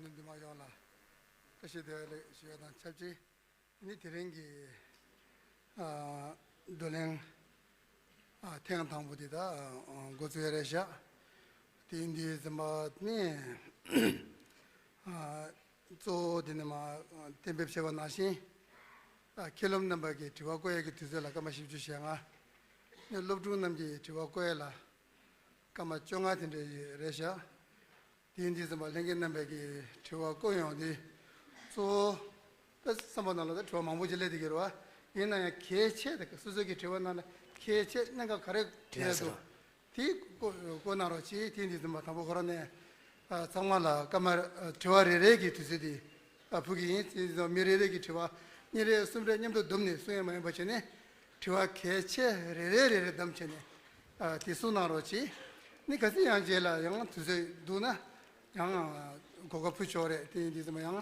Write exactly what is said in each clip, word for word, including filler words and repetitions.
ནུ་འདུས་མ་ཡོངས་ལ་བཀྲ་ཤིས་བདེ་ལེགས་ཞུ་ཡ་དང་ཆབས་ཅིག་ནི་དེ་རིང་གི་ཨ་བགྲོ་གླེང་ཨ་ཐེངས་དང་པོ་འདི་ད་ཨ་འགོ་ཚུགས་ཡ་རེད་ཤག་དེ་ཡིན་དུས་ཙམ་པ་ནི་ཨ་གཙོ་བོ་དེ་ནི་མ་གཏན་འབེབས་བྱས་པ་ནང་བཞིན་ཨ་མཁས་སློབ་རྣམ་པ་གི་དྲི་བ་བཀོད་ཡ་གི་དུས་ཚོད་ལ་སྐར་མ་བཞི་བཅུ་ཞེ་ལྔ། ནི་སློབ་ཕྲུག་རྣམས་ཀྱི་དྲི་བ་བཀོད་ཡ་ལ་སྐར་མ་བཅོ་ལྔ་དེ་འདྲ་ཡོད་རེད་ཤག་དེ་ཡིན་དུས་ཙམ་པ་ལྷན་རྒྱས་རྣམ་པས་ཀྱི་དྲི་བ་བཀོད་ཡོང་དུས་གཙོ་བོ་ད་བསམ་པ་ནང་ལ་ད་དྲི་བ་མང་པོ་ཅིག་སླེབས་བསྡད་ཀྱི་རེད་བ། ཡིན་ན་ཡང་གལ་ཆེ་ད་སོ་སོ་གི་དྲི་བ་ནང་ལ་གལ་ཆེ་གནད་འགག་ག་རེ་དྲིས་འདུག་དེ་བཀོད་བཀོད་གནང་རོགས་གྱིས། དེ་ཡིན་དུས་ཙམ་པ་དང་པོ་ཁོ་རང་ནས་ཨ་ཚང་མ་ལ་སྐར་མ་ཨ་དྲི་བ་རེ་རེ་གི་དུས་ཚོད་དེ་ཨ་ཕུལ་གྱི་ཡིན། དེ་ཡིན་ཙང་མི་རེ་རེ་གི་དྲི་བ་གཉིས་རེ་གསུམ་རེ་མཉམ་དུ་བསྡོམས་ནས་གསུང་ཡ་མ་ཡིན་པ་བྱས་ནས། དྲི་བ་གལ་ཆེ་རེ་རེ་རེ་རེ་བདམས་བྱས་ནས་ཨ་དེ་གསུང་གནང་རོགས་གྱིས། ནི་གལ་སྲིད་ཡང་རྗེས་ལ་ཡང་དུས་ཚོད་འདུག་ན་ཡང་གོ་སྐབས་ཕུལ་ཆོག་རེད། དེ་ཡིན་དུས་ཙམ་པ་ཡང་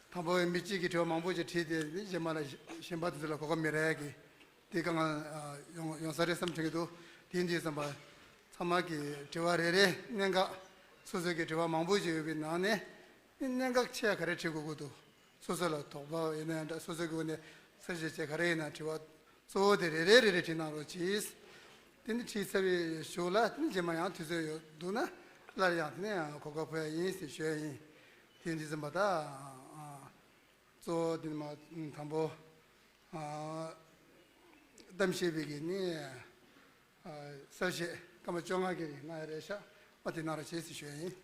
དང་པོ་མི་གཅིག་གིས་དྲི་བ་མང་པོ་ཅིག་དྲིས་ཏེ་ནི་རྗེས་མ་ལ་གཞན་པ་དེ་ཚོ་ལ་གོ་སྐབས་མི་རག་གི་དེ་གང་ཡོང་ཡོང་ས་རེད་བསམ་དྲན་གྱི་འདུག་དེ་ཡིན་དུས་ཙམ་པ་ཚང་མ་གི་དྲི་བ་རེ་རེ་གནད་འགག་སོ་སོ་གི་དྲི་བ་མང་པོ་ཞིག་ཡོད་པའི་ནང་ནས་གནད་འགག་ཆེ་ག་རེ་དྲི་དགོས་ཀྱི་འདུག་སོ་སོ་ལ་དོགས་པ་ཡིན་ན་ཡང་འདྲ། སོ་སོ་གི་འོག་ནས་གསལ་བཤད་བྱས་ག་རེ་ཡིན་ན་དྲི་བ་གཙོ་བོ་དེ་རེ་རེ་རེ་རེ་དྲིས་གནང་རོགས་གྱིས། དེ་ནི་དྲིས་ཚར་བའི་གཞུག་ལ་དེ་ནི་རྗེས་མ་ཡང་དུས་ཚོད་ཡོད་འདུག་ན་སླར་ཡང་དེ་ནས་ཡང་གོ་སྐབས་ཕུལ་ཡ་ཡིན་ཟེར་ཞུ་ཡ་ཡིན། དེ་འདི་ཙམ་པ་ད་གཙོ་བོ་དེ་ནི་མ་དང་པོ་གཏམ་བཤད་པའི་གི་ནི་གསལ་བཤད་སྐར་མ་བཅོ་ལྔ་གི་རིང་གནང་ཡ་རེད་ཤག་ཨ་དེ་གནང་རོགས་བྱེད་ཟེར་ཞུ་ཡ་ཡིན།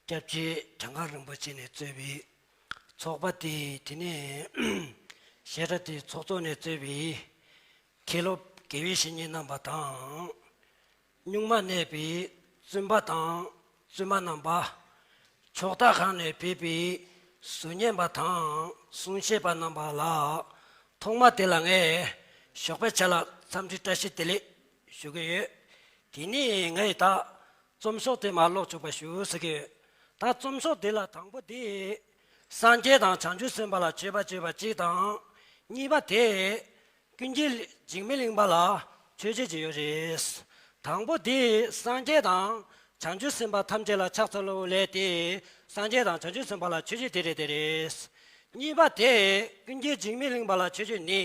སྐྱབས་རྗེ་གྲངས་ཀ་རིན་པོ་ཆེ་ནས་གཙོས་པའི་ཚོགས་པ་དེ་དེ་ནས་བཤད་གྲྭ་དེའི་ཚོགས་གཙོ་ནས་གཙོས་པའི་མཁན་སློབ་དགེ་བའི་བཤེས་གཉེན་རྣམ་པ་དང་། གཉུག་མ་གནས་པའི་བཙུན་པ་དང་བཙུན་མ་རྣམ་པ། ཕྱོགས་མཐའ་ཁག་ནས་ཕེབས་པའི་གསུང་ཉན་པ་དང་གསུང་བཤད་པ་རྣམ་པ་ལ་ཐོག་མ་དེ་ལ་ངས་ཞོགས་པའི་ཆ་ལ་འཚམས་འདྲི་བཀྲ་ཤིས་བདེ་ལེགས་ཞུ་གི་ཡོད། དེ་ནས་ངས་ད་རྩོམ་ཤོག་དེ་མར་ཀློག་ཆོག་པ་ཞུ་ཟེར་གི་ཡོད། ད་རྩོམ་ཤོག་དེ་ལ་དང་པོ་དེ་སངས་རྒྱས་དང་བྱང་ཆུབ་སེམས་དཔའ་ལ་མཆོད་པ་བརྗོད་པ་གཅིག་དང་། གཉིས་པ་དེ། ཀུན་མཁྱེན་འཇིགས་མེད་གླིང་པ་ལ་མཆོད་བརྗོད་ཅིག་ཡོད་རེད། དང་པོ་དེ་སངས་རྒྱས་དང་བྱང་ཆུབ་སེམས་དཔའ་ཐམས་ཅད་ལ་ཕྱག་འཚལ་ལོ་ལས་ཏེ། སངས་རྒྱས་དང་བྱང་ཆུབ་སེམས་དཔའ་ལ་མཆོད་བརྗོད་དེ་རེད་དེ་རེད། གཉིས་པ་དེ་ཀུན་མཁྱེན་འཇིགས་མེད་གླིང་པ་ལ་མཆོད་བརྗོད་ནི།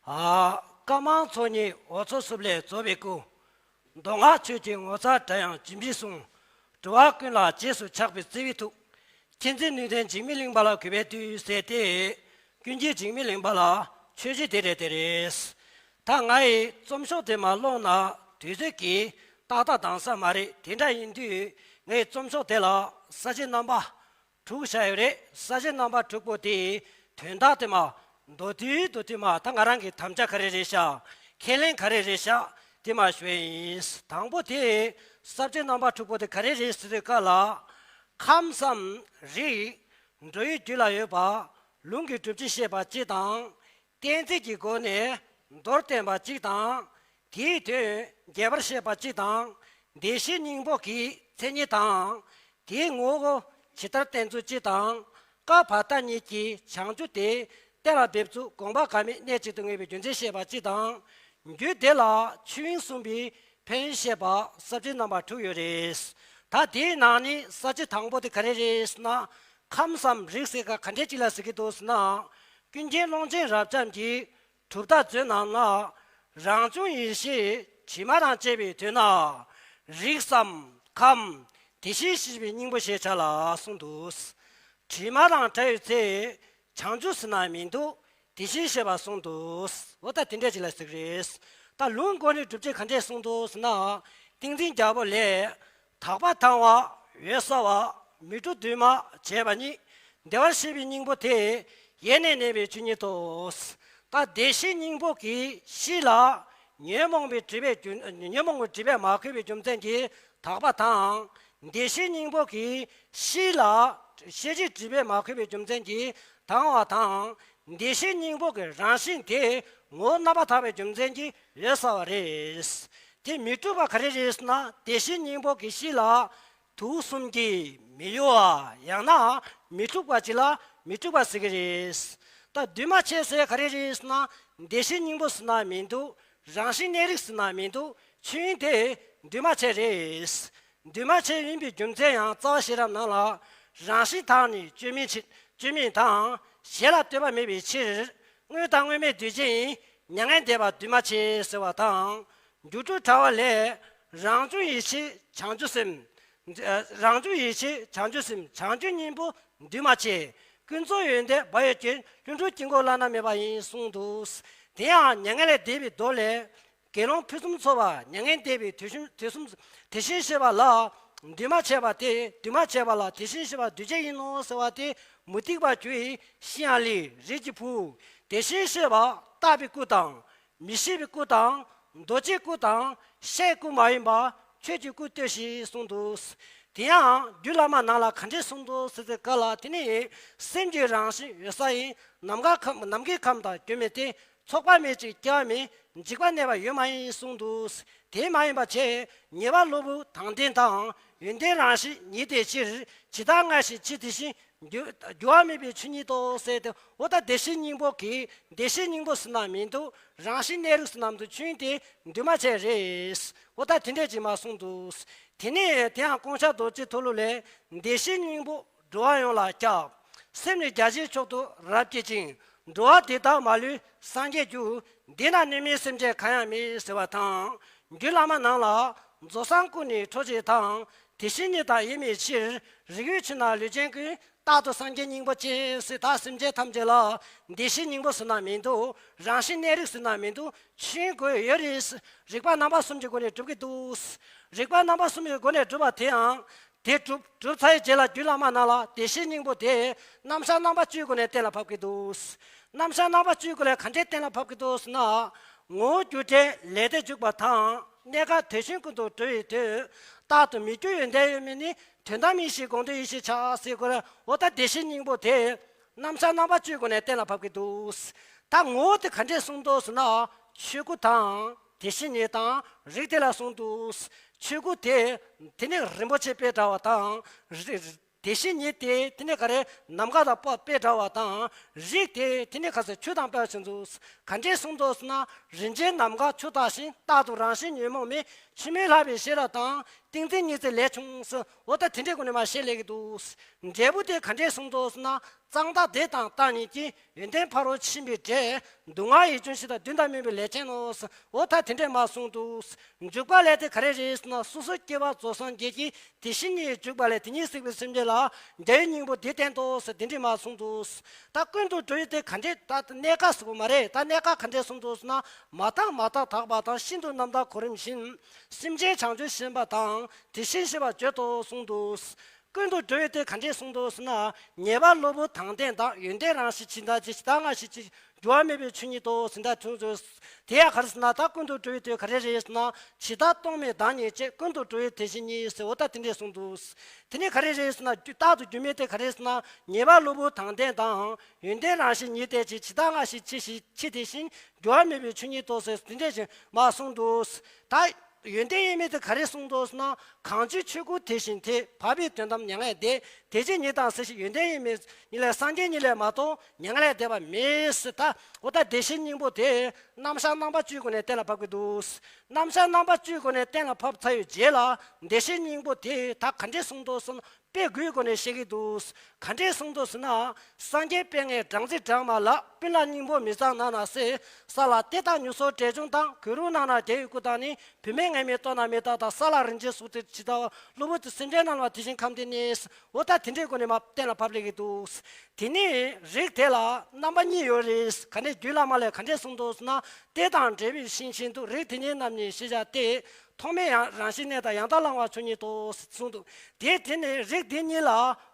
ཨ། བཀའ་མང་ཚོགས་གཉིས་འོ་མཚོ་སྲུབས་ལས་རྫོགས་པའི་སྐུ། མདོ་སྔགས་ཆོས་ཀྱི་ངོ་མཚར་སྒྲ་དབྱངས་ཇི་སྙེད་གསུང་། འགྲོ་བ་ཀུན་ལ་རྗེས་སུ་ཆགས་པའི་བརྩེ་བའི་ཐུགས། མཁྱེན་བརྩེ་ནུས་ལྡན་འཇིགས་མེད་གླིང་པ་ལ་གུས་པས་འདུད་ཟེར་ཏེ། ཀུན་མཁྱེན་འཇིགས་མེད་གླིང་པ་ལ་མཆོད་བརྗོད་དེ་རེད་དེ་རེད། ད་ང་ཡི་རྩོམ་ཤོག་དེ་མར་ཀློག་ན་དུས་ཚོད་ཀྱིས་ཏག་ཏག་འདང་ས་མ་རེད། དེ་འདྲ་ཡིན་དུས་ངའི་རྩོམ་ཤོག་དེ་ལ་ས་བཅད་རྣམ་པ་དྲུག་བཞག་ཡོད་རེད། ས་བཅད་རྣམ་པ་དྲུག་པོ་དེའི་དོན་དག་དེ་མ་མདོར་བསྡུས་མདོར་བསྡུས་མ་ད་ང་རང་གི་དམ་བཅའ་ག་རེ་རེད་ཤག་ཁས་ལེན་ག་རེ་རེད་ཤག་དེ་མ་ཞུ་ཡ་ཡིན། དང་པོ་དེ་ས་བཅད་རྣམ་པ་དྲུག་པོ་དེ་ག་རེ་རེད་ཟེར་དུས་སྐབས་ལ། ཁམས་སམ་རིགས། འགྲོ་བའི་རྒྱུད་ལ་ཡོད་པ། ལུང་གི་སྒྲུབ་བྱེད་བཤད་པ་གཅིག་དང་། གཏན་ཚིགས་ཀྱི་སྒོ་ནས་མདོར་བསྟན་པ་གཅིག་དང་། དེའི་དོན་རྒྱས་པར་བཤད་པ་གཅིག་དང་། བདེ་གཤེགས་སྙིང་པོ་གི་མཚན་ཉིད་དང་། དེའི་ངོ་བོ་ཇི་ལྟར་བསྟན་ཚུལ་གཅིག་དང་། བཀའ་བར་མཐའ་གཉིས་ཀྱི་བྱང་ཆུབ་དེ་གཏན་ལ་འབེབས་ཚུལ་དགོངས་པ་འགལ་མེད་གནད་གཅིག་ཏུ་ངེས་པའི་རྒྱུ་མཚན་བཤད་པ་གཅིག་དང་། རྒྱུད་སྡེ་ལ་ཆོས་དབྱིངས་གསུངས་པའི་ཕན་ཡོན་བཤད་པ་ས་བཅད་རྣམ་པ་དྲུག་ཡོད་རེད། ད་དེའི་ནང་ནས་ས་བཅད་དང་པོ་དེ་ག་རེ་རེད་ཟེར་ན། ཁམས་སམ་རིགས་ཟེར་ག་ག་འདྲས་ཅིག་ལ་ཟེར་གྱི་འདུག་ཟེར་ན། ཀུན་མཁྱེན་ཀློང་ཆེན་རབ་འབྱམས་ཀྱི་གྲུབ་མཐའ་མཛོད་ནང་ན། རང་བྱུང་ཡེ་ཤེས་དྲི་མ་དང་བཅས་པའི་དོན་ན། རིགས་སམ་ཁམས་དེ་བཞིན་གཤེགས་པའི་སྙིང་པོ་ཞེས་བྱ་ལ་གསུངས་འདུག་དྲི་མ་དང་བྲལ་བའི་ཚེ། བྱང་ཆུབ་ཟེར་ན་མི་འདུག་དེ་བཞིན་གཤེགས་པ་གསུངས་འདུག་འོ་ད་དེ་འདྲ་ཅིག་ལ་ཟེར་གྱི་རེད། ད་ལུང་མགོ་ནས་སྒྲུབ་བྱེད་ག་འདྲས་གསུངས་འདུག་ཟེར་ན། ཏིང་འཛིན་རྒྱལ་པོ་ལས། དག་པ་དང་བ་འོད་གསལ་བ། མི་འཁྲུགས་འདུས་མ་བྱས་པ་ཉིད། བདེ་བར་གཤེགས་པའི་སྙིང་པོ་དེ། ཡེ་ནས་གནས་པའི་ཆོས་ཉིད་དོ། ད་བདེ་གཤེགས་སྙིང་པོ་གི་གཤིས་ལ། ཉོན་མོངས་པའི་སྒྲིབ་པས་རྒྱུ་ཉོན་མོངས་པའི་སྒྲིབ་པས་མ་གོས་པའི་རྒྱུ་མཚན་གྱིས་དག་པ་དང་། བདེ་གཤེགས་སྙིང་པོ་གི་གཤིས་ལ། ཤེས་བྱའི་སྒྲིབ་པས་མ་གོས་པའི་རྒྱུ་མཚན་གྱིས་དང་བ་དང་། བདེ་གཤེགས་སྙིང་པོ་གི་རང་བཞིན་དེ་ངོ་བོ་རྣམ་པར་དག་པའི་རྒྱུ་མཚན་གྱིས་འོད་གསལ་བ་རེད། དེ་མི་འཁྲུགས་པ་ག་རེ་རེད་ཟེར་ན། བདེ་གཤེགས་སྙིང་པོ་གི་གཤིས་ལ་དུག་གསུམ་གྱིས་མི་གཡོ་བ། ཡང་ན་མི་འཁྲུགས་པ་ཅིག་ལ་མི་འཁྲུགས་པ་ཟེར་གྱི་རེད། ད་འདུས་མ་བྱས་ཟེར་ག་རེ་རེད་ཟེར་ན། བདེ་གཤེགས་སྙིང་པོ་ཟེར་ན་མི་འདུག་རང་བཞིན་གནས་རིགས་ཟེར་ན་མི་འདུག་ཆོས་དབྱིངས་དེ་འདུས་མ་བྱས་རེད། འདུས་མ་བྱས་ཡིན་པའི་རྒྱུ་མཚན་ཡང་རྩ་བ་ཤེས་རབ་ནང་ལ། རང་བཞིན་དག་ནི་བཅོས་མིན་ཕྱིར། བཅོས་མིན་དང་གཞན་ལ་ལྟོས་པ་མེད་པའི་ཕྱིར། དངོས་དང་དངོས་མེད་འདུས་བྱས་ཡིན། མྱ་ངན་འདས་པ་འདུས་མ་བྱས་ཟེར་བ་དང་། སྒྱུ་འཕྲུལ་དྲ་བ་ལས། རང་བྱུང་ཡེ་ཤེས་བྱང་ཆུབ་སེམས། རང་བྱུང་ཡེ་ཤེས་བྱང་ཆུབ་སེམས། བྱང་ཆུབ་སྙིང་པོ་འདུས་མ་བྱས། ཀུན་རྫོབ་ཡོན་ཏན་བག་ཡོད་ཀྱི། ལྷུན་གྲུབ་དཀྱིལ་འཁོར་བླ་ན་མེད་པ་ཡིན་གསུངས་འདུག་དེ་ཡང་མྱ་ངན་ལས་འདས་པའི་མདོ་ལས། དགེ་སློང་ཕུན་སུམ་ཚོགས་པ་མྱ་ངན་འདས་པའི་དུས་གསུམ་དུས་གསུམ་དེ་བཞིན་གཤེགས་པ་ལ། འདུས་མ་བྱས་པ་སྟེ། འདུས་མ་བྱས་པ་ལ་དེ་བཞིན་གཤེགས་པ་འདུས་བྱས་ཡིན་ནོ་ཟེར་བ་སྟེ། མུ་སྟེགས་པ་རྒྱུ་ཡི་ཤི་ཡང་ལི་རིགས་ཀྱི་བུ། དེ་བཞིན་གཤེགས་པ་བཏགས་པའི་སྐུ་དང་། མི་ཤེས་པའི་སྐུ་དང་། རྡོ་རྗེའི་སྐུ་དང་། ཤའི་སྐུ་མ་ཡིན་པ། ཆོས་ཀྱི་སྐུ་ལྟོས་ཤིག་གསུངས་འདུག་དེ་ཡང་རྒྱུད་བླ་མ་ནང་ལ་ག་འདྲས་གསུངས་འདུག་ཟེར་ཚེ་ག་ལ། དེ་ནི་སེམས་ཀྱི་རང་བཞིན་འོད་གསལ་ཡིན། ནམ་མཁའ་ཁམས་ནམ་མཁའི་ཁམས་དང་གྱུར་མེད་དེ། ཚོགས་པ་མེད་ཅིང་སྐྱེ་བ་མེད། འཇིག་པ་གནས་པ་ཡོད་མ་ཡིན་གསུངས་འདུག་དེ་མ་ཡིན་པ་བྱས། ཉེ་བར་སློབ་བུ་དང་ལྡན་དང་། ཡོན་ཏན་རང་བཞིན་ཉིད་དེ་ཕྱིར། ཇི་ལྟར་སྔ་ཕྱི་ཕྱི་དེ་བཞིན། འགྱུར་འགྱུར་བ་མེད་པའི་ཆོས་ཉིད་དོ་ཟེར་ཏེ། འོ་ད་བདེ་གཤེགས་སྙིང་པོ་གི། བདེ་གཤེགས་སྙིང་པོ་ཟེར་ན་མི་འདུག་རང་བཞིན་གནས་རིགས་ཟེར་ན་མི་འདུག་ཆོས་དེ་འདུས་མ་བྱས་རེད། འོ་ད་དེ་འདྲས་ཅིག་མ་གསུངས་འདུག་དེ་ནས་དེ་ཡང་ཀོང་ཤ་རྡོ་རྗེ་ཐོལ་གླུ་ལས། བདེ་གཤེགས་སྙིང་པོ་འགྲོ་བ་ཡོངས་ལ་ཁྱབ། སེམས་ནི་རྒྱ་ཆེའི་མཆོག་ཏུ་རབ་བསྐྱེད་ཅིང་། འགྲོ་བ་འདི་དག་མ་ལུས་སངས་རྒྱས་རྒྱུ། འདི་ན་གནོད་མིན་སེམས་ཅན་གང་ཡང་མེད་ཟེར་བ་དང་། རྒྱུད་བླ་མ་ནང་ལ། རྫོགས་སངས་སྐུ་ནི་ཁྲོ་ཆེ་དང་། དེ་བཞིན་ཉིད་དང་དབྱེར་མེད་ཕྱིར། རིགས་ཡོད་ཕྱིར་ན་ལུས་ཅན་ཀུན། རྟག་ཏུ་སངས་རྒྱས་སྙིང་པོ་ཅན་ཟེར། ད་སེམས་ཅན་ཐམས་ཅད་ལ། བདེ་གཤེགས་སྙིང་པོ་ཟེར་ན་མི་འདུག་རང་བཞིན་གནས་རིགས་ཟེར་ན་མི་འདུག་ཆོས་དགོས་ཡོད་རེད། རིག་པ་རྣམ་པ་གསུམ་གྱི་སྒོ་ནས་སྒྲུབ་ཀྱི་འདུག་རིག་པ་རྣམ་པ་གསུམ་གྱི་སྒོ་ནས་སྒྲུབ་པ་དེའང་། དེ་གྲུབ་གྲུབ་ཚར་བའི་རྗེས་ལ་རྒྱུད་བླ་མ་ནང་ལ་བདེ་གཤེགས་སྙིང་པོ་དེ། རྣམ་གཞག་རྣམ་པ་བཅུའི་སྒོ་ནས་གཏན་ལ་ཕབ་ཀྱི་འདུག་རྣམ་གཞག་རྣམ་པ་བཅུའི་སྒོ་ནས་ག་འདྲས་གཏན་ལ་ཕབ་ཀྱི་འདུག་ཟེར་ན། ངོ་བོ་རྒྱུ་འབྲས་ལས་དོན་འཇུག་པ་དང་། གནས་སྐབས་དེ་བཞིན་ཀུན་ཏུ་འགྲོ་བའི་དོན། རྟག་ཏུ་མི་འགྱུར་ཡོན་ཏན་ཡོད་མིན་ནི། དོན་དམ་ཡེ་ཤེས་དགོངས་དོན་ཡེ་ཤེས་ཆགས་ཟེར་དགོས་རེད། འོ་ད་བདེ་གཤེགས་སྙིང་པོ་དེ། རྣམ་གཞག་རྣམ་པ་བཅུའི་སྒོ་ནས་གཏན་ལ་ཕབ་ཀྱི་འདུག་ད་ངོ་བོ་དེ་ག་འདྲས་གསུངས་འདུག་ཟེར་ན། ཆོས་སྐུ་དང་། དེ་བཞིན་ཉིད་དང་། རིགས་དེ་ལ་གསུངས་འདུག་ཆོས་སྐུ་དེ། དེ་ནི་རིན་པོ་ཆེ་དཔེ་འདྲ་བ་དང་། རི་དེ་བཞིན་ཉིད་དེ། དེ་ནི་ག་རེ། ནམ་མཁའ་དང་དཔེ་དཔེ་འདྲ་བ་དང་། རིགས་དེ། དེ་ནི་ག་ཟེར། ཆུ་དང་དཔེ་བྱེད་འདུག་ག་འདྲས་གསུངས་འདུག་ཟེར་ན། རིན་ཆེན་ནམ་མཁའ་ཆུ་དག་བཞིན། རྟག་ཏུ་རང་བཞིན་ཉོན་མོངས་མེད། ཕྱི་མའི་ལྷག་པའི་ཤེས་རབ་དང་། ཏིང་འཛིན་ཉི་ཚེ་ལས་ཆུང་ཟེར། འོ་ད་དེ་འདྲའི་སྒོ་ནས་མར་བཤད་སླེབས་ཀྱི་འདུག་འབྲས་བུ་དེ་ག་འདྲས་གསུངས་འདུག་ཟེར་ན། གཙང་དག་བདེ་དང་བརྟན་ཉིད་ཀྱི། ཡོན་ཏན་ཕ་རོལ་ཕྱིན་པའི་འབྲས། སྡུག་བསྔལ་ཡིད་བཅུམ་ཞི་དང་། བདུན་དང་སྨིན་པའི་ལས་ཅན་ནོ་ཟེར། འོ་ད་དེ་འདྲས་མར་གསུངས་འདུག་འཇུག་པ་ལས་དེ་ག་རེ་རེད་ཟེར་ན། སོ་སོ་སྐྱེ་བོ་རྫོགས་སངས་རྒྱས་ཀྱི་དེ་བཞིན་ཉིད་འཇུག་པ་ལས། དེ་ཉིད་གཟིགས་པའི་སེམས་ཅན་ལ། འབྲས་བུའི་སྙིང་པོ་འདི་བསྟན་ཏོ་ཟེར། དེ་འདྲས་མར་གསུངས་འདུག་ད་ཀུན་ཏུ་འགྲོ་བའི་དེ་ག་འདྲས། ད་གནས་སྐབས་ཟེར་དགོས་མ་རེད། ད་གནས་སྐབས་ག་འདྲས་གསུངས་འདུག་ཟེར་ན། མ་བརྟགས་མ་བརྟགས་དག་པ་དང་། ཤིན་ཏུ་རྣམ་དག་གོ་རིམ་བཞིན། སེམས་ཅན་བྱང་ཆུབ་ཤེས་པ་དང་། དེ་བཞིན་གཤེགས་པ་བརྗོད་དོ་གསུངས་འདུག་ཀུན་ཏུ་འགྲོ་བའི་དེ་ག་འདྲས་གསུངས་འདུག་ཟེར་ན། ཉེ་བར་སློབ་བུ་དང་ལྡན་དང་། ཡོན་ཏན་རང་བཞིན་ཇི་ལྟར་ཇི། ཇི་ལྟར་སྔ་ཕྱི་ཕྱི། འགྱུར་བ་མེད་པའི་ཆོས་ཉིད་དོ་ཟེར། ད་ཐུགས་རྗེ་དེ་ཡང་ག་རེ་ཟེར་ན། ད་ཀུན་ཏུ་འགྲོ་བའི་དེ་ག་རེ་རེད་ཟེར་ན། ཇི་ལྟར་རྟོག་མེད་བདག་ཉིད་ཅེས། ཀུན་ཏུ་འགྲོ་བའི་དེ་བཞིན་ཉིད་ཟེར། འོ་ད་དེ་འདྲས་གསུངས་འདུག་དེ་ནས་ག་རེ་རེད་ཟེར་ན། རྟག་ཏུ་འགྱུར་མེད་དེ་ག་རེ་ཟེར་ན། ཉེ་བར་སློབ་བུ་དང་ལྡན་དང་། ཡོན་ཏན་རང་བཞིན་ཉིད་དེ་ཇི། ཇི་ལྟར་སྔ་ཕྱི་ཕྱི་ཕྱི་དེ་བཞིན། འགྱུར་བ་མེད་པའི་ཆོས་ཉིད་དོ་ཟེར། དེ་འདྲས་ཞིག་མར་གསུངས་འདུག་ད་ཡོན་ཏན་དབྱེར་མེད་དེ་ག་རེ་གསུངས་འདུག་ཟེར་ན། གང་ཕྱིར་ཆོས་སྐུ་དེ་བཞིན་ཏེ། འཕགས་པའི་དོན་དམ་མྱ་ངན་འདས། དེ་ཕྱིར་ཉིད་དང་སྲིད་ཞིའི། ཡོན་ཏན་དབྱེར་མེད་ཉིད་ལས། སངས་རྒྱས་ཉིད་ལས་མ་གཏོགས་མྱ་ངན་ལས་འདས་པ་མེད་ཟེར། ད་འོ་ད་བདེ་གཤེགས་སྙིང་པོ་དེ་རྣམ་གཞག་རྣམ་པ་བཅུའི་སྒོ་ནས་གཏན་ལ་ཕབ་ཀྱི་འདུག་རྣམ་གཞག་རྣམ་པ་བཅུའི་སྒོ་ནས་གཏན་ལ་ཕབ་ཚར་བའི་རྗེས་ལ། བདེ་གཤེགས་སྙིང་པོ་དེ་ད་ག་འདྲས་གསུངས་འདུག་ཟེར་ན། དཔེ་དགུའི་སྒོ་ནས་བཤད་ཀྱི་འདུག་ག་འདྲས་གསུངས་འདུག་ཟེར་ན། སངས་རྒྱས་དཔལ་ལྔའི་སྦྲང་རྩི་སྦྲང་མ་ལ། སྤུན་ལ་སྙིང་པོ་མི་གཙང་ནང་ན་གསལ། ས་ལ་གཏེར་བདག་མྱུར་སོང་བྲེ་བྱང་དང་། གོས་རུ་ནང་ན་རྒྱལ་བའི་སྐུ་དང་ནི། བུད་མེད་ངན་སྨྲས་ལྟོ་ན་མེ་སྟག་དང་། ས་ལ་རིན་ཆེན་གཟུགས་དེ་ཇི་ལྟ་བ། གློ་བུར་དུ་སེམས་ཅན་རྣམས་ལ། དེ་བཞིན་ཁམས་འདི་ནི། འོ་ད་དེ་འདྲའི་སྒོ་ནས་མར་གཏན་ལ་ཕབ་སླེབས་ཀྱི་འདུག་དེ་ནས་རིགས་དེ་ལ་རྣམ་པ་གཉིས་ཡོད་རེད། ག་ནས་རྒྱུད་བླ་མ་ལས་ག་འདྲས་གསུངས་འདུག་ཟེར་ན། གཏེར་དང་འབྲས་བུའི་ཤིང་བཞིན་དུ། རིགས་དེ་གཉིས་རྣམས་ནི་ཤེས་བྱ་སྟེ། ཐོག་མའི་ཡང་རང་བཞིན་གནས་དང་། ཡང་དག་བླང་བ་ཆོས་ཉིད་དོ་གསུངས་འདུག་དེ་དེ་ནས་རིགས་འདི་གཉིས་ལ་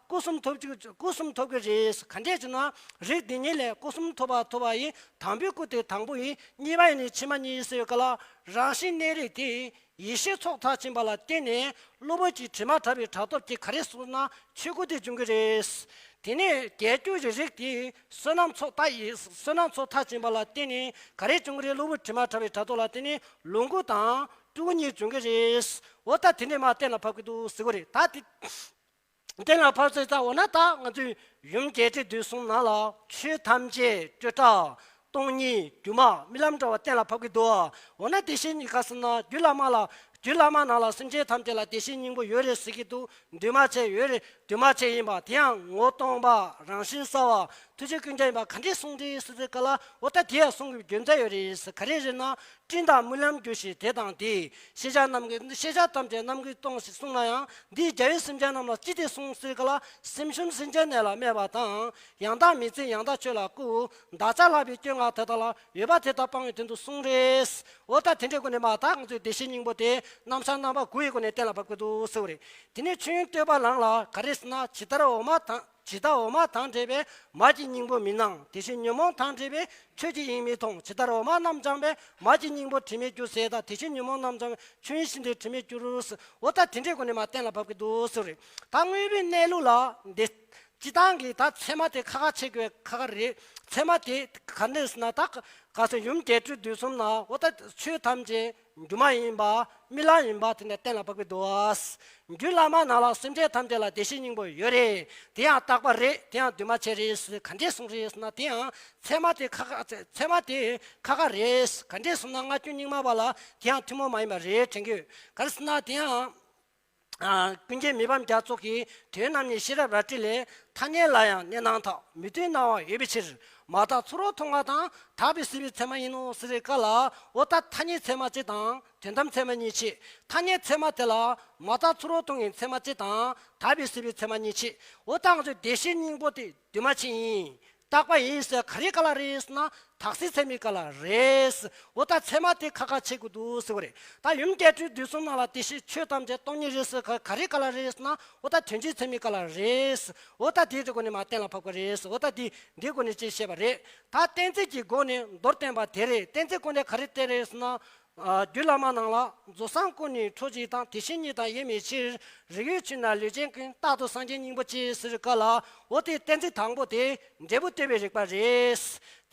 སྐུ་གསུམ་ཐོབ་ཀྱི། སྐུ་གསུམ་ཐོབ་ཀྱི་རེད། ག་འདྲས་ཅེ་ན། རིགས་འདི་གཉིས་ལས་སྐུ་གསུམ་ཐོབ་པ་ཐོབ་པ་ཡི། དང་པོའི་སྐུ་དེ་དང་པོ་ཡིན། གཉིས་པ་ཡིན་ནི་ཕྱི་མ་ཡིན་ཟེར་བའི་སྐབས་ལ། རང་བཞིན་གནས་རིགས་དེ་ཡེ་ཤེས་ཚོགས་མཐར་ཕྱིན་པ་ལ་བརྟེན་ནས་གློ་བུར་གྱི་དྲི་མ་བྲལ་བའི་གྲགས་སྟོབས་ཀྱིས་ག་རེ་གསུངས་ན། ཆོས་སྐུ་དེ་འབྱུང་གི་རེད། དེ་ནས་རྒྱས་འགྱུར་གྱི་རིགས་དེ་བསོད་ནམས་ཚོགས་མཐའ་ཡི། བསོད་ནམས་ཚོགས་མཐར་ཕྱིན་པ་ལ་བརྟེན་ནས་ག་རེ་འབྱུང་གི་རེད། གློ་བུར་དྲི་མ་བྲལ་བའི་གྲགས་སྟོབས་ལ་བརྟེན་ནས་ལོངས་སྐུ་དང་སྤྲུལ་སྐུ་གཉིས་འབྱུང་གི་རེད། འོ་ད་དེ་འདྲས་མར་གཏན་ལ་ཕབ་ཀྱི་འདུག་ཟེར་གྱི་རེད། ད་དེ་གཏན་ལ་ཕབ་ཚེ་ད། འོ་ན་ད་ང་ཚོས་ཡུམ་རྒྱས་འབྲིང་བསྡུས་གསུམ་ནང་ལ་ཆོས་ཐམས་ཅད་སྤྲོས་བྲལ་སྟོང་ཉིད་སྒྱུ་མ་རྨི་ལམ་འདྲ་བ་གཏན་ལ་ཕབ་ཀྱི་འདུག་འོ་ན་དེ་བཞིན་ཉིད་ག་ཟེར་ན། རྒྱུད་བླ་མ་ལ་ རྒྱུད་བླ་མ་ནང་ལ་སེམས་ཅན་ཐམས་ཅད་ལ་བདེ་གཤེགས་སྙིང་པོ་ཡོད་རེད་ཟེར་གྱི་འདུག་འདུས་མ་བྱས་ཡོད་རེད། འདུས་མ་བྱས་ཡིན་པ་དེ་ཡང་ངོ་སྟོང་པ། རང་བཞིན་གསལ་བ། ཐུགས་རྗེ་ཀུན་ཁྱབ་ཡིན་པ་ག་འདྲས་གསུངས་རེད་ཟེར་དུས་སྐབས་ལ། འོ་ད་དེ་ཡང་གསུང་གི་རྒྱུ་མཚན་ཡོད་རེད་ཟེར། ག་རེ་རེད་ན། སྤྲིན་དང་རྨི་ལམ་རྒྱུ་ཞིང་དེ་དང་དེ། ཤེས་བྱ་རྣམས་ཀྱིས་ཤེས་བྱ་ཐམས་ཅད་རྣམ་ཀུན་སྟོང་ཞེས་གསུངས་ན་ཡང་། འདིས་རྒྱལ་བའི་སེམས་ཅན་རྣམས་ལ་ཅི་སྟེ་གསུངས་ཟེར་ག་ལ། སེམས་བྱུང་སེམས་ཅན་གནས་ལ་སྨད་པ་དང་། ཡང་དག་མི་འཛིན་ཡང་དག་ཆོས་ལ་བཀུར། བདག་ཅག་ལྷག་པའི་སྐྱོན་ལྔ་དེ་དག་ལ། འོས་པ་དེ་དག་སྤང་བའི་དོན་དུ་གསུངས་རེད། འོ་ད་དེ་འདྲའི་སྒོ་ནས་མ་ད་ང་ཚོའི་བདེ་གཤེགས་སྙིང་པོ་དེ་རྣམ་གཞག་རྣམ་པ་དགུ་ཡི་སྒོ་ནས་གཏན་ལ་ཕབ་ཀྱི་འདུག་ཟེར་བ་རེད། དེ་ནས་མཆོད་ཡོན་བསྟོད་པ་ནང་ལ་ག་རེ་ཟེར་ན། ཇི་ལྟར་འོ་མ་དང་ཇི་ལྟར་འོ་མ་དང་འདྲ་བའི་མར་གྱི་སྙིང་པོ་མི་སྣང་། དེ་བཞིན་ཉོན་མོངས་དང་འདྲ་བའི་ཆོས་ཀྱི་དབྱིངས་མི་མཐོང་། ཇི་ལྟར་འོ་མ་རྣམ་སྦྱངས་པའི་མར་གྱི་སྙིང་པོ་དྲི་མེད་འགྱུར་ཟེར། ད་དེ་བཞིན་ཉོན་མོངས་རྣམ་སྦྱངས་པའི་ཆོས་དབྱིངས་ཤིན་ཏུ་དྲི་མེད་འགྱུར་ཟེར། འོ་ད་དེ་འདྲའི་སྒོ་ནས་མར་གཏན་ལ་ཕབ་ཀྱི་འདུག་ཟེར་བ་རེད། ད་དངོས་པོའི་གནས་ལུགས་ལ་འདི། སྤྱིར་བཏང་གི་ད་ཚད་མ་དེ་ཁ་ཁ་ཕྱེ་དགོས་ཁག་ཁག་རེད། ཚད་མ་དེ་ག་འདྲས་ཟེར་ན། ད་ག་ས་ཡུམ་རྒྱས་སྤྲོས་བསྡུས་གསུམ་ནང་འོ་ད་ཆོས་ཐམས་ཅད་སྒྱུ་མ་ཡིན་པ། རྨི་ལམ་ཡིན་པ་དེ་འདྲ་གཏན་ལ་ཕབ་ཀྱི་འདུག་ཨ། རྒྱུད་བླ་མ་ནང་ལ་སེམས་ཅན་ཐམས་ཅད་ལ་བདེ་གཤེགས་སྙིང་པོ་ཡོད་རེད། དེ་ཡང་རྟག་པ་རེད། དེ་ཡང་འདུས་མ་བྱས་རེད་ཟེར་ག་འདྲས་གསུངས་རེད་ཟེར་ན། དེ་ཡང་ཚད་མ་དེ་ཁ་ཁ་ཚད་མ་དེ་ཁ་ཁ་རེད། ག་འདྲས་གསུངས་ན་སྔ་རྒྱུད་རྙིང་མ་བ་ལ་དེ་ཡང་ཐུན་མོང་མ་ཡིན་པ་རེད་དྲན་གྱི་ཡོད། ག་རེ་ཟེར་ན་དེ་ཡང་། ཀུན་མཁྱེན་མི་ཕམ་རྒྱ་མཚོ་གིས་དོན་རྣམ་གཉིས་ཤེས་རབ་རལ་གྲི་ལས། ཐ་སྙད་ལ་ཡང་གནས་སྣང་དག་མི་མཐུན་སྣང་བ་ཡོད་པའི་ཕྱིར། མ་དག་ཚུར་རོལ་མཐོང་བ་དང་། དག་པའི་སྲིད་པའི་ཚད་མ་ཡིན་ནོ་ཟེར་བའི་སྐབས་ལ། འོ་ད་ཐ་སྙད་ཚད་མ་གཅིག་དང་དོན་དམ་ཚད་མ་གཉིས་ཕྱེ། ཐ་སྙད་ཚད་མ་དེ་ལ་མ་དག་ཚུར་རོལ་མཐོང་གི་ཚད་མ་གཅིག་དང་། དག་པའི་སྲིད་པའི་ཚད་མ་གཉིས་ཕྱེ། འོ་ད་ང་ཚོའི་བདེ་གཤེགས་སྙིང་པོ་དེ་འདུས་མ་བྱས་ཡིན། རྟག་པ་ཡིན་ཟེར་ག་རེ་ག་ལ་རེད་ཟེར་ན། དག་སྲིད་ཚད་མའི་སྐབས་ལ་རེད། འོ་ད་ཚད་མ་དེ་ཁ་ཁ་ཕྱེ་དགོས་འདུག་ཟེར་བ་རེད། ད་ཡུམ་རྒྱས་སྤྲོས་བསྡུས་གསུམ་ནང་ལ་བདེ་གཤེགས་ཆོས་ཐམས་ཅད་སྟོང་ཉིད་རེད་ཟེར་ག་ག་རེ་ག་ལ་རེད་ཟེར་ན། འོ་ད་དོན་སྤྱིའི་ཚད་མའི་སྐབས་ལ་རེད། འོ་ད་དེའི་སྒོ་ནས་མར་གཏན་ལ་ཕབ་དགོས་རེད། འོ་ད་དེ་འདིའི་སྒོ་ནས་ཅིག་བཤད་པ་རེད། ད་གཏན་ཚིགས་ཀྱི་སྒོ་ནས་མདོར་བསྟན་པ་དེ་རེད། གཏན་ཚིགས་སྒོ་ནས་ག་རེ་བསྟན་རེད་ཟེར་ན། རྒྱུད་བླ་མ་ནང་ལ་རྫོགས་སངས་སྐུ་ནི་ཁྲོ་གཅིག་དང་། དེ་བཞིན་ཉིད་དང་དབྱེར་མེད་ཕྱིར། རིགས་ཡོད་ཆོས་རྣམས་ལུས་ཅན་ཀུན། རྟག་ཏུ་སངས་རྒྱས་སྙིང་པོ་མཆི་ཟེར་སྐབས་ལ། འོ་དེ་གཏན་ཚིགས་དང་པོ་དེ་འབྲས་བུ་བསྟོད་པའི་རིགས་པ་རེད།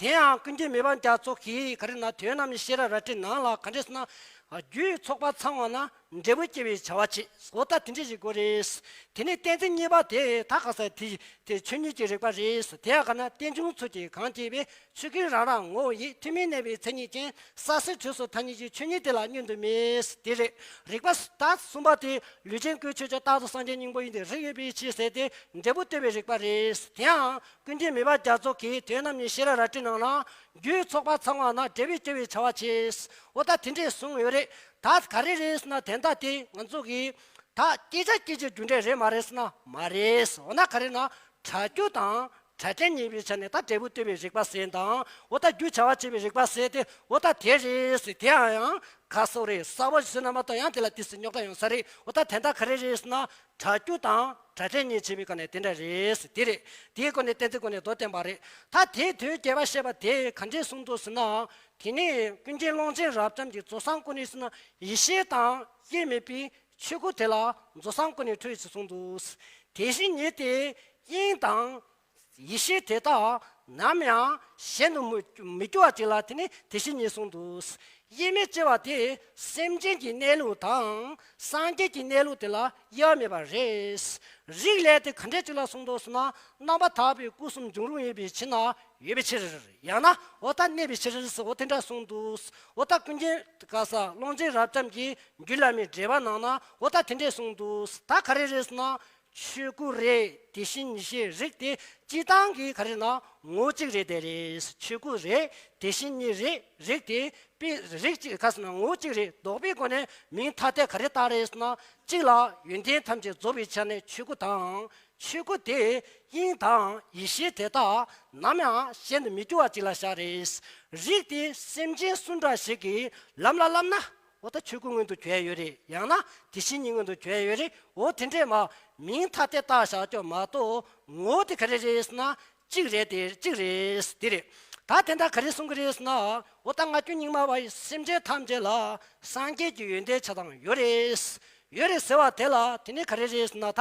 དེ་ཡང་ཀུན་མཁྱེན་མི་ཕམ་རྒྱ་མཚོ་གིས་ག་རེ་ན། དོན་རྣམ་གཉིས་ཤེས་རབ་རལ་གྲི་ནང་ལ་ག་འདྲས་ཟེར་ན། རྒྱུའི་ཚོགས་པ་ཚང་བ་ན། འབྲས་བུ་སྐྱེ་བའི་བྱ་བ་བྱེད། འོ་ད་དེ་འདྲས་ཞིག་དགོས་རེད། དེ་ནས་གཏན་ཚིགས་གཉིས་པ་དེ་ད་ག་ས་དེ་དེ་ཆོས་ཉིད་ཀྱི་རིགས་པ་རེད། དེ་ཡང་ག་ན། རྟེན་འབྱུང་ཚུལ་གྱིས་གང་སྐྱེས་པའི། ཆོས་ཀུན་རང་རང་ངོ་བོ་ཡིས། ཐུན་མིན་གནས་པའི་མཚན་ཉིད་ཅན། ས་སྲིད་དུས་གསུམ་མཐའ་གཉིས་ཀྱི། ཆོས་ཉིད་དེ་ལ་བསྙོན་དུ་མེད། དེ་རེད། རིགས་པ་ད་གསུམ་པ་དེ་ལུས་ཅན་ཀུན་ཆོས་ཅན། རྟག་ཏུ་སངས་རྒྱས་སྙིང་པོ་ཡིན་ཏེ། རིགས་ཡོད་པའི་ཕྱིར་ཟེར་ཏེ་འབྲས་བུ་བསྟོད་པའི་རིགས་པ་རེད། དེ་ཡང་ཀུན་མཁྱེན་མི་ཕམ་རྒྱ་མཚོ་གིས་དོན་རྣམ་གཉིས་ཤེས་རབ་རལ་གྲི་ནང་ལ། རྒྱུའི་ཚོགས་པ་ཚང་བ་ན། འབྲས་བུ་སྐྱེ་བའི་བྱ་བ་བྱེད། འོ་ད་དེ་འདྲས་གསུངས་ཡོད་རེད། ད་ག་རེ་རེད་ཟེར་ན། དེ་ད་དེ་ང་ཚོ་གིས་ད་བསྐྱེད་བྱ་སྐྱེད་བྱེད་རྒྱུ་འབྲས་རེད་མ་རེད་ཟེར་ན་མ་རེད། འོ་ན་ག་རེ་ན། གྲགས་རྒྱུ་དང་གྲགས་ཅན་གཉིས་པའི་ཆ་ནས་ད་འབྲས་བུ་བསྟོད་པའི་རིགས་པ་ཟེར་དང་། འོ་ད་རྒྱུ་བྱ་བ་བྱེད་པའི་རིགས་པ་ཟེར་ཏེ། འོ་ད་དེ་རེད་ཟེར། དེ་ཡང་ཡང་ག་སོགས་རེད། གསལ་པོ་ཞིག་ཟེར་ན་མ་གཏོགས་ཡང་དེ་ལ་དེ་ཟེར་རྙོག་དྲ་ཡོང་ས་རེད། འོ་ད་དེ་ད་ག་རེ་རེད་ཟེར་ན། གྲགས་རྒྱུ་དང་གྲགས་ཅན་གཉིས་ཕྱེ་བའི་སྒོ་ནས་དེ་འདྲ་རེད་ཟེར། དེ་རེད། དེའི་སྒོ་ནས་གཏན་ཚིགས་སྒོ་ནས་མདོར་བསྟན་པ་རེད། ད་དེའི་དོན་རྒྱས་པ་བཤད་པ་དེ་ག་འདྲས་གསུངས་འདུག་ཟེར་ན། དེ་ནས་ཀུན་མཁྱེན་ཀློང་ཆེན་རབ་འབྱམས་ཀྱིས་རྫོགས་སངས་སྐུ་ནི་ཟེར་ན། ཡེ་ཤེས་དང་དབྱེར་མེད་པའི་ཆོས་སྐུ་དེ་ལ་རྫོགས་སངས་སྐུ་ནི་ཁྲོ་ཡི་ཕྱིར་གསུངས་འདུག། དེ་བཞིན་ཉིད་དེ་དབྱིངས་དང་ཡེ་ཤེས་དེ་དག་ནམ་ཡང་གཞན་དུ་མི་མི་སྐྱེ་བ་ཅིག་ལ་དེ་ནི་དེ་བཞིན་ཉིད་གསུངས་འདུག། དབྱེར་མེད་ཅེས་པ་དེ་སེམས་ཅན་གྱི་གནས་ལུགས་དང་སངས་རྒྱས་ཀྱི་གནས་ལུགས་དེ་ལ་དབྱེ་བ་མེད་པ་རེད། རིགས་ལས་དེ་ག་འདྲས་ཅིག་ལ་གསུངས་འདུག་ཟེར་ན། རྣམ་པར་དག་པའི་སྐུ་གསུམ་འབྱུང་རུང་ཡིན་པའི་ཕྱིར་ན། ཡོད་པའི་ཕྱིར། ཡང་ན་འོ་ད་གནས་པའི་ཕྱིར་ཟེར། འོ་དེ་འདྲ་གསུངས་འདུག། འོ་ད་ཀུན་མཁྱེན་ག་ས་ཀློང་ཆེན་རབ་འབྱམས་ཀྱིས་རྒྱུད་བླ་མའི་འགྲེལ་པ་ནང་ན་འོ་ད་དེ་འདྲས་གསུངས་འདུག། ད་ག་རེ་རེད་ཟེར་ན། ཆོས་སྐུ་རེད། དེ་བཞིན་ཉིད་ཅེས་རིགས་དེ་སྤྱིར་བཏང་གི་ག་རེ་ན་ངོ་བོ་གཅིག་རེད། དེ་རེད། ཆོས་སྐུ་རེད། དེ་བཞིན་ཉིད་རེད། རིགས་དེ་པའི་རིགས་གཅིག་ག་ཟེར་ན་ངོ་བོ་གཅིག་རེད། ལྡོག་པའི་སྒོ་ནས་མིང་ཐ་དད་ག་རེ་བཏགས་རེད་ཟེར་ན། གཅིག་ལ་ཡོན་ཏན་ཐམས་ཅད་རྫོགས་པའི་ཆ་ནས་ཆོས་སྐུ་དང་། ཆོས་སྐུ་དེ་དབྱིངས་དང་ཡེ་ཤེས་དེ་དག་ནམ་ཡང་གཞན་དུ་མི་སྐྱེ་བ་ཅིག་ལ་བཞག་རེད། རིགས་དེ་སེམས་ཅན་སུ་འདྲ་ཞིག་གིས་ལམ་ལ་བསླབ་ན། འོ་ད་ཆོས་སྐུ་མངོན་དུ་གྱུར་ཡ་ཡོད་རེད། ཡང་ན་དེ་བཞིན་ཉིད་མངོན་དུ་གྱུར་ཡ་ཡོད་རེད། འོ་དེ་འདྲས་མ་མིང་ཐ་དད་བཏགས་བཞག་ཀྱོག་མ་གཏོགས་ངོ་བོ་དེ་ག་རེ་རེད་ཟེར་ན། གཅིག་རེད། དེ་གཅིག་རེད། དེ་རེད། ད་དེ་འདྲ་ག་རེ་གསུང་གི་རེད་ཟེར་ན། འོ་ད་སྔ་རྒྱུད་རྙིང་མ་བ་ཡི་སེམས་ཅན་ཐམས་ཅད་ལ་སངས་རྒྱས་ཀྱི་ཡོན་ཏན་ཆ་ཚང་ཡོད་རེད། ཡོད་རེད་ཟེར་བ་དེ་ལ་དེ་ནི་ག་རེ་རེད་ཟེར་ན། ད་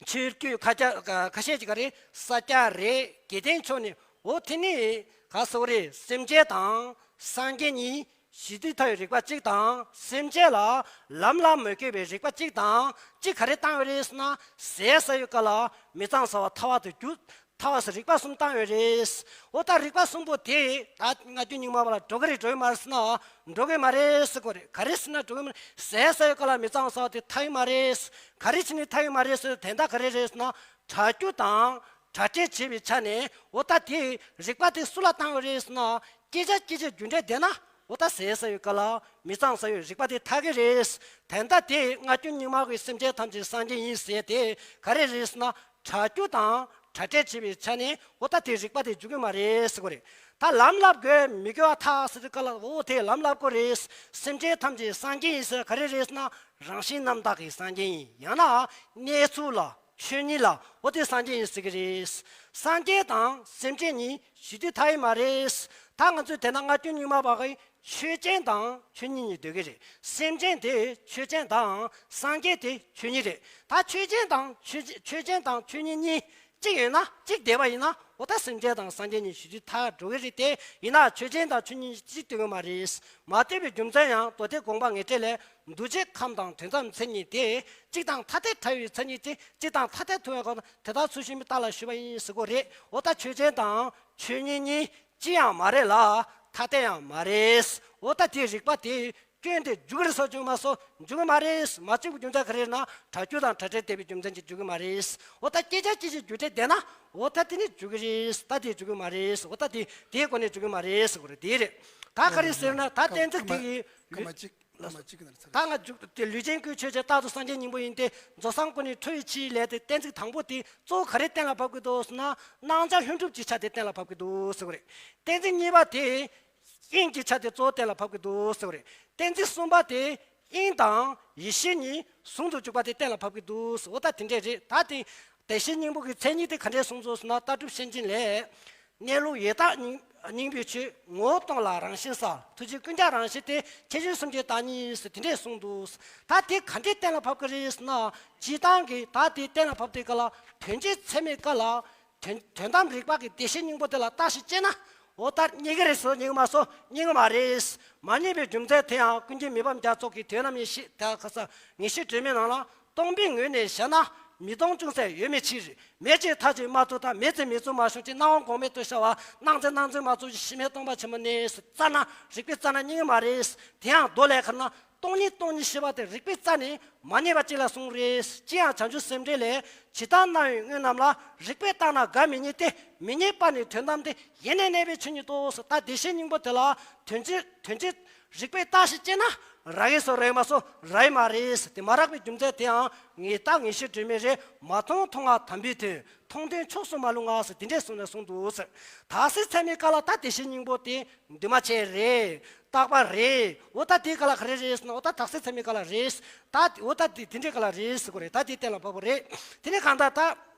ཆོས་བརྒྱུད་ཁ་ཁ་ཤས་ཀྱི་ག་རེ་ས་སྐྱ་རེད། དགེ་ལྡན་ཕྱོགས་ནས་འོ་དེ་ནི་ག་སོགས་རེད། སེམས་ཅན་དང་སངས་རྒྱས་གཉིས་ གཞི་དུས་མཐའ་ཡི་རིག་པ་གཅིག་དང་། སེམས་ཅན་ལ་ལམ་ལ་མོས་གུས་པའི་རིག་པ་གཅིག་དང་། གཅིག་ག་རེ་བཏང་བ་རེད་ཟེར་ན། ཟས་ཟ་བའི་སྐབས་ལ་མི་གཙང་ཟ་བ་ཐར་བ་དང་རྒྱུ། ཐར་བ་ཟེར་རིག་པ་གསུམ་བཏང་བ་རེད། འོ་ད་རིག་པ་གསུམ་པོ་དེ་ད་ལྔ་བཅུ་སྙིང་མ་པ་ལ་འགྲོ་གི་རེད་འགྲོ་གི་མ་རེད་ཟེར་ན། འགྲོ་གི་མ་རེད་ཟེར་གོ་རེད། ག་རེ་ཟེར་ན་འགྲོ་གི་མ་རེད། ཟས་ཟ་བའི་སྐབས་ལ་མི་གཙང་ཟ་བ་དེ་ཐར་གི་མ་རེད། ག་རེ་བྱས་ནས་ཐར་གི་མ་རེད་ཟེར། དོན་དག་ག་རེ་རེད་ཟེར་ན། དྲག་རྒྱུ་དང་གྲ་སྒྲིག་བྱེད་པའི་ཆ་ནས། འོ་ད་དེ་རིག་པ་དེ་སུ་ལ་བཏང་བ་རེད་ཟེར་ན། སྐད་ཆ་སྐད་ཆ་རྒྱུ་འབྲས་བདེན་ན། འོ་ད་ཟས་ཟ་བའི་སྐབས་ལ་མི་གཙང་ཟ་བའི་རིག་པ་དེ་ཐར་གི་རེད། དོན་དག་དེ་ལྔ་བཅུ་སྙིང་མ་གི་སེམས་ཅན་ཐམས་ཅད་སངས་རྒྱས་ཡིན་ཟེར་དེ་ག་རེ་རེད་ཟེར་ན། དྲག་རྒྱུ་དང་གྲ་སྒྲིག་བྱེད་པའི་ཆ་ནས། འོ་ད་དེ་རིག་པ་དེ་འཇུག་གི་མ་རེད་ཟེར་གོ་རེད། ད་ལམ་བསླབ་དགོས། མི་དགེ་བ་ཐར་ཟེར་དུས་སྐབས་ལ། འོ་དེ་ལམ་བསླབ་དགོས་རེད། སེམས་ཅན་ཐམས་ཅད་སངས་རྒྱས་ཡིན་ཟེར་ག་རེ་རེད་ཟེར་ན། རང་བཞིན་རྣམ་དག་གི་སངས་རྒྱས་ཡིན། ཡང་ན་གནས་ཚུལ་ལ། ཆོས་ཉིད་ལ། འོ་དེ་སངས་རྒྱས་ཡིན་ཟེར་གི་རེད། སངས་རྒྱས་དང་སེམས་ཅན་གཉིས་གཞི་དུས་མཐའ་ཡི་མ་རེད། ད་ང་ཚོས་དེ་ན་ལྔ་བཅུ་སྙིང་མ་པ་གི་ཆོས་ཅན་དང་ཆོས་ཉིད་གཉིས་འདོད་གི་རེད། སེམས་ཅན་དེ་ཆོས་ཅན་དང་སངས་རྒྱས་དེ་ཆོས་ཉིད་རེད། ད་ཆོས་ཅན་དང་ཆོས་ཆོས་ཅན་དང་ཆོས་ཉིད་གཉིས་གཅིག་ཡོད་ན། གཅིག་བསྡད་པ་ཡིན་ན། འོ་ད་སེམས་ཅན་དང་སངས་རྒྱས་གཉིས་གཞི་དུས་མཐའ་འགྲོ་གི་རེད་དེ། ཡིན་ན་ཆོས་ཅན་དང་ཆོས་ཉིད་གཅིག་འདོད་གི་མ་རེད། མ་འདོད་པའི་རྒྱུ་མཚན་ཡང་མདོ་སྡེ་དགོངས་པ་ངེས་འགྲེལ་ལས། འདུ་བྱེད་ཁམས་དང་དུས་མཚམས་མཚན་ཉིད་དེ། གཅིག་དང་ཐ་དད་བྲལ་བའི་མཚན་ཉིད་དེ། གཅིག་དང་ཐ་དད་མཐོང་བའི་སྒོ་ནས། དེ་ལྟར་ཚུལ་ཤེས་མི་རྟག་ལ་ཞུས་པ་ཡིན་ཟེར་གོ་རེད། འོ་ད་ཆོས་ཅན་དང་ཆོས་ཉིད་གཉིས་གཅིག་ཡང་མ་རེད་ལ། ཐ་དད་ཡང་མ་རེད། འོ་ད་དེ་རིག་པ་དེ་སྐྱོན་དེ་འཇུག་གི་རེད་ཟེར་བ་འཇུག་མ་སོང་། འཇུག་གི་མ་རེད། མ་འཇུག་པའི་རྒྱུ་མཚན་ག་རེ་རེད་ན། དྲག་རྒྱུ་དང་གྲ་སྒྲིག་བསྡད་པའི་རྒྱུ་མཚན་གྱིས་འཇུག་གི་མ་རེད། འོ་ད་སྐད་ཆ་སྐད་ཆའི་རྒྱུ་འབྲས་བདེན་ན། འོ་ད་དེ་ནི་འཇུག་གི་རེད། ད་དེ་འཇུག་གི་མ་རེད། འོ་ད་དེ་དེའི་སྒོ་ནས་འཇུག་གི་མ་རེད་ཟེར་གོ་རེད། དེ་རེད། ད་ག་རེ་ཟེར་ན། ད་གཏན་ཚིགས་དེ་གི་སྐར་མ་གཅིག་སྐར་མ་གཅིག་གི་ནང་ཚར། ད་ང་འཇུག་དེ་ལུས་ཅན་སྐུའི་ཆོས་ཅན། རྟག་ཏུ་སངས་རྒྱས་སྙིང་པོ་ཡིན་ཏེ། རྫོགས་སངས་སྐུ་ནི་ཁྲོ་བོའི་ཕྱིར་ལས་དེ། གཏན་ཚིགས་དང་པོ་དེ་གཙོ་བོ་ག་རེ་གཏན་ལ་ཕབ་ཀྱི་འདུག་ཟེར་ན། སྣང་ཆ་ལྷུན་གྲུབ་ཀྱི་ཆ་དེ་གཏན་ལ་ཕབ་ཀྱི་འདུག་ཟེར་གོ་རེད། གཏན་ཚིགས་གཉིས་པ་དེ་དབྱིངས་ཀྱི་ཆ་དེ་གཙོ་བོ་གཏན་ལ་ཕབ་ཀྱི་འདུག་ཟེར་གོ་རེད། གཏན་ཚིགས་གསུམ་པ་དེ་དབྱིངས་དང་ཡེ་ཤེས་གཉིས་ཟུང་དུ་འཇུག་པ་དེ་གཏན་ལ་ཕབ་ཀྱི་འདུག་ཟེར། འོ་ད་དེ་འདྲས་རེད། ད་དེ་བདེ་གཤེགས་སྙིང་པོ་གི་མཚན་ཉིད་དེ་ག་འདྲས་གསུངས་སོང་ཟེར་ན། ལྟ་གྲུབ་ཤེར་ཕྱིན་ལས། གནས་ལུགས་ཡེ་དག་སྙིང་སྙིང་པོའི་ཆོས། ངོ་བོ་སྟོང་ལ་རང་བཞིན་གསལ། ཐུགས་རྗེ་ཀུན་ཁྱབ་རང་བཞིན་ཏེ། ཁྱད་ཆོས་སུམ་ཅུ་རྟག་གཉིས་ཟེར་དེ་འདྲས་གསུངས་འདུག། ད་དེ་ག་འདྲས་གཏན་ལ་ཕབ་ཀྱི་རེད་ཟེར་ན། སྤྱིར་བཏང་གི་ད་དེ་གཏན་ལ་ཕབ་དུས་སྐབས་ལ། དོན་སྤྱི་ཚད་མའི་སྐབས་ལ། དོན་དོན་དམ་རིག་པ་གི་བདེ་གཤེགས་སྙིང་པོ་དེ་ལ་བརྟགས་ཤིང་དཔྱད་ན། འོ་ད་རྙེད་ཀྱི་རེད་ཟེར། རྙེད་ཀྱི་མ་སོང་། རྙེད་ཀྱི་མ་རེད། མ་རྙེད་པའི་རྒྱུ་མཚན་དེ་ཡང་ཀུན་མཁྱེན་མི་ཕམ་རྒྱ་མཚོ་གི་དོན་རྣམ་དབྱེ་ཞེས། ད་ག་ས་ངེས་ཤེས་སྒྲོན་མེའི་ནང་ལ། སྟོང་པའི་ངོས་ནས་བཤད་ན། མི་སྟོང་ཅུང་ཟད་ཡོད་མེད་ཕྱིར། མེད་ཅེས་མཐའ་གཅིག་མ་ཐུབ་ལྟར། མེད་ཚེ་མེད་ཚུལ་མ་བྱུང་ཅིང་། སྣང་བ་འགོག་མེད་དུ་ཤར་བ། སྣང་ཚེ་སྣང་ཚུལ་མ་ཚུགས་ཤིང་། གཞི་མེད་སྟོང་པ་ཆེན་པོ་ནི། རྩ་ན་རིགས་པའི་རྩ་ན་རྙེད་ཀྱི་མ་རེད། དེ་ཡང་མདོ་ལས་ག་རེ་ན། སྟོང་ཉིད་སྟོང་ཉིད་ཤེས་པ་དེ་རིགས་པའི་རྩ་ནས་མ་རྙེད་པ་ཅིག་ལ་གསུངས་རེད། ཅི་ཡང་བྱང་ཆུབ་སེམས་འགྲེལ་ལས། ཇི་ལྟར་སྣང་བའི་དངོས་རྣམས་ལ། རིགས་པས་བརྟགས་ན་འགའ་མི་རྙེད་དེ། མི་རྙེད་པ་ནི་དོན་དམ་སྟེ། ཡེ་ནས་གནས་པའི་ཆོས་ཉིད་དོ། ད་བདེ་གཤེགས་སྙིང་པོ་དེ་ལ་དོན་སྤྱི་དོན་སྤྱི་རིགས་པས་བརྟགས་ཤིང་དཔྱད་ན་རག་གི་སོ་རག་གི་མ་སོང་། རག་གི་མ་རེད། དེ་མ་རག་པའི་རྒྱུ་མཚན་དེའང་ངེས་རྟགས་ངེས་ཤེས་སྒྲོན་མེ་རེད། མ་མཐོང་མཐོང་ང་དམ་པའི་དོན། མཐོང་དོན་ཕྱོགས་སུ་མ་ལྷུང་ང་ཟེར་དེ་འདྲས་གསུངས་ནས་གསུངས་འདུག་ཟེར། དག་ས་ཚད་མའི་སྐབས་ལ་ད་བདེ་གཤེགས་སྙིང་པོ་དེ་འདུས་མ་བྱས་རེད། རྟག་པ་རེད། འོ་ད་དེའི་སྐབས་ལ་ག་རེ་རེད་ཟེར་ན། འོ་ད་དག་ས་ཚད་མའི་སྐབས་ལ་རེད། ད་འོ་ད་དེ་དེ་འདྲའི་སྐབས་ལ་རེད་ཟེར་གོ་རེད། ད་དེ་གཏན་ལ་ཕབ་པ་རེད། དེ་ནས་གང་ལྟར་ད།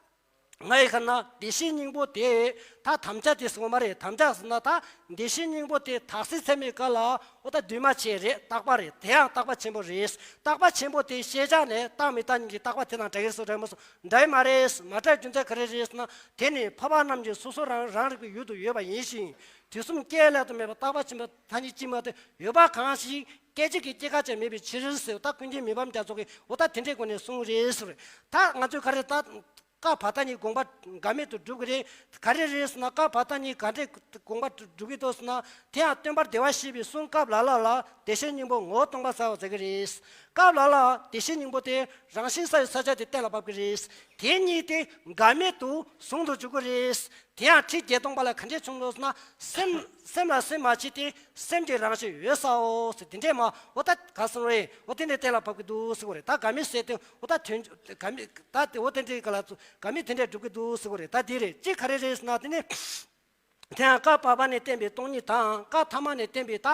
ང་ཡི་ཁ་ན་བདེ་གཤེགས་སྙིང་པོ་དེ་ད་དམ་བཅའ་དེ་སོང་མ་རེད། དམ་བཅའ་ཟེར་ན་ད་བདེ་གཤེགས་སྙིང་པོ་དེ་དག་ས་ཚད་མའི་སྐབས་ལ་འོ་ད་འདུས་མ་བྱས་རེད། རྟག་པ་རེད། དེ་ཡང་རྟག་པ་ཆེན་པོ་རེད། རྟག་པ་ཆེན་པོ་དེ་ཤེས་བྱ་ནས་རྟག་མི་རྟག་གཉིས་ཀྱི་རྟག་པ་དེ་དང་འདྲ་གི་སོ་འདྲ་མ་སོང་། འདྲ་གི་མ་རེད། མ་འདྲ་རྒྱུ་མཚན་ག་རེ་རེད་ཟེར་ན། དེ་ནི་འཕགས་པ་རྣམས་ཀྱི་སོ་སོ་རང་རང་རིག་པའི་ཡུལ་དུ་ཡོད་པ་ཡིན་ཞིང་། དུས་གསུམ་སྐྱེ་བ་ལས་དང་མེད་པ་རྟག་པ་ཆེན་པོ་ཐ་སྙད་གཅིག་མ་གཏོགས་ཡོད་པ་གང་ཞིག་སྐད་ཅིག་གི་སྐྱེ་འགག་ཅན་མེད་པའི་ཕྱིར་ཟེར། ད་ཀུན་མཁྱེན་མི་ཕམ་རྒྱ་མཚོ་གིས་འོ་ད་དེ་འདྲའི་སྒོ་ནས་གསུངས་རེད་ཟེར། ད་ང་ཚོས་ག་རེ་ད། སྐབས་བར་དག་གཉིས་དགོངས་པ་འགལ་མེད་དུ་སྒྲུབ་ཀྱི་རེད། ག་རེ་རེད་ཟེར་ན། སྐབས་བར་དག་གཉིས་ག་འདྲས་དགོངས་པ་སྒྲུབ་ཀྱི་འདུག་ཟེར་ན། དེ་ཡང་སྟོན་པ་བདེ་བར་གཤེགས་པའི་གསུང་སྐབས་ལ་ལ་ལ་བདེ་གཤེགས་སྙིང་པོ་ངོ་བོ་སྟོང་པ་གསལ་བར་མཛད་ཀྱི་རེད། སྐབས་ལ་ལ་བདེ་གཤེགས་སྙིང་པོ་དེ་རང་བཞིན་གསལ་བའི་ས་ཆ་དེ་གཏན་ལ་ཕབ་ཀྱི་རེད། དེ་གཉིས་དེ་འགལ་མེད་དུ་ཟུང་དུ་འཇུག་གི་རེད། དེ་ཡང་ཁྲིད་བརྒྱད་སྟོང་པ་ལ་ག་འདྲས་བྱུང་འདུག་ཟེར་ན། སེམས་སེམས་ལ་སེམས་མ་མཆིས་ཏེ། སེམས་ཀྱི་རང་བཞིན་འོད་གསལ་བའོ་ཟེར་དེ་འདྲས་མ། འོ་ད་ག་ཟེར་རེད། འོ་དེ་འདྲས་གཏན་ལ་ཕབ་ཀྱི་འདུག་ཟེར་གོ་རེད། ད་འགལ་མེད་ཟེར་དེ་འོ་ད་དོན་འགལ་མེད་ད་དེ་འོ་དེ་འདྲས་ག་ལ་འགལ་མེད་དེ་འདྲས་སྒྲུབ་ཀྱི་འདུག་ཟེར་གོ་རེད། ད་དེ་རེད། གཅིག་ག་རེ་རེད་ཟེར་ན། དེ་ནི་དེ་ཡང་སྐབས་བར་པ་ནས་བསྟན་པའི་སྟོང་ཉིད་དང་། སྐབས་ཐ་མ་ནས་བསྟན་པའི་ད་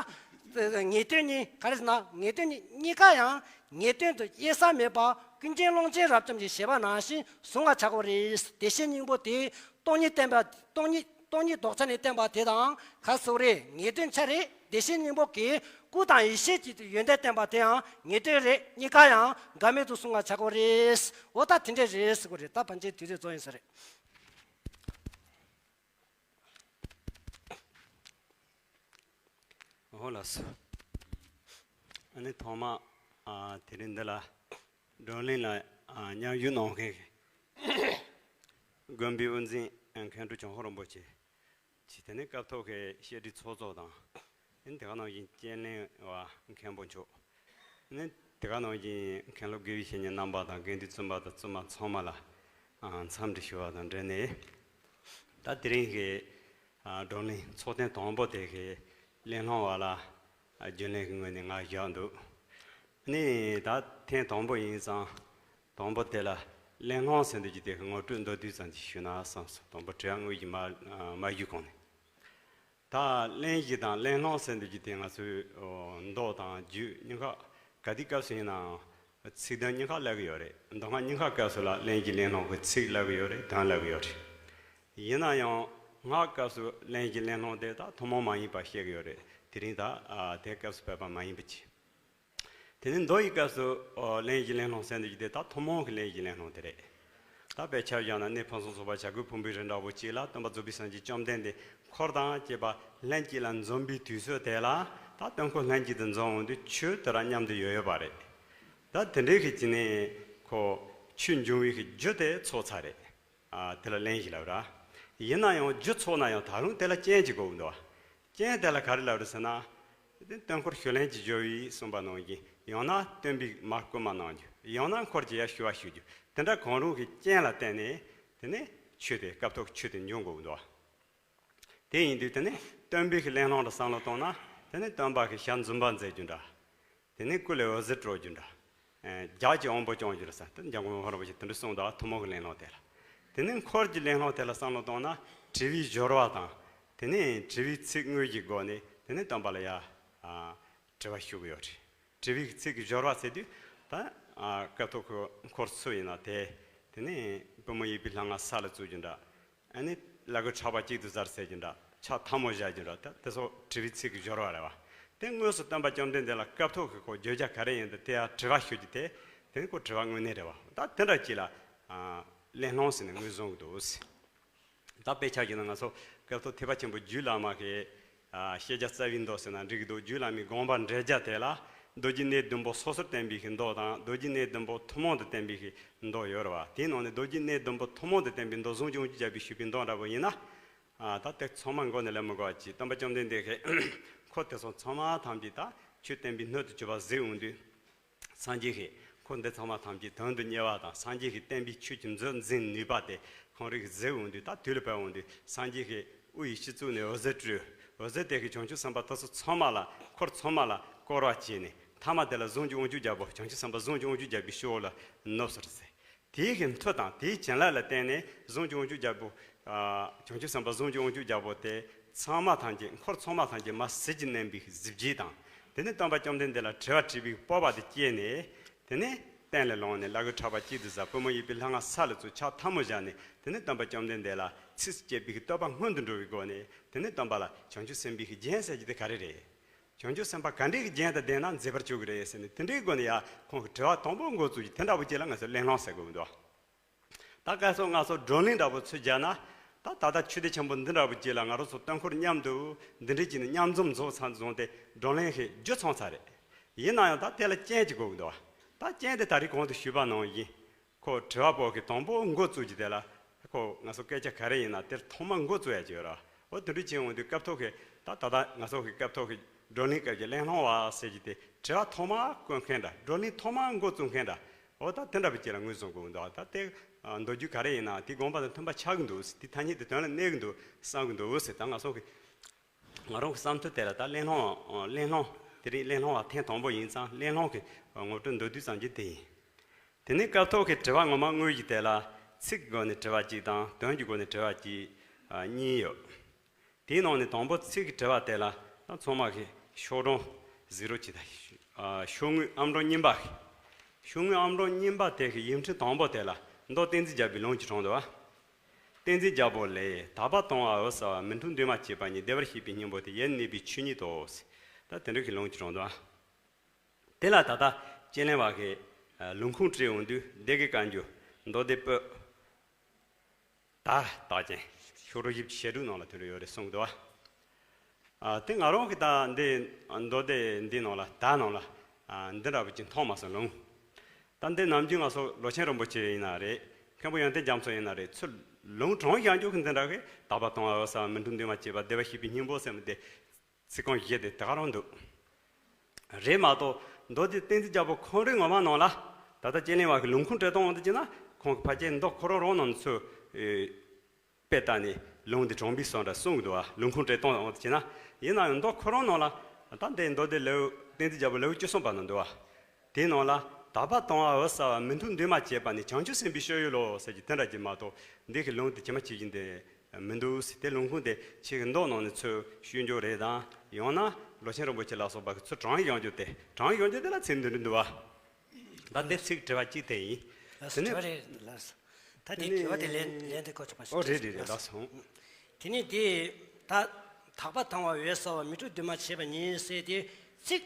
ངེས་དོན་གཉིས། ག་རེ་ཟེར་ན། ངེས་དོན་གཉིས་གཉིས་ཀ་ཡང་ངེས་དོན་དུ་དབྱེ་ས་མེད་པ་ཀུན་མཁྱེན་ཀློང་ཆེན་རབ་འབྱམས་ཀྱི་བཞེད་པ་ནང་བཞིན་བཟུང་བར་བྱ་དགོས་རེད། བདེ་གཤེགས་སྙིང་པོ་དེ་སྟོང་ཉིད་བསྟན་པ་སྟོང་ཉིད་སྟོང་ཉིད་ལྡོག་ཆ་ནས་བསྟན་པ་དེ་དང་ག་ཟེར་རེད། ངེས་དོན་ཆ་རེད། བདེ་གཤེགས་སྙིང་པོ་གིས་སྐུ་དང་ཡེ་ཤེས་ཀྱི་ཡོན་ཏན་བསྟན་པ་དེའང་ངེས་དོན་རེད། གཉིས་ཀ་ཡང་འགལ་མེད་དུ་བཟུང་བར་བྱ་དགོས་རེད། འོ་ད་དེ་འདྲས་རེད་ཟེར་གོ་རེད། ད་ཕན་ཆད་དུས་ཚོད་རྫོགས་ཡིན་ས་རེད། འོ་ལགས་སོ། ཨ་ནི་ཐོག་མ་ཨ་དེ་རིང་འདི་ལ་བགྲོ་གླེང་ལ་ཨ་མཉམ་ཞུགས་གནང་མཁན་གྱི་དགོན་པའི་དབུ་འཛིན་མཁན་སྤྲུལ་ཇོ་ཧོ་རིན་པོ་ཆེ་གིས། དེ་ནས་སྐབས་ཐོག་གི་བཤད་སྒྲིག་ཚོགས་གཙོ་དང་། ཨ་ནི་དེ་ག་ནང་བཞིན་དཔྱད་གླེང་བ་མཁན་པོ་མཆོག་ཨ་ནི་དེ་ག་ནང་བཞིན་མཁན་སློབ་དགེ་བའི་བཤེས་གཉེན་རྣམ་པ་དང་དགེ་འདུན་བཙུན་པ་དང་བཙུན་མ་ཚང་མ་ལ་ཨ་འཚམས་འདྲི་ཞུ་བ་དང་འབྲེལ་ནས། ད་དེ་རིང་གི་ཨ་བགྲོ་གླེང་ཚོགས་ཐེངས་དང་པོ་དེ་གི་གླེང་སློང་བ་ལ་ཨ་རྒྱུན་ལས་ཀྱི་ངོས་ནས་ང་བཞག་འདུག་ཨ་ནི་ད་ཐེངས་དང་པོ་ཡིན་ཙང་། དང་པོ་དེ་ལ་གླེང་སློང་ཟེར་འདུག་གི་དེ་གི་ངོ་སྤྲོད་མདོར་བསྡུས་ཙམ་ཅིག་ཞུས་ན་བསམ་སོང་། དང་པོ་དྲི་བ་དངོས་ཀྱི་མ་མ་ཞུས་གོང་ནས། ད་གླེང་གཞི་དང་གླེང་སློང་ཟེར་འདུག་གི་དེ་ང་ཚོས་ཨོ་མདོ་དང་རྒྱུད་གཉིས་ཀ་ག་དུས་སྐབས་སུ་ཡིན་ནའང་ཚིག་དོན་གཉིས་ཀ་སླེབས་ཀྱི་ཡོད་རེད། མདོ་སྔགས་གཉིས་ཀ་སྐབས་སུ་ལ་གླེང་གཞི་གླེང་སློང་གི་ཚིག་སླེབས་ཀྱི་ཡོད་རེད། དོན་སླེབས་ཀྱི་ཡོད་རེད། ཡིན་ན་ཡང་སྔགས་སྐབས་སུ་གླེང་གཞི་གླེང་སློང་དེ་ད་ཐུན་མོང་མ་ཡིན་པ་བཤད་ཀྱི་ཡོད་རེད། དེ་རིང་ད་ཨ་དེ་སྐབས་སུ་བབས་པ་མ་ཡིན་པ་ཅིག་དེ་ནས་མདོ་ཡི་སྐབས་སུ་ཨོ་གླེང་གཞི་གླེང་སློང་ཟེར་འདུག་གི་དེ་ད་ཐུན་མོང་གི་གླེང་གཞི་གླེང་སློང་དེ་རེད། ད་དཔེ་ཆ་བཞག་ན་གནས་ཕུན་སུམ་ཚོགས་པ་བྱ་རྒོད་ཕུང་པོའི་རི་འདྲ་བོ་ཅིག་ལ་སྟོན་པ་རྫོགས་པའི་སངས་རྒྱས་བཅོམ་ལྡན་འདས་འཁོར་དང་བཅས་པ་ལྷན་ཅིག་ལ་འཛོམས་པའི་དུས་ཚོད་དེ་ལ། ད་སྟོན་འཁོར་ལྷན་ཅིག་ཏུ་འཛོམས་འོང་དུས་ཆོས་དེ་རང་མཉམ་དུ་ཡོད་ཡོད་པ་རེད། ད་དེ་འདྲའི་གི་ཅི་ནས་ཁོ་ཆོས་འབྱུང་བའི་གི་རྒྱུ་དེ་ཚོགས་ཚར་རེད། ཨ་དེ་ལ་གླེང་གཞི་ལབ་ར། ཡིན་ན་ཡང་རྒྱུ་ཚོགས་ན་ཡང་ད་རུང་དེ་ལ་རྐྱེན་ཅིག་དགོས་འདུག་རྐྱེན་དེ་ལ་ག་རེ་ལབ་རེད་ཟེར་ན། དེ་སྟོན་འཁོར་ཞུ་ལེན་གྱི་སྦྱོར་བས་གསུངས་པ་ནང་བཞིན། ཡང་ན་སྟོན་པས་མར་བསྐུལ་མ་གནང་རྒྱུ། ཡང་ན་འཁོར་གྱིས་ཡར་ཞུ་བ་ཞུ་རྒྱུ། དེ་འདྲ་གང་རུང་གི་རྐྱེན་ལ་བརྟེན་ནས་དེ་ནས་ཆོས་དེ་སྐབས་ཐོག་ཆོས་དེ་འབྱུང་དགོས་འདུག་དེ་ཡིན་དུས་དེ་ནས་སྟོན་པའི་གི་གླེང་སློང་ལ་བསམ་བློ་བཏང་ན། དེ་ནས་སྟོན་པ་གི་ཞལ་འཛུམ་པ་མཛད་རྒྱུ་འདྲ། དེ་ནས་སྐུ་ལས་འོད་ཟེར་སྤྲོ་རྒྱུ་འདྲ། ཨེ་ལྗགས་ཀྱིས་དབང་པོ་སྐྱོང་རྒྱུ་རེད་ཟེར། དེ་འཇམ་མགོན་ཧོར་རིན་པོ་ཆེས་དེ་འདྲ་གསུངས་འདུག་ཐུན་མོང་གི་གླེང་སློང་དེ་ལ། དེ་ནས་འཁོར་གྱི་གླེང་སློང་དེ་ལ་བསམ་བློ་བཏང་ན། དྲི་བའི་སྦྱོར་བ་དང་། དེ་ནས་དྲི་བའི་ཚིག་དངོས་ཀྱི་སྒོ་ནས་དེ་ནས་སྟོན་པ་ལ་ཡ་ཨ་དྲི་བ་ཞུ་གི་ཡོད་རེད། དྲི་བའི་ཚིག་གི་སྦྱོར་བ་ཟེར་དུས་ད་ཨ་སྐབས་ཐོག་གི་འཁོར་སུ་ཡིན་ན་དེ། དེ་ནས་པུས་མོ་གཡས་པས་ལྷ་ང་ས་ལ་བཙུགས་རྒྱུ་འདྲ། ཨ་ནི་བླ་གོས་ཕྲག་པ་གཅིག་ཏུ་གཟར་ཟེར་རྒྱུ་འདྲ། ཕྱག་ཐལ་མོ་བཞག་རྒྱུ་འདྲ། ད་དེ་ཚོ་དྲི་བའི་ཚིག་གི་སྦྱོར་བ་རེད་བ། དེ་དངོས་སུ་སྟོན་པ་བཅོམ་ལྡན་འདས་ལ་སྐབས་ཐོག་གི་ཁོ་བརྗོད་བྱ་ག་རེ་ཡིན་ད་དེ་ཡང་དྲི་བ་ཞུ་རྒྱུ་དེ། དེ་ནི་ཁོ་དྲི་བ་དངོས་གནས་རེད་བ། ད་དེ་འདྲ་ཅིག་ལ་ཨ་གླེང་སློང་ཟེར་ནས་ངོས་བཟུང་གི་འདུག་ད་དཔེ་ཆ་བཞག་ན་ང་ཚོ་སྐབས་ཐོག་ཐེག་པ་ཆེན་པོ་རྒྱུད་བླ་མ་གི་ཨ་བཤད་བྱ་རྩ་བའི་མདོ་ཟེར་ན་འགྲིག་གི་འདུག་རྒྱུད་བླ་མའི་དགོངས་པ་འགྲེལ་བྱ་དེ་ལ། མདོ་རྒྱུད་གནས་བདུན་པོ་སོ་སོར་བསྟན་པའི་གི་མདོ་དང་། མདོ་རྒྱུད་གནས་བདུན་པོ་ཐུན་མོང་དུ་བསྟན་པའི་གི་མདོ་ཡོད་རེད་བ། དེའི་ནང་ནས་མདོ་རྒྱུད་གནས་བདུན་པོ་ཐུན་མོང་དུ་བསྟན་པའི་མདོ་ཟུང་འཇུག་དབང་ཕྱུག་རྒྱལ་པོས་ཞུས་པའི་མདོ་འདྲ་པོ་ཡིན་ན། ཨ་ད་དེ་ཚང་མ་མགོ་ནས་ལབ་མི་དགོས་པ་ཅིག་སྟོན་པ་བཅོམ་ལྡན་འདས་ཀྱིས་འཁོར་དེ་ཚོ་ཚང་མ་ཐམས་ཅད་ད་ཆོས་བསྟན་པའི་སྣོད་དུ་གྱུར་པ་གཟིགས་འོང་དུས། སངས་རྒྱས་ཀྱིས་འཁོར་འདི་ཚང་མ་ཐམས་ཅད་དོན་དུ་གཉེར་བ་དང་། སངས་རྒྱས་ཀྱིས་བསྟན་པའི་ཆོས་ཀྱི་མཛོད་འཛིན་ནུས་པ་དེ་ཁོང་རང་གིས་གཟིགས་འོང་དུས། ད་དུས་ལ་བབ་འོང་དུས་སངས་རྒྱས་ཀྱིས་དབུ་ཡི་སྤྱི་གཙུག་ནས་འོད་ཟེར་སྤྲོས། འོད་ཟེར་དེ་གིས་བྱང་ཆུབ་སེམས་དཔའ་དེ་ཚོ་ཚང་མ་ལ། འཁོར་ཚང་མ་ལ་བསྐོར་བ་བྱས་ནས། མཐའ་མ་དེ་ལ་ཟུང་འཇུག་དབང་ཕྱུག་རྒྱལ་པོ། བྱང་ཆུབ་སེམས་དཔའ་ཟུང་འཇུག་དབང་ཕྱུག་རྒྱལ་པོའི་ཤུལ་འོག་ལ་ནུབ་སོང་ཟེར། དེའི་གི་མཐུ་དང་དེའི་བྱིན་རླབས་ལ་བརྟེན་ནས་ཟུང་འཇུག་དབང་ཕྱུག་རྒྱལ་པོ། ཨ་བྱང་ཆུབ་སེམས་དཔའ་ཟུང་འཇུག་དབང་ཕྱུག་རྒྱལ་པོ་དེ་ཚང་མ་ཐམས་ཅད། འཁོར་ཚང་མ་ཐམས་ཅད་མར་ཟིལ་གྱིས་མནན་པའི་གཟི་བརྗིད་དང་། དེ་ནས་སྟོན་པ་བཅོམ་ལྡན་འདས་ལ་དྲི་བ་དྲིས་པའི་སྤོབས་པ་དེ་སྐྱེས་ནས། དེ་ནས་སྟན་ལ་ལངས་ནས་བླ་གོས་ཕྲག་པ་གཅིག་ཏུ་གཟར། པུས་མོ་གཡས་པས་ལྷ་ང་ས་ལ་བཙུགས། ཕྱག་ཐལ་མོ་བཞག་ནས། དེ་ནས་སྟོན་པ་བཅོམ་ལྡན་འདས་ལ་ཚིགས་སུ་བཅད་པའི་བསྟོད་པ་སྔོན་དུ་འགྲོ་བའི་སྒོ་ནས། དེ་ནས་སྟོན་པ་ལ་བྱང་ཆུབ་སེམས་དཔའི་རྒྱན་ཟེར་གྱི་དེ་ག་རེ་རེད། བྱང་ཆུབ་སེམས་དཔའ་ག་འདྲའི་རྒྱན་དང་ལྡན་ན་མཛེས་པར་གྱུར་གྱི་རེད་ཟེར་ནས། དེ་འདྲའི་སྒོ་ནས་ཡང་ཁོང་གིས་དྲི་བ་དང་པོ་འགོ་བཙུགས་ཀྱི་དེ་འདྲ་བོ་ཅིག་ལ་ང་ཚོས་གླེང་སློང་ཟེར་དགོས་ཀྱི་འདུག་ད་སྐབས་སུ་ང་ཚོ་བགྲོ་གླེང་འདྲ་བོ་ཚུར་བརྒྱབ་ན། ད་ད་ལྟ་ཆོས་སྡེ་ཆེན་པོ་འདི་འདྲ་བོ་ཅིག་ལ་ང་རང་ཚོ་སྟོན་འཁོར་མཉམ་དུ་འདི་འདྲའི་ཅིག་ནས་མཉམ་འཛོམས་རྫོགས་ཚར་བཟུང་སྟེ་བགྲོ་གླེང་གི་རྒྱུ་ཚང་ཚར་རེད། ཡིན་ན་ཡང་ད་དེ་ལ་རྐྱེན་ཅིག་དགོས་ཀྱི་འདུག་ད་རྐྱེན་དེ་ད་རེས་གོང་དུ་ཞུས་པ་ནང་བཞིན། ཁོ་དྲི་བ་པོ་གི་དང་པོ་འགོ་བཙུགས་ཀྱི་དེ་ལ། ཁོ་ང་ཚོ་སྐད་ཆ་ག་རེ་ཡིན་ན་དེར་ཐོག་མ་འགོ་བཙུགས་ཡ་ཅིག་ཡོད་ར། འོ་དེ་འདྲ་བྱས་འོང་དུས་སྐབས་ཐོག་གི། ད་ད་ལྟ་ང་ཚོ་གི་སྐབས་ཐོག་གི་བགྲོ་གླེང་སྐབས་ཀྱི་གླེང་སློང་བ་ཟེར་གྱི་དེ། དྲི་བ་ཐོག་མ་བཀོད་མཁན་འདྲ། བགྲོ་གླེང་ཐོག་མ་འགོ་བཙུགས་མཁན་འདྲ། འོ་ད་དེ་འདྲ་བ་ཅིག་ལ་ངོས་བཟུང་དགོས་འདུག་ད་དེ་ཨ་མདོ་རྒྱུད་ག་རེ་ཡིན་ན་དེ་དགོངས་པ་དང་མཐུན་པ་ཆགས་ཀྱི་འདུག་དེ་ཐ་སྙད་དེ་དོན་ལ་གནས་ཀྱི་འདུག་བསམ་གྱི་འདུག་ཟེར། ད་ང་ཚོ་གི། ང་རང་གི་བསམ་ཚུལ་དེ་ལ། ད་གླེང་སློང་། གླེང་སློང་དེ་རིང་གླེང་སློང་བ་ཐེངས་དང་པོ་ཡིན་ཙང་། གླེང་སློང་གི་ངོ་སྤྲོད་མདོར་བསྡུས་ཙམ་ཅིག་དེ་ཡིན། དེ་ནས་སྐབས་ཐོག་གི་དྲི་བ་ངོ་མ་དངོས་ཀྱི་དེ་ལ་ཚིག་གི་སྒོ་ནས་དྲི་བ་གཅིག་དང་དོན་གྱི་སྒོ་ནས་དྲི་བ་གཅིག་ཨ་གཉིས་ཡོད། དེའི་ནང་ནས་དང་པོ་ཚིག་གི་དྲི་བ་དེ་ལ་ད་ཚང་མ་གི་ཤོག་གྲངས་གཟིགས་རོགས་གྱིས་དང་། ཨ་ཤོག་ངོས་ཨམ་གྲངས་གཉིས་པ་གི། ཤོག་ངོས་ཨམ་གྲངས་གཉིས་པ་དེ་གི་ཡིག་འཕྲིན་དང་པོ་དེ་ལ་མདོ་བསྟན་འཛིན་རྒྱལ་པོའི་ལུང་གཅིག་དྲངས་འདུག་བ། བསྟན་འཛིན་རྒྱལ་པོ་ལས། དག་པ་དང་བ་འོད་གསལ་བ། མི་འཁྲུགས་འདུས་མ་བྱས་པ་ཉིད། བདེ་བར་གཤེགས་པའི་སྙིང་པོ་སྟེ། ཡེ་ནས་གནས་པའི་ཆོས་ཉིད་དོ། ད་དེ་འདྲ་གི་ལུང་གཅིག་དྲངས་འདུག་བ། དེ་ལ་ད་ལྟ་དཔྱད་གླེང་བ་གིས་ལུང་ཁུངས་བྲིས་འོང་དུས། སྡེ་དགེ་བཀའ་འགྱུར། མདོ་སྡེ་པོད་ད་དག་ཅན། ཤོག་གྲངས་བཞི་བཅུ་ཞེ་དྲུག་ནང་ལ་དེ་འདྲ་ཡོད་རེད་གསུངས་འདུག་བ། ཨ་དེ་ང་རང་གིས་ད་འདི་མདོ་སྡེ་འདི་ནང་ལ། ད་ནང་ལ་ ཨ་འདི་འདྲ་བོ་ཅིག་མཐོང་མ་སོང་ལུང་། ད་འདི་ནམ་རྒྱུན་ང་ཚོ་ལོ་ཆེན་རིན་པོ་ཆེ་ཡིན་ན་རེད། མཁན་པོ་ཡོན་ཏན་རྒྱ་མཚོ་ཡིན་ན་རེད། ཚུར་ལུང་དྲངས་བཞག་རྒྱུ་གི་འདི་འདྲ་གི་དག་པ་དང་འོད་གསལ་བ་མི་འཁྲུལ་འདུས་མ་བྱས་པ་བདེ་བར་གཤེགས་པའི་སྙིང་པོ་ཟེར་མི་དེ་ཚིག་རྐང་བཞི་དེ་དེ་ག་རང་འདུག་རེད་མ་གཏོགས་མདོ་སྡེ་བསྟན་འཛིན་རྒྱལ་པོ་ཁོང་རང་ངོ་མ་ནང་ལ་ད་ལྟ་སྤྱན་ལེགས་དབང་གི་ལུང་ཁུངས་བྲིས་སྟངས་འོང་དུ་བྱས་ན་ཁོང་གི་ཕལ་ཆེར་མདོ་ཁོ་རང་རང་ནང་ཚུར་ཨེ་དཔེ་བལྟས་ནས་ལུང་འདི་དྲངས་པའི་བཟོ་འདྲ་གསུང་གི་འདུག་བ། ལུང་ཁུངས་བྲིས་སྟངས་འོང་དུ་བྱས་ན། ཡིན་ན་ཡང་མདོ་ཁོ་རང་ནང་ལ་ད་འདི་མདོ་སྡེ་ལེའུ་བསྟན་འཛིན་རྒྱལ་པོ་ལེའུ་བཅུ་གསུམ་པ་ནང་འདུག་བ། དེའི་ནང་ལ་དག་པ་དང་འོད་གསལ་བ་མི་འཁྲུལ་འདུས་མ་བྱས་པ་ནི་བྱང་ཆུབ་སེམས་དཔའི་སྤྱོད་ཡུལ་ལོ་ཟེར་གྱི་དེ་འདྲ་ཅིག་མ་གཏོགས་འདི་གི་ལུང་དེ་ཇི་མ་ཇི་བཞིན་དེ་མི་འདུག་ཟེར། དེ་ལུང་ཁུངས་དེ་ཁྱེད་ཀྱི་མདོ་ནང་ནས་ཚུར་ཞུ་རྒྱུ་རེད་དང་། ཡང་ན་ལོ་ཆེན་རིན་པོ་ཆེ་ལ་སོགས་པ་གི་ཚུར་དྲངས་ཡོང་རྒྱུ་དེ་དྲངས་ཡོང་རྒྱུ་དེ་ལ་ཚིག་འདི་འདྲ་འདུག་བ། ད་འདི་ཚིག་དྲི་བ་གཅིག་དེ་ཡིན། ལགས་སོ། དེ་ནས་དྲི་བ་རེ་ལགས་སོ། ད་དེ་དེ་ནས་དྲི་བ་དེ་ལན་ལན་དེ་གོ་ཆོག་པ་ཞིག་ཨོ་རེད་རེད་རེད། ལགས་སོ། དེ་ནས་དེ་ད་དག་པ་དང་བ་འོད་གསལ་བ་མི་འཁྲུལ་འདུས་མ་བྱས་པ་ཉིད་ཟེར་དེ་ཚིག་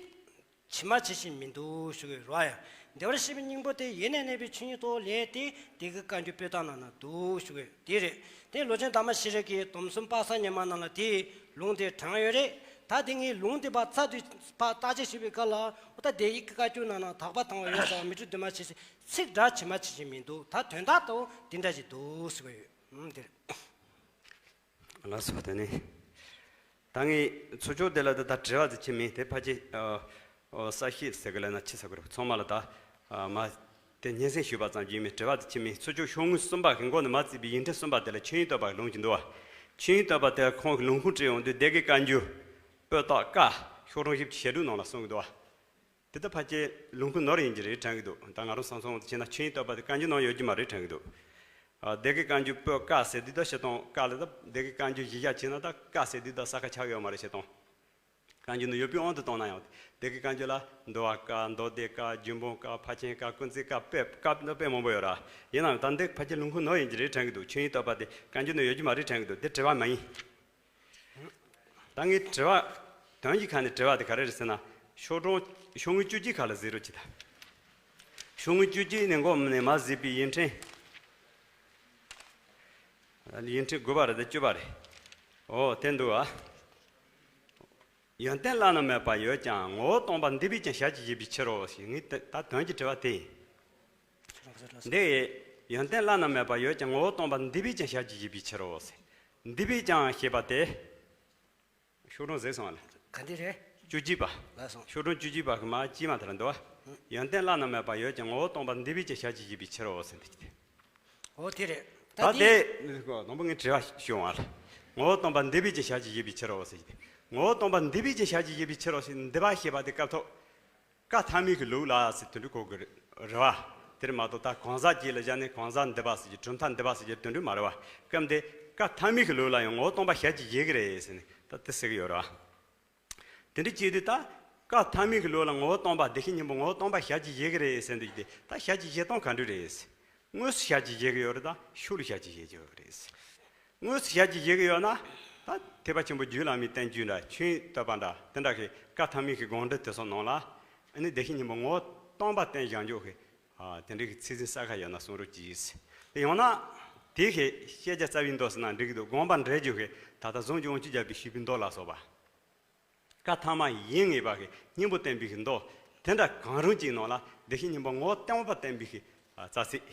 ཇི་མ་ཇི་བཞིན་མི་འདུག་ཞུ་གི་རོ་ཡ། བདེ་བར་གཤེགས་པའི་སྙིང་པོ་དེ་ཡེ་ནས་གནས་པའི་ཆོས་ཉིད་དུ་ལས་དེ་སྡེ་དགེ་བཀའ་འགྱུར་པོད་གཏོང་ནང་ན་འདུག་ཞུ་གི་དེ་རེད། དེ་ལོ་ཆེན་དར་མ་ཤེས་རབ་ཀྱི་སྡོམ་གསུམ་དཔག་བསམ་ཉི་མ་ནང་ལ་དེའི་ལུང་དེ་དྲངས་ཡོད་རེད། ད་དེ་ངས་ལུང་དེ་ཕར་ཚར་དུས་ཕར་བརྟག་དཔྱད་ཞུས་པའི་སྐབས་ལ་ཨོ་ད་སྡེ་དགེ་བཀའ་འགྱུར་ནང་ན་དག་པ་དང་བ་འོད་གསལ་བ་མི་འཁྲུལ་འདུས་མ་བྱས་ཟེར་ཚིག་སྒྲ་ཇི་མ་ཇི་བཞིན་མི་འདུག་ད་དོན་དག་ཏུ་དེ་འདྲ་ཞིག་འདུག་ཟེར་གི་ཡོད། ཨུམ་དེ་རེད། ལགས་སོ། དེ་ནས་ད་ངས་ཚུར་ཕྱོགས་དེ་ལ་ད་ལྟ་དྲི་བ་དེ་ཁྱེད་མིན་དེ་ཕལ་ཆེར་ཨ་ཨོ་གསལ་བཤད་ཟེར་གི་ལ་ན་ཆི་ཟེར་གི་རེད། ཚང་མ་ལ་ད་ཨ་མ་དེ་སྙན་སེང་ཞུས་པ་ཙམ་གྱིས་མིན་དྲི་བ་དེ་ཁྱེད་མིན་ཚུར་ཕྱོགས་ཤོག་ངོས་གསུམ་པ་གི་མགོ་ནས་མར་བརྩིས་པའི་ཡིག་ཕྲེང་གསུམ་པ་དེ་ལ་ཆོས་དབྱིངས་བསྟོད་པ་གི་ལུང་གཅིག་འདུག་བ། ཆོས་དབྱིངས་བསྟོད་པ་དེ་ཁོང་གི་ལུང་ཁུངས་བྲིས་ཡོང་དུས་སྡེ་དགེ་བཀའ་འགྱུར་པོད་ཏོག་ཀ་ཤོག་གྲངས་བཞི་བཅུ་ཞེ་དྲུག་ནང་ལ་གསུང་གི་འདུག་བ། དེ་ལྟ་ཕལ་ཆེར་ལུང་ཁུངས་ནོར་ཡིན་གྱི་རེད་དྲན་གྱི་འདུག་ད་ང་རང་བསམ་ཚུལ་འོང་དུ་བྱས་ན་ཆོས་དབྱིངས་བསྟོད་པ་དེ་བཀའ་འགྱུར་ནང་ཡོད་ཀྱི་མ་རེད་དྲན་གྱི་འདུག་ཨ་སྡེ་དགེ་བཀའ་འགྱུར་པོད་ཀ་ཟེར་དུས་ད་བཤད་སྟངས་ཀ་ལ་ད་སྡེ་དགེ་བཀའ་འགྱུར་གཞི་བཞག་བྱས་ན་ད་ཀ་ཟེར་དུས་ད་ས་ཁ་ཆགས་ཡོད་མ་རེད་བཤད་སྟངས། བཀའ་འགྱུར་ནང་ཡོད་པའི་དབང་དུ་བཏང་ན་ཡང་སྡེ་དགེ་བཀའ་འགྱུར་ལ་འདུལ་བ་ཀ་མདོ་སྡེ་ཀ་རྒྱུད་འབུམ་ཀ་ཕར་ཕྱིན་ཀ་ཀུན་བརྩེགས་ཀ་དཔེ་ཀ་ད་དཔེ་མང་པོ་ཡོད་ར། ཡིན་ནའང་ད་འདི་ཕལ་ཆེར་ལུང་ཁུངས་ནོར་ཡིན་གྱི་རེད་དྲན་གྱི་འདུག་ཆོས་དབྱིངས་བསྟོད་པ་དེ་བཀའ་འགྱུར་ནང་ཡོད་ཀྱི་མ་རེད་དྲན་གྱི་འདུག་དེ་དྲི་བ་མ་ཡིན། ད་ངའི་དྲི་བ་དོན་གྱི་ཁ་ནས་དྲི་བ་དེ་ག་རེ་རེད་ཟེར་ན། ཤོག་གྲངས་ཤོག་ངོས་བཅུ་གཅིག་ཁ་ལ་གཟིགས་རོགས་གྱིས་ད། ཤོག་ངོས་བཅུ་གཅིག་ནས་མགོ་ནས་མར་གཟིགས་པའི་ཡིག་ཕྲེང་། ཡིག་ཕྲེང་དགུ་པ་རེད་དེ་བཅུ་པ་རེད། ཨོ་དེ་འདུག་ཨ། ཡོན་ཏན་བླ་ན་མེད་པ་ཡོད་ཀྱང་ངོ་བོ་སྟོང་པ་འདུས་པས་ཀྱང་ཞལ་གྱིས་བཞེས་པའི་ཕྱིར་རོ་ཞེས་ངས་ད་དོན་གྱི་དྲི་བ་དེ་ཡིན། འདི་ཡི་ཡོན་ཏན་བླ་ན་མེད་པ་ཡོད་ཀྱང་ངོ་བོ་སྟོང་པ་འདུས་པས་ཀྱང་ཞལ་གྱིས་བཞེས་པའི་ཕྱིར་རོ་ཟེར། འདུས་པས་ཀྱང་ཞེས་པ་དེ། ཤོག་གྲངས་ཟེར་སོང་བ་ལ། ག་འདི་རེད། བཅུ་གཅིག་པ། ལགས་སོ། ཤོག་གྲངས་བཅུ་གཅིག་པ་གི་མ་དཀྱིལ་མ་དེ་ལ་འདུག་བ། ཡོན་ཏན་བླ་ན་མེད་པ་ཡོད་ཀྱང་ངོ་བོ་སྟོང་པ་འདུས་པས་ཀྱང་ཞལ་གྱིས་བཞེས་པའི་ཕྱིར་རོ་ཟེར་འདུག་སྟེ། ཨོ་དེ་རེད། ད་ད་དེ་དེ་དང་པོ་ངས་དྲི་བ་ཞུ་བ་ལ། ངོ་བོ་སྟོང་པ་འདུས་པས་ཀྱང་ཞལ་གྱིས་བཞེས་པའི་ཕྱིར་རོ་ཟེར་གྱི། ངོ་བོ་སྟོང་པ་འདུས་པས་ཀྱང་ཞལ་གྱིས་བཞེས་པའི་ཕྱིར་རོ་ཟེར་འདུས་པ་ཞེས་པ་དེ་སྐབས་ཐོག་བཀའ་ཐ་མའི་གི་ལུགས་ལ་ཟེར་དོན་འགྲུབ་གོ་གི་རེད་བ། དེར་མ་གཏོགས་ད་གང་ཟག་གཅིག་ལ་བཞག་ནས་གང་ཟག་འདུས་པ་ཟེར་གྱི་གྲུབ་མཐའ་འདུས་པ་ཟེར་གྱི་དོན་འགྲུབ་མ་རེད་བ། སྐབས་འདི་བཀའ་ཐ་མའི་གི་ལུགས་ལ་ཡང་ངོ་བོ་སྟོང་པ་ཞལ་གྱིས་བཞེས་གི་རེད་ཟེར་ནས་ད་དེ་ཟེར་གི་ཡོད་རེད་བ། དེ་འདྲ་བྱས་དུས་ད་བཀའ་ཐ་མའི་གི་ལུགས་ལ་ངོ་བོ་སྟོང་པ་བདེ་གཤེགས་སྙིང་པོ་ངོ་བོ་སྟོང་པ་ཞལ་གྱིས་བཞེས་གི་རེད་ཟེར་འདུག་སྟེ་ད་ཞལ་གྱིས་བཞེས་སྟངས་ག་འདྲ་རེད། དངོས་སུ་ཞལ་གྱིས་བཞེས་གི་ཡོད་རེད་དང་ཤུགས་ལ་ཞལ་གྱིས་བཞེས་ཀྱི་ཡོད་རེད། དངོས་སུ་ཞལ་གྱིས་བཞེས་གི་ཡོད་ན། ད་ཐེག་པ་ཆེན་པོ་རྒྱུད་བླ་མའི་བསྟན་བཅོས་འདྲ་ཆོས་དབྱིངས་བསྟོད་པ་འདྲ་དེ་འདྲ་གི་བཀའ་ཐ་མའི་གི་དགོངས་འགྲེལ་དེ་ཚོ་ནང་ལ། ཨ་ནི་བདེ་གཤེགས་སྙིང་པོ་ངོ་བོ་སྟོང་པ་བསྟན་བཞག་འཇོག་གི། ཨ་དེ་འདྲའི་གི་ཚིག་ཟིན་ས་ཁ་ཡོད་ན་གསུང་རོགས་གྱིས། དེ་ཡང་ན། དེ་གི་བཤད་རྒྱ་རྩ་བའི་མདོ་ཟེར་ན་འགྲིག་གི་འདུག་དགོངས་པ་འགྲེལ་རྒྱུ་གི་ད་ལྟ་གཟུངས་ཀྱི་དབང་ཕྱུག་རྒྱལ་པོས་ཞུས་པའི་མདོ་ལ་སོགས་པ། བཀའ་ཐ་མ་ཡིན་ངེས་པ་གི་སྙིང་པོ་བསྟན་པའི་གི་མདོ། དེ་འདྲ་གང་རུང་ཅིག་ནང་ལ་བདེ་གཤེགས་སྙིང་པོ་ངོ་བོ་སྟོང་པ་བསྟན་པའི་གི་ཨ་རྩ་ཚིག་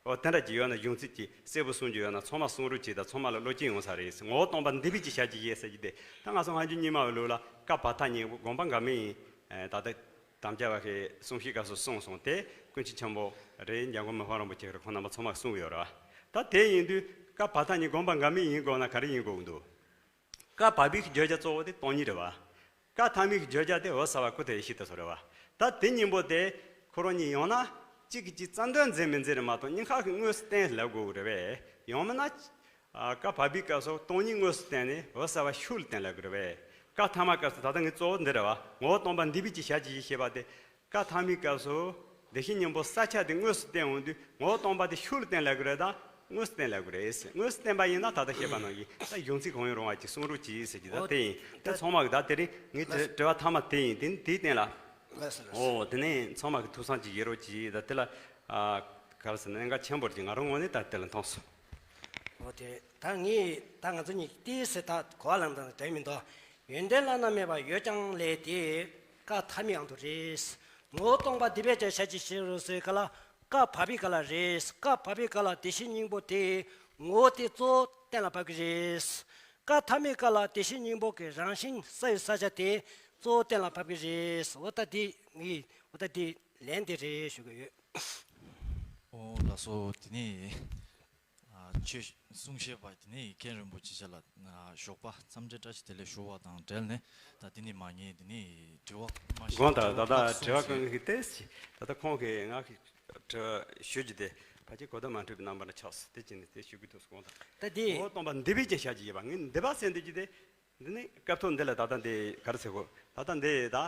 ཨོ་དེ་འདྲ་ཅིག་ཡོད་ན་གཞུང་ཚིག་ཅིག་གསལ་པོ་གསུང་རྒྱུ་ཡོད་ན་ཚང་མ་གསུང་རོགས་གྱིས་དང་ཚང་མ་ལ་བློ་སྐྱེད་ཡོང་ས་རེད། ངོ་བོ་སྟོང་པ་འདུས་པས་ཀྱང་ཞལ་གྱིས་བཞེས་ཟེར་གྱི་དེ་ད་ང་ཚོ་སྔ་འགྱུར་རྙིང་མ་བའི་ལུགས་ལ་བཀའ་བར་ཐག་ཉེ་དགོངས་པ་འགལ་མེད་ཡིན། ད་ལྟ་དམ་བཅའ་བ་གི་གསུང་བཤད་སྐབས་སུ་གསུངས་སོང་སྟེ་ཀུན་མཁྱེན་ཆེན་པོ་རེད། འཇམ་མགོན་མི་ཕམ་རིན་པོ་ཆེ་རེད། ཁོང་རྣམ་པ་ཚང་མ་གསུངས་ཡོད་རེད་བ། ད་དེ་ཡིན་དུས་བཀའ་བར་ཐག་ཉེ་དགོངས་པ་འགལ་མེད་ཡིན་དགོས་ན་ག་རེ་ཡིན་དགོས་འདུག་བཀའ་བར་པའི་བརྗོད་བྱ་གཙོ་བོ་དེ་སྟོང་ཉིད་རེད་བ། བཀའ་ཐ་མའི་བརྗོད་བྱ་དེ་འོད་གསལ་བ་སྐུ་དང་ཡེ་ཤེས་དེ་ཚོ་རེད་བ། ད་དེ་གཉིས་པོ་དེ་ཁོ་རང་གཉིས་ཡང་ན་གཅིག་གིས་གཅིག་རྩ་འདོན་མཛད་མི་མཛད་རེད་མ་གཏོགས་གཉིས་ཀ་གི་དངོས་སུ་བསྟན་ལབ་དགོས་ཀྱི་རེད་པས། ཡང་མིན་ན། ཨ་བཀའ་བར་པའི་སྐབས་སུ་སྟོང་ཉིད་དངོས་སུ་བསྟན་ནས་འོད་གསལ་བ་ཤུགས་ལ་བསྟན་ལབ་དགོས་རེད་པས། བཀའ་ཐ་མ་སྐབས་སུ་ད་ལྟ་ངས་གཙོ་བོ་འདི་རེད་བ། ངོ་བོ་སྟོང་པ་འདུས་པས་ཀྱང་ཞལ་གྱིས་བཞེས་ཞེས་པ་དེ། བཀའ་ཐ་མའི་སྐབས་སུ་བདེ་གཤེགས་སྙིང་པོ་ས་ཆ་དེ་དངོས་སུ་བསྟན་འོང་དུས་ངོ་བོ་སྟོང་པ་དེ་ཤུགས་ལ་བསྟན་ལབ་དགོས་རེད་དང་དངོས་སུ་བསྟན་ལབ་དགོས་རེད། དངོས་སུ་བསྟན་པ་ཡིན་ན་ད་ལྟ་བཤད་པ་ནང་བཞིན་ད་གཞུང་ཚིག་གང་ཡང་རུང་བ་ཅིག་གསུང་རོགས་གྱིས་ཟེར་གྱི་ད་དེ་ཡིན། དེ་ཚང་མ་གི་ད་དེ་རིང་ངའི་དྲི་དྲི་བ་ཐ་མ་དེ་ཡིན། དེ་དེའི་སྟེང་ལ། ལགས་སོ་ལགས་སོ། ཨོ་དེ་ནས་ཚང་མ་གི་ཐུགས་བསམ་ཅིག་ཡོད་རོགས་གྱིས། ད་དེ་ལ་ཨ་ག་རེ་ཟེར་ན་གནད་འགག་ཆེན་པོ་ཅིག་ང་རང་ངོས་ནས་ད་དེ་ལ་མཐོང་སོང་། ཨོ་དེ་ད་ངས་ད་ང་ཚོ་གཉིས་ཏོག་ཙམ་ད་གོ་བ་ལངས་དང་དོན་མི་འདུག་ཡོན་ཏན་བླ་ན་མེད་པ་ཡོད་ཀྱང་ལས་དེ་བཀའ་ཐ་མའི་དབང་དུ་རེད། ངོ་བོ་སྟོང་པ་སྡུད་པས་ཀྱང་བྱ་ཞེས་བྱ་རུང་ཟེར་ག་ལ། ཀ་བབ་པའི་སྐབས་ལ་རེད། ཀ་བབ་པའི་སྐབས་ལ་དེ་བཞིན་སྙིང་པོ་དེ་ངོ་བོ་དེ་གཙོ་བོ་གཏན་ལ་ཕབ་ཀྱི་རེད། ཀ་ཐ་མའི་སྐབས་ལ་དེ་བཞིན་སྙིང་པོ་གི་རང་བཞིན་ས་ཡི་ས་ཆ་དེ་གཙོ་བོ་གཏན་ལ་ཕབ་ཀྱི་རེད། འོ་ད་འདི་ངས་འོ་ད་འདི་ལན་འདི་རེད་ཞུ་གི་ཡོད། ཨོ་ལགས་སོ། དེ་ནས་ཨ་ཆོས་གསུང་བཤད་པ་དེ་ནས་མཁན་རིན་པོ་ཆེ་ལ་ཨ་ཞོགས་པ་འཚམས་འདྲི་བཀྲ་ཤིས་བདེ་ལེགས་ཞུ་བ་དང་འབྲེལ་ནས། ད་དེ་ནས་མ་ངས་དེ་ནས་དྲི་བ་མ་ཤེས་དགོངས་དག། ད་ལྟ་དྲི་བ་ཁོང་གིས་ཏེས་ད་ལྟ་ཁོང་གིས་ང་གི་དྲི་བ་ཞུ་རྒྱུ་དེ་ཕལ་ཆེར་གོ་བརྡ་མ་འཕྲོད་པའི་རྣམ་པ་འདྲ་ཆགས་སོང་། དེ་བྱས་ནས་དེ་ཞུ་གི་འདུག་དགོངས་དག། ད་དེ་ངོ་བོ་སྟོང་པ་སྡུད་པས་ཀྱང་བྱ་ཞེས་བྱ་བ། ངས་སྡུད་པ་ཟེར་འདུག་རྒྱུ་དེ། འདི་ནི་སྐབས་ཐོག་འདི་ལ་ད་ལྟ་འདི་ག་རེ་ཟེར་དགོས། ད་ལྟ་འདི་ད་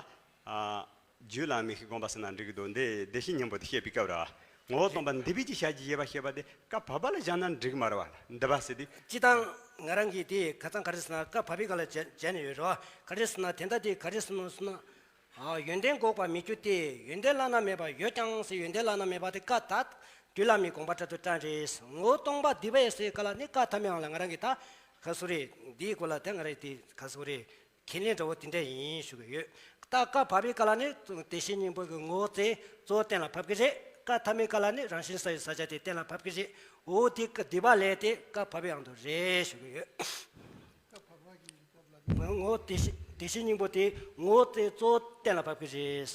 ཨ་རྒྱུད་བླ་མའི་དགོངས་པ་ཟེར་ན་འགྲིག་གི་འདུག། འདི་དེ་བཞིན་སྙིང་པོ་དེ་བཤད་པའི་སྐབས་ར། ངོ་བོ་སྟོང་པ་སྡུད་པས་ཀྱང་བྱ་ཞེས་བྱ་བ་ཞེས་པ་དེ་ཀ་བབ་པ་ལ་བཞག་ན་འགྲིག་མ་རེད་བ། སྡུད་པ་ཟེར་དུས། སྤྱིར་བཏང་ང་རང་གིས་དེ་ཁ་སང་ག་རེ་ཟེར་ན་ཀ་བབ་པའི་སྐབས་ལ་བྱས་བྱས་ནས་ཡོད་རེད་བ། ག་རེ་ཟེར་ན་དེ་འདྲ་དེ་ག་རེ་ཟེར་ན་ཟེར་ན། ཨ་ཡོན་ཏན་འགོག་པར་མི་འགྱུར་ཏེ། ཡོན་ཏན་བླ་ན་མེད་པ་ཡོད་ཀྱང་ཟེར། ཡོན་ཏན་བླ་ན་མེད་པ་དེ་ཀ་ད་རྒྱུད་བླ་མའི་དགོངས་པ་ལྟར་དུ་བཀྲལ་རེད། ངོ་བོ་སྟོང་པ་སྡུད་པས་ཟེར་ག་ལ་ནི་ཀ་ཐ་མའི་ཨང་ལ་ང་རང་གིས་ད་ག་སུ་རེད། འདིའི་སྐོར་ལ་ད་ང་རང་དེ་ག་སུ་རེད། ཁས་ལེན་འདྲ་བོ་དེ་འདྲ་ཡིན་ཞུ་གི་ཡོད། ད་ཀ་བབ་པའི་སྐབས་ལ་ནི་དེ་བཞིན་སྙིང་པོ་གི་ངོ་བོ་དེ་གཙོ་བོ་གཏན་ལ་ཕབ་ཀྱི་རེད། ཀ་ཐ་མའི་སྐབས་ལ་ནི་རང་བཞིན་ས་ཡི་ས་ཆ་དེ་གཏན་ལ་ཕབ་ཀྱི་རེད། འོ་དེ་ཀ་སྡུད་པ་ལས་དེ་ཀ་བབ་པའི་ཨང་དུ་རེད་ཞུ་གི་ཡོད། ངོ་བོ་དེ་བཞིན་དེ་བཞིན་སྙིང་པོ་དེ་ངོ་བོ་དེ་གཙོ་བོ་གཏན་ལ་ཕབ་ཀྱི་རེད།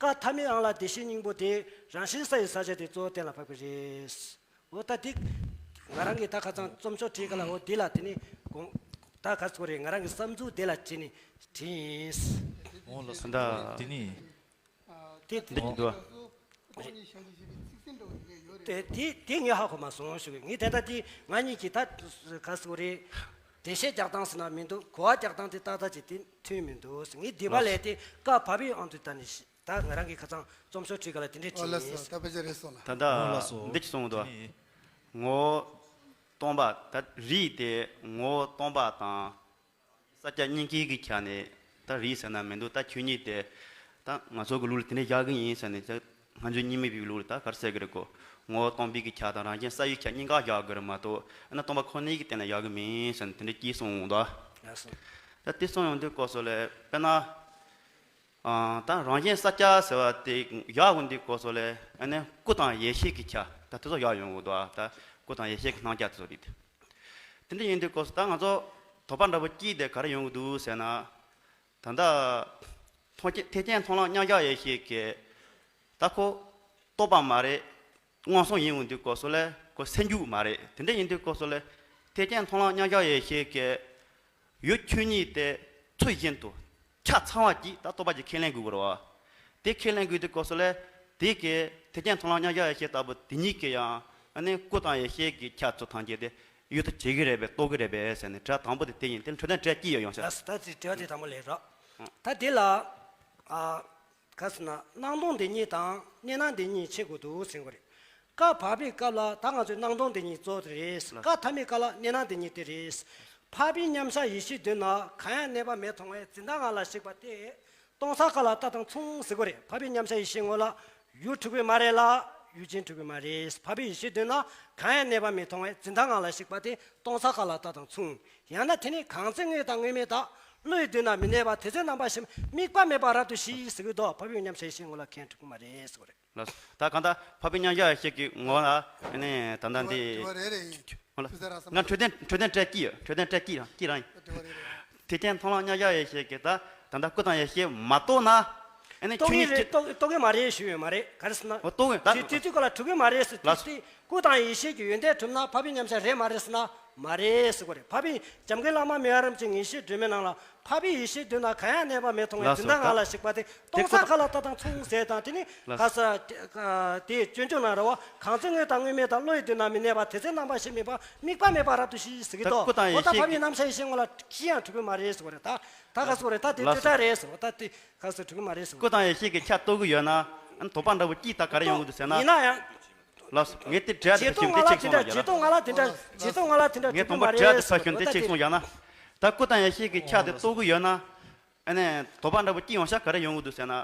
ཀ་ཐ་མའི་ཨང་ལ་དེ་བཞིན་སྙིང་པོ་དེ་རང་བཞིན་ས་ཡི་ས་ཆ་དེ་གཙོ་བོ་གཏན་ལ་ཕབ་ཀྱི་རེད། འོ་ད་དེ་ང་རང་གིས་ད་ཁ་སང་རྩོམ་ཤོག་བྲིས་ག་ལ། འོ་དེ་ལ་དེ་ནི་དགོངས་ད་ག་ཚོད་རེད། ང་རང་གི་བསམ་ཚུལ་དེ་ལ་བྲིས་ནས་བྲིས་ཡིན། འོ་ལགས་སོ། ད་དེ་ནི་དེ་དེ་འདི་འདུག། དེ་དེ་དེ་ངས་ཧ་གོ་མ་སོང་ཞུ་གི། ངས་དེ་ལྟ་དེ་ང་གཉིས་ཀྱིས་ད་ག་ཟེར་དགོས་རེད། འགྲེལ་བཤད་རྒྱག་སྟངས་ཟེར་ན་མི་འདུག། གོ་བ་རྒྱག་སྟངས་དེ་ཏག་ཏག་ཅིག་དེ་མཐུན་མི་འདུག། ངས་སྡུད་པ་ལས་དེ་ཀ་བབ་པའི་ཨང་དུ་ད་ནི་ད་ང་རང་གི་ཁ་སང་རྩོམ་ཤོག་བྲིས་ག་ལ་དེ་འདྲས་ཨོ་བྲིས་ལགས་ཡིན། སོ། ད་ཕལ་ཆེར་རེད་སོང་ལ། ད་ལྟ་འོ་ལགས་སོ། འདི་ཅི་གསུངས་འདུག། དེ་ནི་ངོ་བོ་སྟོང་པ། ད་རིགས་དེ་ངོ་བོ་སྟོང་པ་དང་ས་སྐྱ་སྙིང་གའི་གི་ཆ་ནས་ད་རིགས་ཟེར་ན་མི་འདུག། ད་ཆོས་ཉིད་དེ་ད་ང་ཚོ་གི་ལུགས་ལ་དེ་འདྲ་བཞག་གི་ཡིན་ཟེར་ནས། ད་སྔ་འགྱུར་རྙིང་མའི་བོད་ལུགས་ལ་ད་ག་རེ་ཟེར་གི་རེད་གོ། ངོ་བོ་སྟོང་པའི་གི་ཆ་དང་རང་བཞིན་ས་ཡི་ཆ་གཉིས་ཀ་བཞག་གི་རེད་མ་གཏོགས། ཨ་ན་སྟོང་པ་ཁོ་ནའི་གི་སྟེང་ལ་བཞག་གི་མིན་ཟེར་ནས་དེ་འདྲ་གྱིས་གསུངས་འདུག། ལགས་སོ། ད་དེ་གསུངས་ཡོང་དུས་སྐབས་སུ་ལ་དཔེར་ན། ཨ་ད་རང་བཞིན་ས་སྐྱ་ཟེར་བ་དེ་བཞག་ཡོང་དུས་སྐབས་སུ་ལ། ཨ་ནི་སྐུ་དང་ཡེ་ཤེས་ཀྱི་ཆ་ད་དེ་ཚོ་བཞག་ཡོང་གི་འདུག། ད་སྐུ་དང་ཡེ་ཤེས་ཀྱི་སྣང་ཆ་དེ་ཚོ་རེད། དེ་འདྲ་ཡིན་དུས་སྐབས་སུ་ད་ང་ཚོ་དོགས་པ་འདྲ་པོ་སྐྱེས་ཏེ་ག་རེ་ཡོང་གི་འདུག་ཟེར་ན། ད་ལྟ་ཐེག་ཆེན་མཐོང་ལམ་མཉམ་གཞག་ཡེ་ཤེས་ཀྱི་ད་ཁོ་རྟོག་པ་མ་རེད། མངོན་སུམ་ཡིན་ཡོང་དུས་སྐབས་སུ་ལ་ཁོ་སེམས་རྒྱུད་མ་རེད། དེ་འདྲ་ཡིན་དུས་སྐབས་སུ་ལ་ཐེག་ཆེན་མཐོང་ལམ་མཉམ་གཞག་ཡེ་ཤེས་ཀྱི་ཡུལ་ཆོས་ཉིད་དེ་ཚུལ་བཞིན་དུ་ཆ་ཚང་བ་ཅིག་ད་རྟོགས་པ་ཅིག་ཁས་ལེན་དགོས་ཀྱི་རེད་བ། དེ་ཁས་ལེན་དགོས་དུས་སྐབས་སུ་ལ་དེ་གི་ཐེག་ཆེན་མཐོང་ལམ་མཉམ་གཞག་ཡེ་ཤེས་ལྟ་བུ་དེ་ཉིད་ཀྱི་ཡང་ཨ་ནི་སྐུ་དང་ཡེ་ཤེས་ཀྱི་ཆ་ཚུལ་ཐམས་ཅད་དེ་ཡུལ་དུ་བྱེད་ཀྱི་རེད་པས། རྟོགས་ཀྱི་རེད་པས་ཟེར་ནས་དྲི་བ་དང་པོ་དེ་དེ་ཡིན། དེ་འཕྲོས་དོན་འཕྲོས་ཀྱི་ཡོད་ཡོང་ཤག། ལགས་སོ། ད་དེ་དྲི་བ་དེ་དང་པོ་ལས་རོགས། ད་དེ་ལ་ཨ། ག་ཟེར་ན་སྣང་སྟོང་དེ་ཉིད་དང་གནས་སྣང་དེ་གཉིས་ཕྱེ་དགོས་འདུག་ཟེར་གྱི་རེད། ཀ་བབ་པའི་སྐབས་ལ་ད་ང་ཚོས་སྣང་སྟོང་དེ་ཉིད་གཙོ་བོ་དེ་རེད། ཀ་ཐ་མའི་སྐབས་ལ་གནས་སྣང་དེ་ཉིད་དེ་རེད། འཕགས་པའི་མཉམ་གཞག་ཡེ་ཤེས་མདུན་ན་གང་ཡང་གནས་པ་མེད་མཐོང་བས་འཛིན་སྟངས་ངང་ལ་ཞིག་པ་དེ་སྟོང་ཆ་ཁ་ལ་ལྟ་དང་མཚུངས་ཟེར་གྱི་རེད། འཕགས་པའི་མཉམ་གཞག་ཡེ་ཤེས་ངོ་ལ་ཡུལ་གྲུབ་ཀྱི་མ་རེད་ལ་ཡུལ་ཅན་གྲུབ་ཀྱི་མ་རེད། འཕགས་པའི་ཡེ་ཤེས་མདུན་ན་གང་ཡང་གནས་པ་མེད་མཐོང་བས་འཛིན་སྟངས་ངང་ལ་ཞིག་པ་དེ་སྟོང་ཆ་ཁ་ལ་ལྟ་དང་མཚུངས། ཡང་ན་དེ་ནི་གང་ཚེ་དངོས་དང་དངོས་མེད་དག། བློ་ཡི་མདུན་ན་མི་གནས་པ་དེ་ཚེ་རྣམ་པ་ཞིག་དམིགས་པ་མེད་པ་རབ་ཏུ་ཞི་ཟེར་གྱི་འདུག། འཕགས་པའི་མཉམ་གཞག་ཡེ་ཤེས་ངོ་ལ་གང་ཡང་གྲུབ་ཀྱི་མ་རེད་ཟེར་གྱི་རེད། ལགས་སོ། ད་གང་ལྟར་འཕགས་པའི་མཉམ་གཞག་ཡེ་ཤེས་ཀྱི་ངོ་ལ་ཨ་ནི་ད་ལྟ་འདི། དྲི་བ་རེ་རེ་ཡིན། ཧོ་ལ། དུས་ཚོད་རག་ས་མ་ང་འཕྲོད་བསྟེན་འཕྲོད་བསྟེན་སྤྲད་ཀྱི་ཡོད། འཕྲོད་བསྟེན་སྤྲད་ཀྱི་རང་ཀྱི་རང་ཡིན། དྲི་བ་རེ་རེ་ཡིན། དེ་ཅན་མཐོང་ལམ་མཉམ་གཞག་ཡེ་ཤེས་ཀྱི་ད་ད་ལྟ་སྐུ་དང་ཡེ་ཤེས་མ་རྟོགས་ན། ཨ་ནི་རྟོགས་ཆོས་ངེས་ཉིད་རེད། རྟོགས་རྟོགས་ཀྱི་མ་རེད་ཞུ་ཡོད་མ་རེད། ག་རེ་ཟེར་ན། ཨོ་རྟོགས་ཀྱི་ད། དེ་དེ་དུས་སྐབས་ལ་གྲུབ་ཀྱི་མ་རེད་ཟེར། ལགས་སོ། དེ་སྐུ་དང་ཡེ་ཤེས་ཀྱི་ཡོན་ཏན་གྲུབ་ན་འཕགས་པའི་མཉམ་གཞག་རེད་མ་རེད་ཟེར་ན་མ་རེད་ཟེར་གྱི་རེད། འཕགས་པའི་འཇམ་མགོན་བླ་མ་མི་ཕྱེད་རབ་ཀྱི་ངེས་ཤེས་སྒྲོན་མེའི་ནང་ལ། འཕགས་པའི་ཡེ་ཤེས་མདུན་ན་གང་ཡང་གནས་པ་མེད་མཐོང་བས། ལགས་སོ། འཛིན་སྟངས་ངང་ལ་ཞིག་པ་དེ་སྟོང་ཆ་ཁ་ལ་ལྟ་དང་མཚུངས་ཟེར་དང་། དེ་ནི་ལགས་སོ། ག་ས་དེ་སྤྱོད་འཇུག་ན་རེད་བ། གང་ཚེ་དངོས་དང་དངོས་མེད་དག། བློ་ཡི་མདུན་ན་མི་གནས་པ་དེ་ཚེ་རྣམ་པ་ཞིག་དམིགས་པ་དམིགས་པ་མེད་པ་རབ་ཏུ་ཞི་ཟེར་གྱི་འདུག། འོ་ད་འཕགས་པའི་མཉམ་གཞག་ཡེ་ཤེས་ངོ་ལ་ཅི་ཡང་གྲུབ་ཀྱི་མ་རེད་ཟེར་བ་རེད། ད་ད་ག་ཟེར་བ་རེད། ད་དེ་ལགས་སོ། སྤྲོས་བྲལ་རེད་ཟེར་བ། ད་དེ་ག་ཟེར་གྲུབ་ཀྱི་མ་རེད་ཟེར་བ། སྐུ་དང་ཡེ་ཤེས་ཀྱི་ཆ་རྟོགས་ཀྱི་ཡོད་ན། ཨ་ནི་དོགས་པ་འདྲ་པོ་ཅིག་ད་ག་རེ་ཡོང་གི་འདུག་ཟེར་ན། ཡིན་ན་ཡང་། ལགས་སོ། ངས་དེ་དྲི་བ་དེ་རྗེས་ཐོབ་ཞིབ་ང་དེ་ལ་ཅིག་དེ་འདྲ། གསུངས་ལ་རྗེས་ཐོབ་ང་ལ་དེ་འདྲ། རྗེས་ཐོབ་ང་ལ་དེ་འདྲ་ངས་གྲུབ་ཀྱི་དང་པོ་མ་དྲི་བ་རེད་དེ་ཟེར་ཕར་བ། ཞུ་ན་དེ་ད་ཅིག་དེ་གསུངས་ཡོང་ན། ད་སྐུ་དང་ཡེ་ཤེས་ཀྱི་ཆ་དེ་རྟོགས་ཀྱི་ཡོད་ན། ཨ་ནི་དོགས་པ་འདྲ་པོ་ཅིག་ཡོང་ཤག་ག་རེ་ཡོང་གི་འདུག་ཟེར་ན།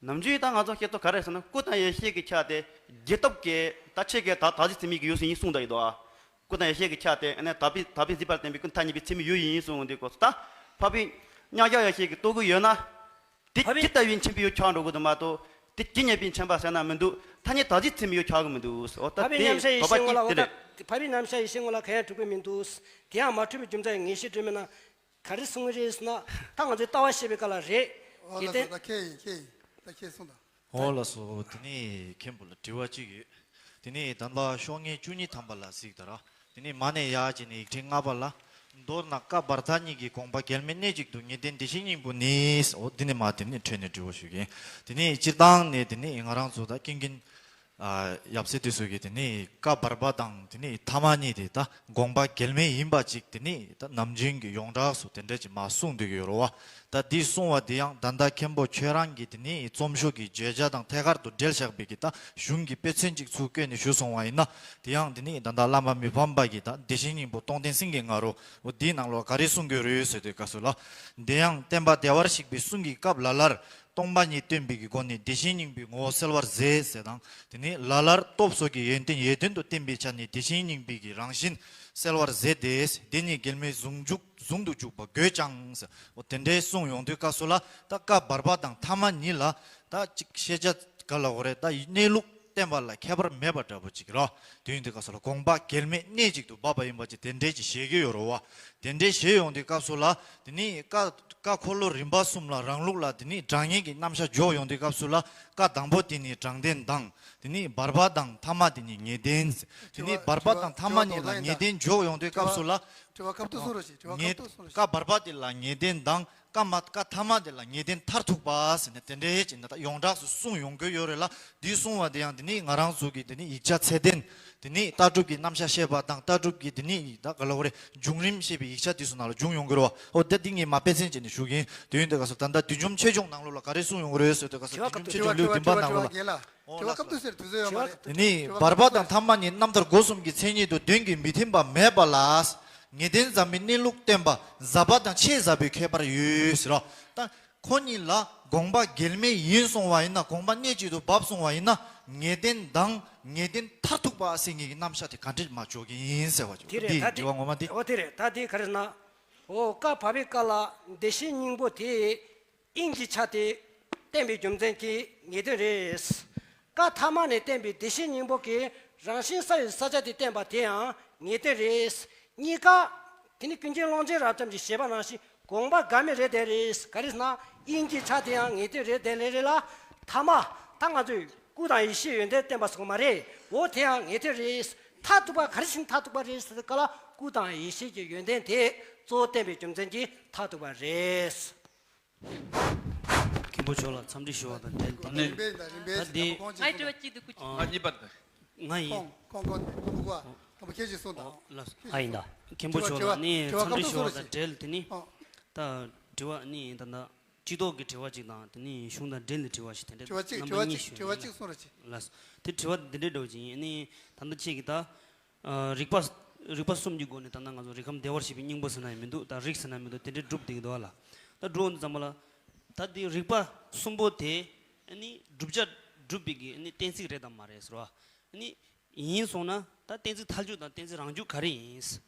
ནམ་རྒྱུན་ད་ང་ཚོ་བཤད་དོ་ག་རེ་ཟེར་ན། སྐུ་དང་ཡེ་ཤེས་ཀྱི་ཆ་དེ་རྗེས་ཐོབ་ཀྱི་ད་ཆོས་ཀྱི་ད་ད་གཟོད་ཚད་མའི་གི་ཡུལ་ཟིན་ཡིན་གསུངས་ད་ཡོད་དོ། སྐུ་དང་ཡེ་ཤེས་ཀྱི་ཆ་དེ་ཨ་ནི་དག་པའི་དག་པའི་གཟིགས་པ་ལ་བརྟེན་པའི་ཀུན་ཐ་སྙད་པའི་ཚད་མའི་ཡུལ་ཡིན་གསུངས་འདུག་གོ། ད་འཕགས་པའི་མཉམ་གཞག་ཡེ་ཤེས་ཀྱིས་རྟོགས་ཀྱི་ཡོད་ན། དེ་ཕ་ཇི་བའི་ལྟ་བུའི་མཁྱེན་པའི་ཡུལ་ཆགས་འགྲོ་གི་འདུག་མ་གཏོགས། དེ་ཇི་སྙེད་པའི་མཁྱེན་པ་ཟེར་ན་མི་འདུག་ཐ་སྙད་བདག་འཛིན་ཚད་མེད་ཡོད་ཆགས་གི་མི་འདུག་འོ་ད་འཕགས་པའི་དེ་མཉམ་བཞག་ཡེ་དོགས་པ་ཤེས་ངོ་ལ། གཅིག་འོ་དེ་ད་རེད། འཕགས་པའི་མཉམ་བཞག་ཡེ་ཤེས་ངོ་ལ་གང་ཡང་གྲུབ་ཀྱི་མི་འདུག་དེ་ཡང་མ་འཁྲུལ་བའི་རྒྱུ་མཚན་ངེས་ཤེས་སྒྲོན་མེ་ན་ག་རེ་གསུང་གི་རེད་ཟེར་ན། ད་ང་ཚོའི་ལྟ་བ་བཤད་པའི་སྐབས་ལ་རེད། འོ་ཡིན་ལགས་ཏེ། སོ། ད་ཁྱེད་ཡིན། ཁྱེད་ཡིན། ད་ཁྱེད་གསུང་དང་། འོ་ལགས་སོ། དེ་ནས་མཁན་པོ་ལ་དྲི་བ་གཅིག་ཡོད། དེ་ནས་ད་ལྟ་ཤོག་ངོས་བཅུ་གཉིས་ཐམ་པ་ལ་གཟིགས་དང་། དེ་ནས་མར་ནས་ཡར་བྱས་ནས་ཡིག་ཕྲེང་ལྔ་པ་ལ། མདོར་ན་ཀ་བར་ཐ་གཉིས་ཀྱི་དགོངས་པ་འགལ་མེད་གནད་གཅིག་ཏུ་ངེས་དོན་བདེ་གཤེགས་སྙིང་པོ་ནི། འོ་འདི་ནས་མར་དེ་ནས་འཕྲོས་ནས་དྲི་བ་ཞུ་གི་ཡིན། དེ་ནས་སྤྱིར་བཏང་ནས་དེ་ནས་ང་རང་ཚོ་ད་ཀུན་མཁྱེན། ཨ། ཡབ་སྲས་དེ་ཚོ་གིས་དེ་ནས་ཀ་བར་པ་དང་དེ་ནས་ཐ་མ་གཉིས་དེ་ད་དགོངས་པ་འགལ་མེད་ཡིན་པ་ཅིག་དེ་ནས་ད་ནམ་རྒྱུན་གྱི་ཡོངས་གྲགས་སུ་དེ་འདྲ་ཅིག་མར་གསུངས་བསྡད་ཀྱི་ཡོད་རེད་བ། ད་འདི་གསུང་བ་དེ་ཡང་ད་ལྟ་མཁན་པོ་ཁྱོད་རང་གིས་དེ་ནས་རྩོམ་ཤོག་གི་བརྗོད་བྱ་དང་ཐད་ཀར་དུ་འབྲེལ་བཞག་པའི་གི་ད་གཞུང་གི་དཔེ་མཚོན་ཅིག་ཚུར་བཀོད་ནས་ཞུས་སོང་བ་ཡིན་ན། དེ་ཡང་དེ་ནས་ད་ལྟ་བླ་མ་མི་ཕམ་པ་གིས་ད་བདེ་གཤེགས་སྙིང་པོ་སྟོང་ལྡན་སེང་གེའི་ང་རོ། འོ་འདིའི་ནང་ལོགས་ག་རེ་གསུང་གི་ཡོད་རེད་ཟེར་དུས་སྐབས་སུ་ལ། དེ་ཡང་བསྟན་པ་བདེ་བར་གཤེགས་པའི་གསུང་གི་སྐབས་ལ་ལར། སྟོང་པ་ཉིད་སྟོན་པའི་གི་སྒོ་ནས་བདེ་གཤེགས་སྙིང་པོའི་ངོ་བོ་གསལ་བར་མཛད་ཟེར་དང་། དེ་ནས་ལ་ལར་སྟོབས་སོགས་ཀྱི་ཡོན་ཏན་ཡོན་ཏན་དུ་བསྟན་པའི་ཆ་ནས་བདེ་གཤེགས་སྙིང་པོའི་གི་རང་བཞིན་གསལ་བར་མཛད་དེ། དེ་ཉིད་འགལ་མེད་ཟུང་འཇུག་ཟུང་དུ་འཇུག་པ་དགོས་ཀྱང་ཟེར། འོ་དེ་འདྲའི་གསུང་ཡོང་དུས་སྐབས་སུ་ལ་ད་ཀ་བར་པ་དང་ཐ་མ་གཉིས་ལ་ད་ཅིག་ཤེས་བྱ་ག་ལ་འོ་རེད། ད་གནས་ལུགས་བསྟན་པ་ལ་ཁྱད་པར་མེད་པ་འདྲ་པོ་ཅིག་རོ། དེ་ཡིན་དུས་སྐབས་སུ་ལ་དགོངས་པ་འགལ་མེད་གནད་གཅིག་ཏུ་འབབ་པ་ཡིན་པ་ཅིག་དེ་འདྲའི་ཅིག་བཞེད་ཀྱི་ཡོད་རེད་བ། དེ་འདྲའི་བཞེད་ཡོང་དུས་སྐབས་སུ་ལ་དེ་ནི་ཀ་ཀ་འཁོར་ལོ་རིམ་པ་གསུམ་ལ་རང་ལུགས་ལ་དེ་ནི་དྲང་ངེས་ཀྱི་རྣམ་གཞག་འཇོག་ཡོང་དུས་སྐབས་སུ་ལ། ཀ་དང་པོ་དེ་ནི་དྲང་བདེན་དང་། དེ་ནི་བར་པ་དང་ཐ་མ་དེ་ནི་ངེས་དོན། དེ་ནི་བར་པ་དང་ཐ་མ་གཉིས་ལ་ངེས་དོན་འཇོག་ཡོང་དུས་སྐབས་སུ་ལ། དྲི་བ་ཁ་ཐུག་གསུང་རོགས་ཞེས། དྲི་བ་ཁ་ཐུག་གསུང་རོགས་ཞེས། ཀ་བར་པ་དེ་ལ་ངེས་དོན་དང་། ཀ་མ་ཀ་ཐ་མ་དེ་ལ་ངེས་དོན་མཐར་ཐུག་པ་ཟེར་ནས་དེ་འདྲའི་ཅིག་ད་ཡོངས་གྲགས་སུ་གསུངས་ཡོང་གི་ཡོད་རེད་ལ། འདི་གསུང་བ་དེ་ཡང་དེ་ནི་ང་རང་ཚོ་གི་དེ་ནི་ཡིག་ཆ་ཚད་ལྡན། དེ་ནི་ལྟ་གྲུབ་ཀྱི་རྣམ་གཞག་བཤད་པ་དང་ལྟ་གྲུབ་ཀྱི་དེ་ནི་ད་ག་ལ་འོ་རེད། བྱུང་རིམ་བཤད་པའི་ཡིག་ཆ་དེ་ཚོ་ནང་ལ་བྱུང་ཡོང་གི་རེད་བ། འོ་ད་འདི་ངས་མ་དཔེ་མཚོན་བྱས་ནས་ཞུ་གི་ཡིན། དེ་ཡིན་དུས་སྐབས་སུ་ད་ལྟ་བདུད་འཇོམས་ཆོས་འབྱུང་ནང་ལོགས་ལ་ག་རེ་གསུངས་ཡོང་གི་རེད་ཟེར་དུས་སྐབས་སུ། བདུད་འཇོམས་ཆོས་འབྱུང་ལེའུ་བདུན་པ་ནང་ལོགས་ལ། འོ་ལགས་སོ། དེ་ནི་བར་པ་དང་ཐ་མ་གཉིས་རྣམ་ཐར་སྒོ་གསུམ་གྱི་མཚན་ཉིད་དུ་དོན་གྱི་མི་མཐུན་པ་མེད་པ་ལ། ངེས་དོན་ཟབ་མོའི་གནས་ལུགས་བསྟན་པ་ཟབ་པ་དང་ཆེས་ཟབ་པའི་ཁྱད་པར་ཡོད་ཟེར་རོ། ད་ཁོ་གཉིས་ལ་དགོངས་པ་འགལ་མེད་ཡིན་གསུང་བ་ཡིན་ན། དགོངས་པ་གནད་གཅིག་ཏུ་བབས་གསུང་བ་ཡིན་ན། ངེས་དོན་དང་ངེས་དོན་མཐར་ཐུག་པ་ཟེར་མཁན་གྱི་རྣམ་གཞག་དེ་ག་འདྲས་མ་འཇོག་གི་ཡིན་ཟེར་བ་ཅིག་དེ་རེད། འདི་ད་དྲི་བ་ངོ་མ་དེ། འོ་དེ་རེད། ད་དེ་ག་རེ་ན། འོ་ཀ་བར་པའི་ཀ་ལ་བདེ་གཤེགས་སྙིང་པོ་དེ། དབྱིངས་ཀྱི་ཆ་དེ་བསྟན་པའི་རྒྱུ་མཚན་གྱིས་ངེས་དོན་རེད། ཀ་ཐ་མ་ནས་བསྟན་པའི་བདེ་གཤེགས་སྙིང་པོ་གིས་རང་བཞིན་གསལ་བའི་ས་ཆ་དེ་བསྟན་པ་དེ་ཡང་ངེས་དོན་རེད། གཉིས་ཀ་དེ་ནི་ཀུན་མཁྱེན་ཀློང་ཆེན་རབ་འབྱམས་ཀྱིས་བཞེད་པ་ནང་བཞིན་དགོངས་པ་འགལ་མེད་རེད་དེ་རེད། ག་རེ་ཟེར་ན་དབྱིངས་ཀྱི་ཆ་དེ་ཡང་ངེས་དོན་རེད་དེ་ལེ་རེད་ལ། ཐ་མ་ད་ང་ཚོས་སྐུ་དང་ཡེ་ཤེས་ཡོན་ཏན་བསྟན་པ་སོགས་མ་རེད། འོ་དེ་ཡང་ངེས་དོན་རེད། མཐར་ཐུག་པ་ག་རེ་བཞིན་མཐར་ཐུག་པ་རེད་ཟེར་ག་ལ། སྐུ་དང་ཡེ་ཤེས་ཀྱི་ཡོན་ཏན་དེ་གཙོ་བོ་བསྟན་པའི་རྒྱུ་མཚན་གྱིས་མཐར་ཐུག་པ་རེད། མཁན་པོ་མཆོག་ལ་འཚམས་འདྲི་ཞུ་བ་དང་འབྲེལ་ཏེ། རིམ་པས་རིམ་པས་ད་འདི་ཁོང་ཅིག་ངའི་དྲི་བ་གཅིག་འདུག་སྐུ་མཁྱེན། ཨ། ང་གཉིས་པ་འདི། ང་ཡིན། ཁོང་ཁོང་ཁོང་ཁོང་ཁོང་ཁོང་ཁོང་ཁོང་ཁྱེད་ཀྱིས་གསུངས་དང་། ཨོ་ལགས་སོ། ཨ་ཡིན་ད། མཁན་པོ་མཆོག་ལ་ནི་འཚམས་འདྲི་ཞུ་བ་དང་འབྲེལ་ཏེ་ནི། ཨོ། ད་དྲི་བ་ནི་ད་ད་སྤྱི་ཚོགས་ཀྱི་དྲི་བ་གཅིག་དང་དེ་ནི་གཞུང་དང་འབྲེལ་ནས་དྲི་བ་ཞིག་དེ་འདྲ་དྲི་བ་གཅིག་རྣམ་དྲིལ་གཉིས་ཞུ་དྲི་བ་གཅིག་གསུངས་རོགས་གྱིས། ལགས་སོ། དེ་དྲི་བ་འདི་འདྲའི་འདྲ་བོ་ཅིག་ཡིན། ནི་ད་ལྟ་ཁྱེད་ཀྱིས་ད། ཨ། རིགས་པ། རིགས་པ་གསུམ་གྱི་སྒོ་ནས་ད་ལྟ་ང་ཚོ་རིགས་ཁམས་བདེ་བར་གཤེགས་པའི་སྙིང་པོ་ཟེར་ན་ཡང་མི་འདུག་ད་རིགས་ཟེར་ན་མི་འདུག་དེ་འདྲའི་སྒྲུབ་བསྡད་ཀྱི་འདུག་ཨ་ལ། ད་སྒྲུབ་འོང་དུས་ཙམ་པ་ལ། ད་དེ་རིགས་པ་གསུམ་པོ་དེ། ཨ་ནི་བསྒྲུབ་བྱ་སྒྲུབ་པའི་གི་ཨ་ནི་གཏན་ཚིགས་རེད་དམ་མ་རེད་ཟེར་བ། ཨ་ནི་ཡིན་སོང་ན་ད་གཏན་ཚིགས་མཐའ་འཇུག་དང་གཏན་ཚིགས་རང་འཇུག་ག་རེ་ཡིན།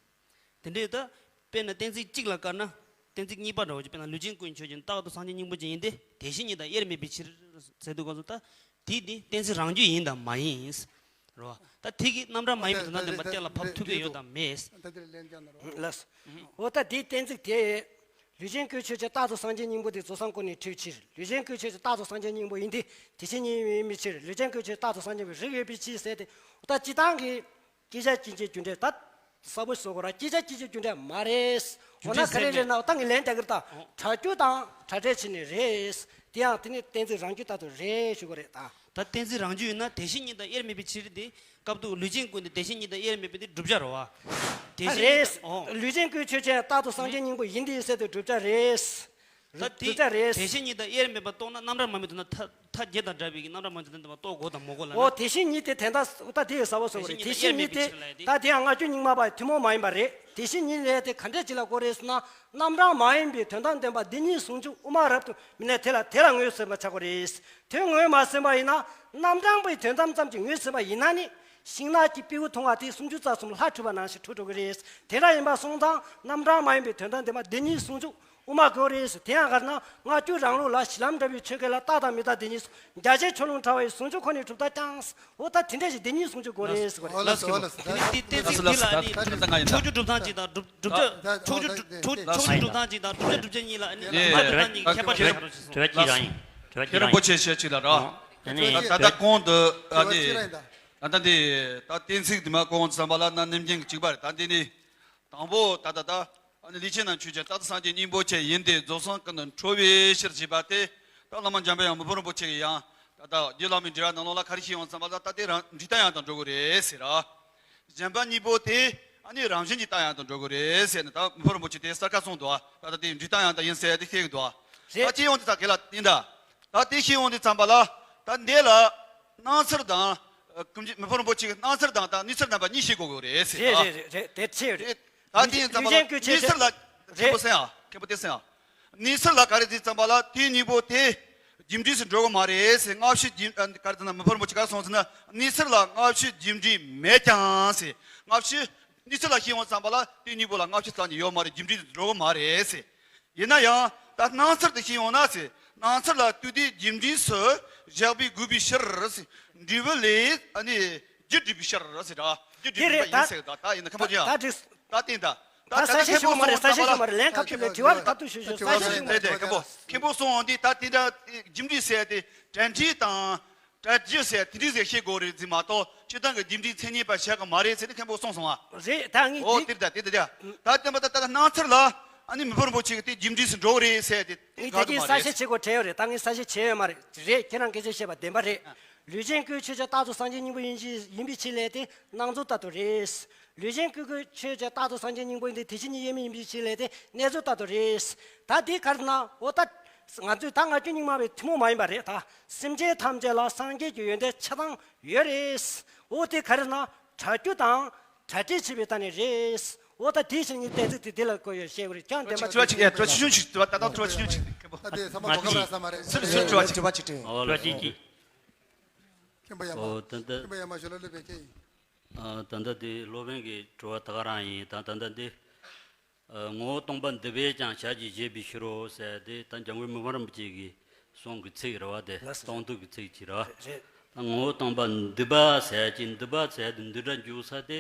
དེ་འདྲས་ད། དཔེར་ན་གཏན་ཚིགས་གཅིག་ལ་བཀར་ན། གཏན་ཚིགས་གཉིས་པ་འདྲ་བོ་ཅིག་དཔེར་ན་ལུས་ཅན་ཀུན་ཆོས་ཅན། རྟག་ཏུ་སངས་རྒྱས་སྙིང་པོ་ཅན་ཡིན་ཏེ། དེ་བཞིན་ཉིད་དང་དབྱེར་མེད་པའི་ཕྱིར། ཟེར་དུས་སྐབས་སུ་ད། དེ་དེ་གཏན་ཚིགས་རང་རྒྱུད་ཡིན་དམ་མ་ཡིན། རེད་བ། ད་དེ་གི་རྣམ་གྲངས་མ་ཡིན་པའི་དོན་དམ་བདེན་པ་གཏན་ལ་ཕབ་ཐུབ་ཀྱི་ཡོད་དམ་མེད། ལགས། འོ་ད་དེའི་གཏན་ཚིགས་དེ། ལུས་ཅན་ཀུན་ཆོས་ཅན། རྟག་ཏུ་སངས་རྒྱས་སྙིང་པོ་དེ་རྫོགས་སངས་སྐུ་ནི་འཁྲུལ་ཕྱིར། ལུས་ཅན་ཀུན་ཆོས་ཅན། རྟག་ཏུ་སངས་རྒྱས་སྙིང་པོ་ཡིན་ཏེ། དེ་བཞིན་ཉིད་ཡིན་མིན་ཕྱིར། ལུས་ཅན་ཀུན་ཆོས་ཅན། རྟག་ཏུ་སངས་རྒྱས་པའི་རིགས་ཡོད་པའི་ཕྱིར་ཟེར་ཏེ། འོ་ད་སྤྱིར་བཏང་གི། སྐད་ཆ་ཅིག་ཅིག་རྒྱུ་འབྲས་ད། གསལ་པོ་བཟོ་དགོས་ར། སྐད་ཆ་ཅིག་ཅིག་རྒྱུ་འབྲས་མ་རེད། འོ་ན་ག་རེ་རེད་ན། ད་ངས་ལན་རྒྱག་གི་རེད་ད། ཨོ། གྲགས་རྒྱུ་དང་གྲ་སྒྲིག་བྱས་ནས་རེད། དེ་ཡང་དེ་ནི་གཏན་ཚིགས་རང་རྒྱུད་ལྟར་དུ་རེད་ཞུ་དགོས་རེད་ད། ད་གཏན་ཚིགས་རང་རྒྱུད་ཡིན་ན་དེ་བཞིན་ཉིད་དང་དབྱེར་མེད་པའི་ཕྱིར་དེ། སྐབས་དུ་ལུས་ཅན་ཀུན་ཏུ་དེ་བཞིན་ཉིད་དང་དབྱེར་མེད་པ་དེ་བསྒྲུབ་བྱ་རེད་བ། དེ་ད་བཞིན་རེད། ཨོ། ལུས་ཅན་ཀུན་ཆོས་ཅན། རྟག་ཏུ་སངས་རྒྱས་སྙིང་པོ་ཡིན་ཏེ་ཟེར་དུ་བསྒྲུབ་བྱ་རེད། ད་དེ་བསྒྲུབ་བྱ་རེད། དེ་བཞིན་ཉིད་དང་དབྱེར་མེད་པ་རྟོགས་ན་རྣམ་གྲངས་མ་མི་དོན་ན་མཐའ་མཐའ་བརྒྱད་དང་བསྒྲགས་པའི་གི་རྣམ་གྲངས་མ་མི་དོན་དམ་པ་རྟོགས་དགོས་དང་མ་དགོས་ལབ་ན། འོ་དེ་བཞིན་ཉིད་དེ་དོན་དམ་ད་དེ་ཡི་ཟབ་པོ་བཟོ་དགོས་རེད། དེ་བཞིན་ཉིད་དེ་ད་དེ་ཡང་སྔ་རྒྱུད་རྙིང་མ་པ་ཐུན་མོང་མ་ཡིན་པ་རེད། དེ་བཞིན་ཉིད་ལས་དེ་ག་འདྲས་ཅིག་ལ་གོ་རེད་ཟེར་ན། རྣམ་གྲངས་མ་ཡིན་པའི་དོན་དམ་བདེན་པ་འདི་ཉིད་ཟུང་འཇུག་དབུ་མ་རབ་ཏུ་མི་གནས་དེ་ལ་དེ་ལ་ངོས་ཟིན་པ་བྱ་དགོས་རེད། དེ་ངོས་མ་ཟིན་པ་ཡིན་ན། རྣམ་གྲངས་པའི་དོན་དམ་ཙམ་གྱིས་ངོས་ཟིན་པ་ཡིན་ན་ནི། ཤིང་ནགས་ཀྱི་པིའུ་ཐུང་བ་དེ་སུམ་ཅུ་རྩ་གསུམ་ལྷ་འཁྲུལ་པ་ནང་བཞིན་འཁྲུལ་འགྲོ་གི་རེད། དེ་འདྲ་ཡིན་པ་སོང་ཙང་རྣམ་གྲངས་མ་ཡིན་པའི་དོན་དམ་བདེན་པ་འདི་ཉིད་ཟུང་འཇུག་དབུ་མ་དགོས་རེད་ཟེར། དེ་ཡང་ག་རེ་ན་སྔ་འགྱུར་རང་ལུགས་ལ་གཞི་ལམ་འདྲ་བའི་ཆོས་སྐད་ལ་རྟག་དང་མི་རྟག་བདེན་གཉིས་སོ། རྒྱ་ཆེན་ཆོས་ལུང་ཕྲ་བ་ཡི་ཟུང་འཇུག་ཁོ་ནས་གྲུབ་མཐའ་རྐྱང་ཟེར། འོ་ད་དེ་འདྲ་ཞིག་བདེན་གཉིས་ཟུང་འཇུག་དགོས་རེད་ཟེར་བ་རེད། ལགས་སོ། ལགས་སོ། དེ་ནི་དེ་གཏན་ཚིགས་འདི་ལ་ནི་ཕྱོགས་བཅུ་གྲུབ་མཐའ་གཅིག་དང་བསྒྲུབ་བསྒྲུབ་བྱ་ཕྱོགས་བཅུ་ཕྱོགས་བཅུ་གྲུབ་མཐའ་གཅིག་དང་བསྒྲུབ་བྱ་གཉིས་ལ་ནི་ལ་དུ་ལྟ་གཉིས་ཀྱི་ཁྱད་པར་ཞིག་ཁྱེད་རང་པོ་ཆེ་ཞེས་གཅིག་ལ་ར། ད་ད་གོང་དུ་ཨ་ནི་ད་ད་འདི་ད་གཏན་ཚིགས་འདི་མ་གོང་དུ་བསམ་པ་ལ་ན་ནེམ་རྒྱན་གྱི་གཅིག་པ་རེད། ད་འདི་ནི། དང་པོ་ད་ད་ད། ཨ་ནི་ལས་ཅན་རྣམས་ཆོས་ཅན། རྟག་ཏུ་སངས་རྒྱས་སྙིང་པོ་ཆེ་ཡིན་ཏེ། རྫོགས་སངས་ཀུན་ཏུ་འཕྲོ་བའི་ཕྱིར་ཞེས་པ་དེ། ད་བླ་མ་འཇམ་པའི་དབྱངས་མི་ཕམ་རིན་པོ་ཆེ་གིས་ཡང་ད་ལྟ་རྒྱུད་བླ་མའི་འགྲེལ་བ་ནང་ལོགས་ལ་ག་རེ་བཤད་ཡོང་བསམ་པ་ལ། ད་དེ་རང་འབྲས་རྟགས་ཡང་དང་འགྲོ་དགོས་རེད་ཟེར་ར། གཞན་པ་གཉིས་པོ་དེ་ཨ་ནི་རང་བཞིན་གྱི་རྟགས་ཡང་དང་འགྲོ་དགོས་རེད་ཟེར་ནས་ད་མི་ཕམ་རིན་པོ་ཆེ་དེ་གསལ་ཁ་གསུངས་འདུག་ད་ལྟ་དེ་འབྲས་རྟགས་ཡང་དང་ཡིན་ཟེར་དེ་བཤད་ཀྱི་འདུག་ད་ཅི་ཡོང་དུས་ད་གེ་ལ་ཡིན་ད། ད་དེ་ཤེས་ཡོང་དུས་ཙམ་པ་ལ། ད་འདི་ལ་སྣང་ཚུལ་དང་། ཀུན་མཁྱེན་མི་ཕམ་རིན་པོ་ཆེ་གིས་སྣང་ཚུལ་དང་དང་གནས་ཚུལ་རྣམ་པ་གཉིས་ཤེས་དགོས་ཀྱི་རེད་ཟེར། རེད་རེད་རེད། དེ་ཆེ་རེད། ད་དེ་ཡིན་ཙམ་པ་ལ་ལུས་ཅན་སྐུའི་ཆོས་ཅན། གནས་ཚུལ་ལ་རེད། མཁན་པོ་སེང་ཨ། མཁན་པོ་བསྟན་སེང་ཨ། གནས་ཚུལ་ལ་ག་རེ་ཟེར་ཙམ་པ་ལ་དེ་གཉིས་པོ་དེ་རྒྱུ་འབྲས་སུ་འགྲོ་གི་མ་རེད་ཟེར། སྔ་ཕྱི་རྒྱུ་ཨ་ག་རེ་ཟེར་ན་མི་ཕམ་རིན་པོ་ཆེ་ག་རེ་གསུངས་ཟེར་ན། གནས་ཚུལ་ལ་སྔ་ཕྱི་རྒྱུ་འབྲས་མེད་ཀྱང་ཟེར། སྔ་ཕྱི་གནས་ཚུལ་ལ་ཤེས་ཡོང་ཙམ་པ་ལ་དེ་གཉིས་པོ་ལ་སྔ་ཕྱི་ཙམ་གྱི་ཡོད་མ་རེད། རྒྱུ་འབྲས་སུ་འགྲོ་གི་མ་རེད་ཟེར། ཡིན་ན་ཡང་ད་སྣང་ཚུལ་དུ་ཤེས་ཡོང་ན་ཟེར། སྣང་ཚུལ་ལ་ལྟོས་ཏེ་རྒྱུ་འབྲས་སུ་བཞག་པའི་དགོས་པའི་ཕྱིར་ཟེར། འབྲས་བུ་ལས་ཨ་ནི་རྒྱུ་འབྲས་པའི་ཕྱིར་ཟེར་ར། རྒྱུ་འབྲས་དེ་རེད། པ་ཡིན་ད་ཟེར་གི། ད་ད་ཡིན་ན་མཁན་པོ་ཅི་ཡང་ད་འགྲིག་ད་བསྟན་ད། ད་ད་ས་ད་ཞེས་ཞུ་མཁན་པོ་མ་རེད། གསུངས་ས་ཞེས་ཙམ་པ་ཞུ་མ་ལ། རེད། ལན་ཁ་ཕྱོགས་ལ་དྲི་བ་ལ་ཐབས་སྡུག་ཞུ་ཞུ། ས་ཞེས་ཞུ་མ་རེད། དེ་དེ་མཁན་པོ་མཁན་པོ་གསུངས་འོང་དུས་ད་དེ་འདྲ་རྒྱུ་འབྲས་ཟེར་དེ་དྲན་འཕྲིན་དང་། གྲ་རྒྱུ་ཟེར་དེ་འདྲའི་ཟེར་ཤེས་དགོས་རེད་ཟེར་མ་གཏོགས་སྤྱིར་བཏང་གི་རྒྱུ་འབྲས་མཚན་ཉིད་པ་བཞག་གི་མ་རེད་ཟེར་ནས་མཁན་པོ་གསུངས་སོང་བ། རེད། ད་ངས་འོ་འདི་དེར་ད་དེ་དེ་དེ་ད་བསྟན་པ་ད་ད་སྣང་ཚུལ་ལ་ཨ་ནི་མི་ཕམ་རིན་པོ་ཆེ་གིས་དེ་རྒྱུ་འབྲས་སུ་འགྲོ་གི་རེད་ཟེར་དེ་དེ་ངས་དགག་ད་གི་གིན་མ་གསལ་རེད། བཤད་བྱེད་དགོས་དྲན་ཡོད་རེད། ད་ངས་གསལ་བཤད་བྱེད་ཡོད་མ་རེད། རེད། ཁྱེད་རང་སྐད་ཆ་བཤད་པ་བདེན་པ་རེད། ལུས་ཅན་སྐུའི་ཆོས་ཅན་རྟག་ཏུ་སངས་རྒྱས་སྙིང་པོ་ཡིན་ཕྱིར་ཡིན་པའི་ཕྱིར་ལས་དེ་སྣང་ཚུལ་ལྟར་དུ་རེད། ལུས་ཅན་སྐུའི་ཆོས་ཅན་རྟག་ཏུ་སངས་རྒྱས་སྙིང་པོ་ཡིན་ཏེ། དེ་བཞིན་ཉིད་དབྱེར་མེད་ཡིན་པའི་ཕྱིར་ལས་དེ་གནས་ཚུལ་ལྟར་དུ་རེད། ད་འདི་ག་རེ་ན། འོ་ད་ང་ཚོས་ད་སྔ་རྒྱུད་རྙིང་མ་བའི་ཐུན་མོང་མ་ཡིན་པ་རེད། ད་སེམས་ཅན་ཐམས་ཅད་ལ་སངས་རྒྱས་ཀྱི་ཡོན་ཏན་ཆ་ཚང་ཡོད་རེད། འོ་དེ་ག་རེ་ན་གྲགས་རྒྱུ་དང་གྲ་སྒྲིག་བྱེད་པའི་ཐད་ནས་རེད། འོ་ད་དེ་བཞིན་ཉིད་གཏན་ཚིགས་དེ་འདི་ལ་བཀོད་ཡོད་ཤེས་དགོས་རེད། ཀྱང་བདེན་པ་དྲི་བ་ཅིག་ཡ་དྲི་བ་ཆུང་ཆུང་ཅིག་དྲི་བ་ད་ལྟ་དྲི་བ་ཆུང་ཆུང་ཅིག་མཁན་པོ། ད་དེ་ཚང་མ་གོ་སྐབས་རག་ས་མ་རེད། ཚུར་ཚུར་དྲི་བ་ཅིག་དྲི་བ་ཅིག་དྲི། འོ་ལ་ཅིག་ཅིག་མཁན་པོ་ཡ་མ། འོ་ད་ལྟ་མཁན་པོ་ཡ་མ་ཞུ་ལ་སློབ་དཔོན་ཁྱེད་ཡིན། ཨ། ད་ལྟ་དེ་སློབ་དཔོན་གྱི་དྲི་བ་ད་ག་རང་ཡིན། ད་ད་ལྟ་འདི། ཨ། ངོ་བོ་སྟོང་པ་འདི་བས་ཀྱང་ཞལ་གྱིས་བཞེས་པའི་ཕྱིར་རོ་ཟེར་དེ་ད་འཇམ་མགོན་མི་ཕམ་རིན་པོ་ཆེ་གི་གསུང་གི་ཚིག་རེད་བ། དེ་ལགས་སོ། སྟོང་ཐུན་གྱི་ཚིག་ཅིག་རེད་བ། རེད། ད་ངོ་བོ་སྟོང་པ་འདི་བ་ཟེར་གྱི་འདི་བ་ཟེར་དེ་འདི་འདྲ་འཇུག་ས་དེ་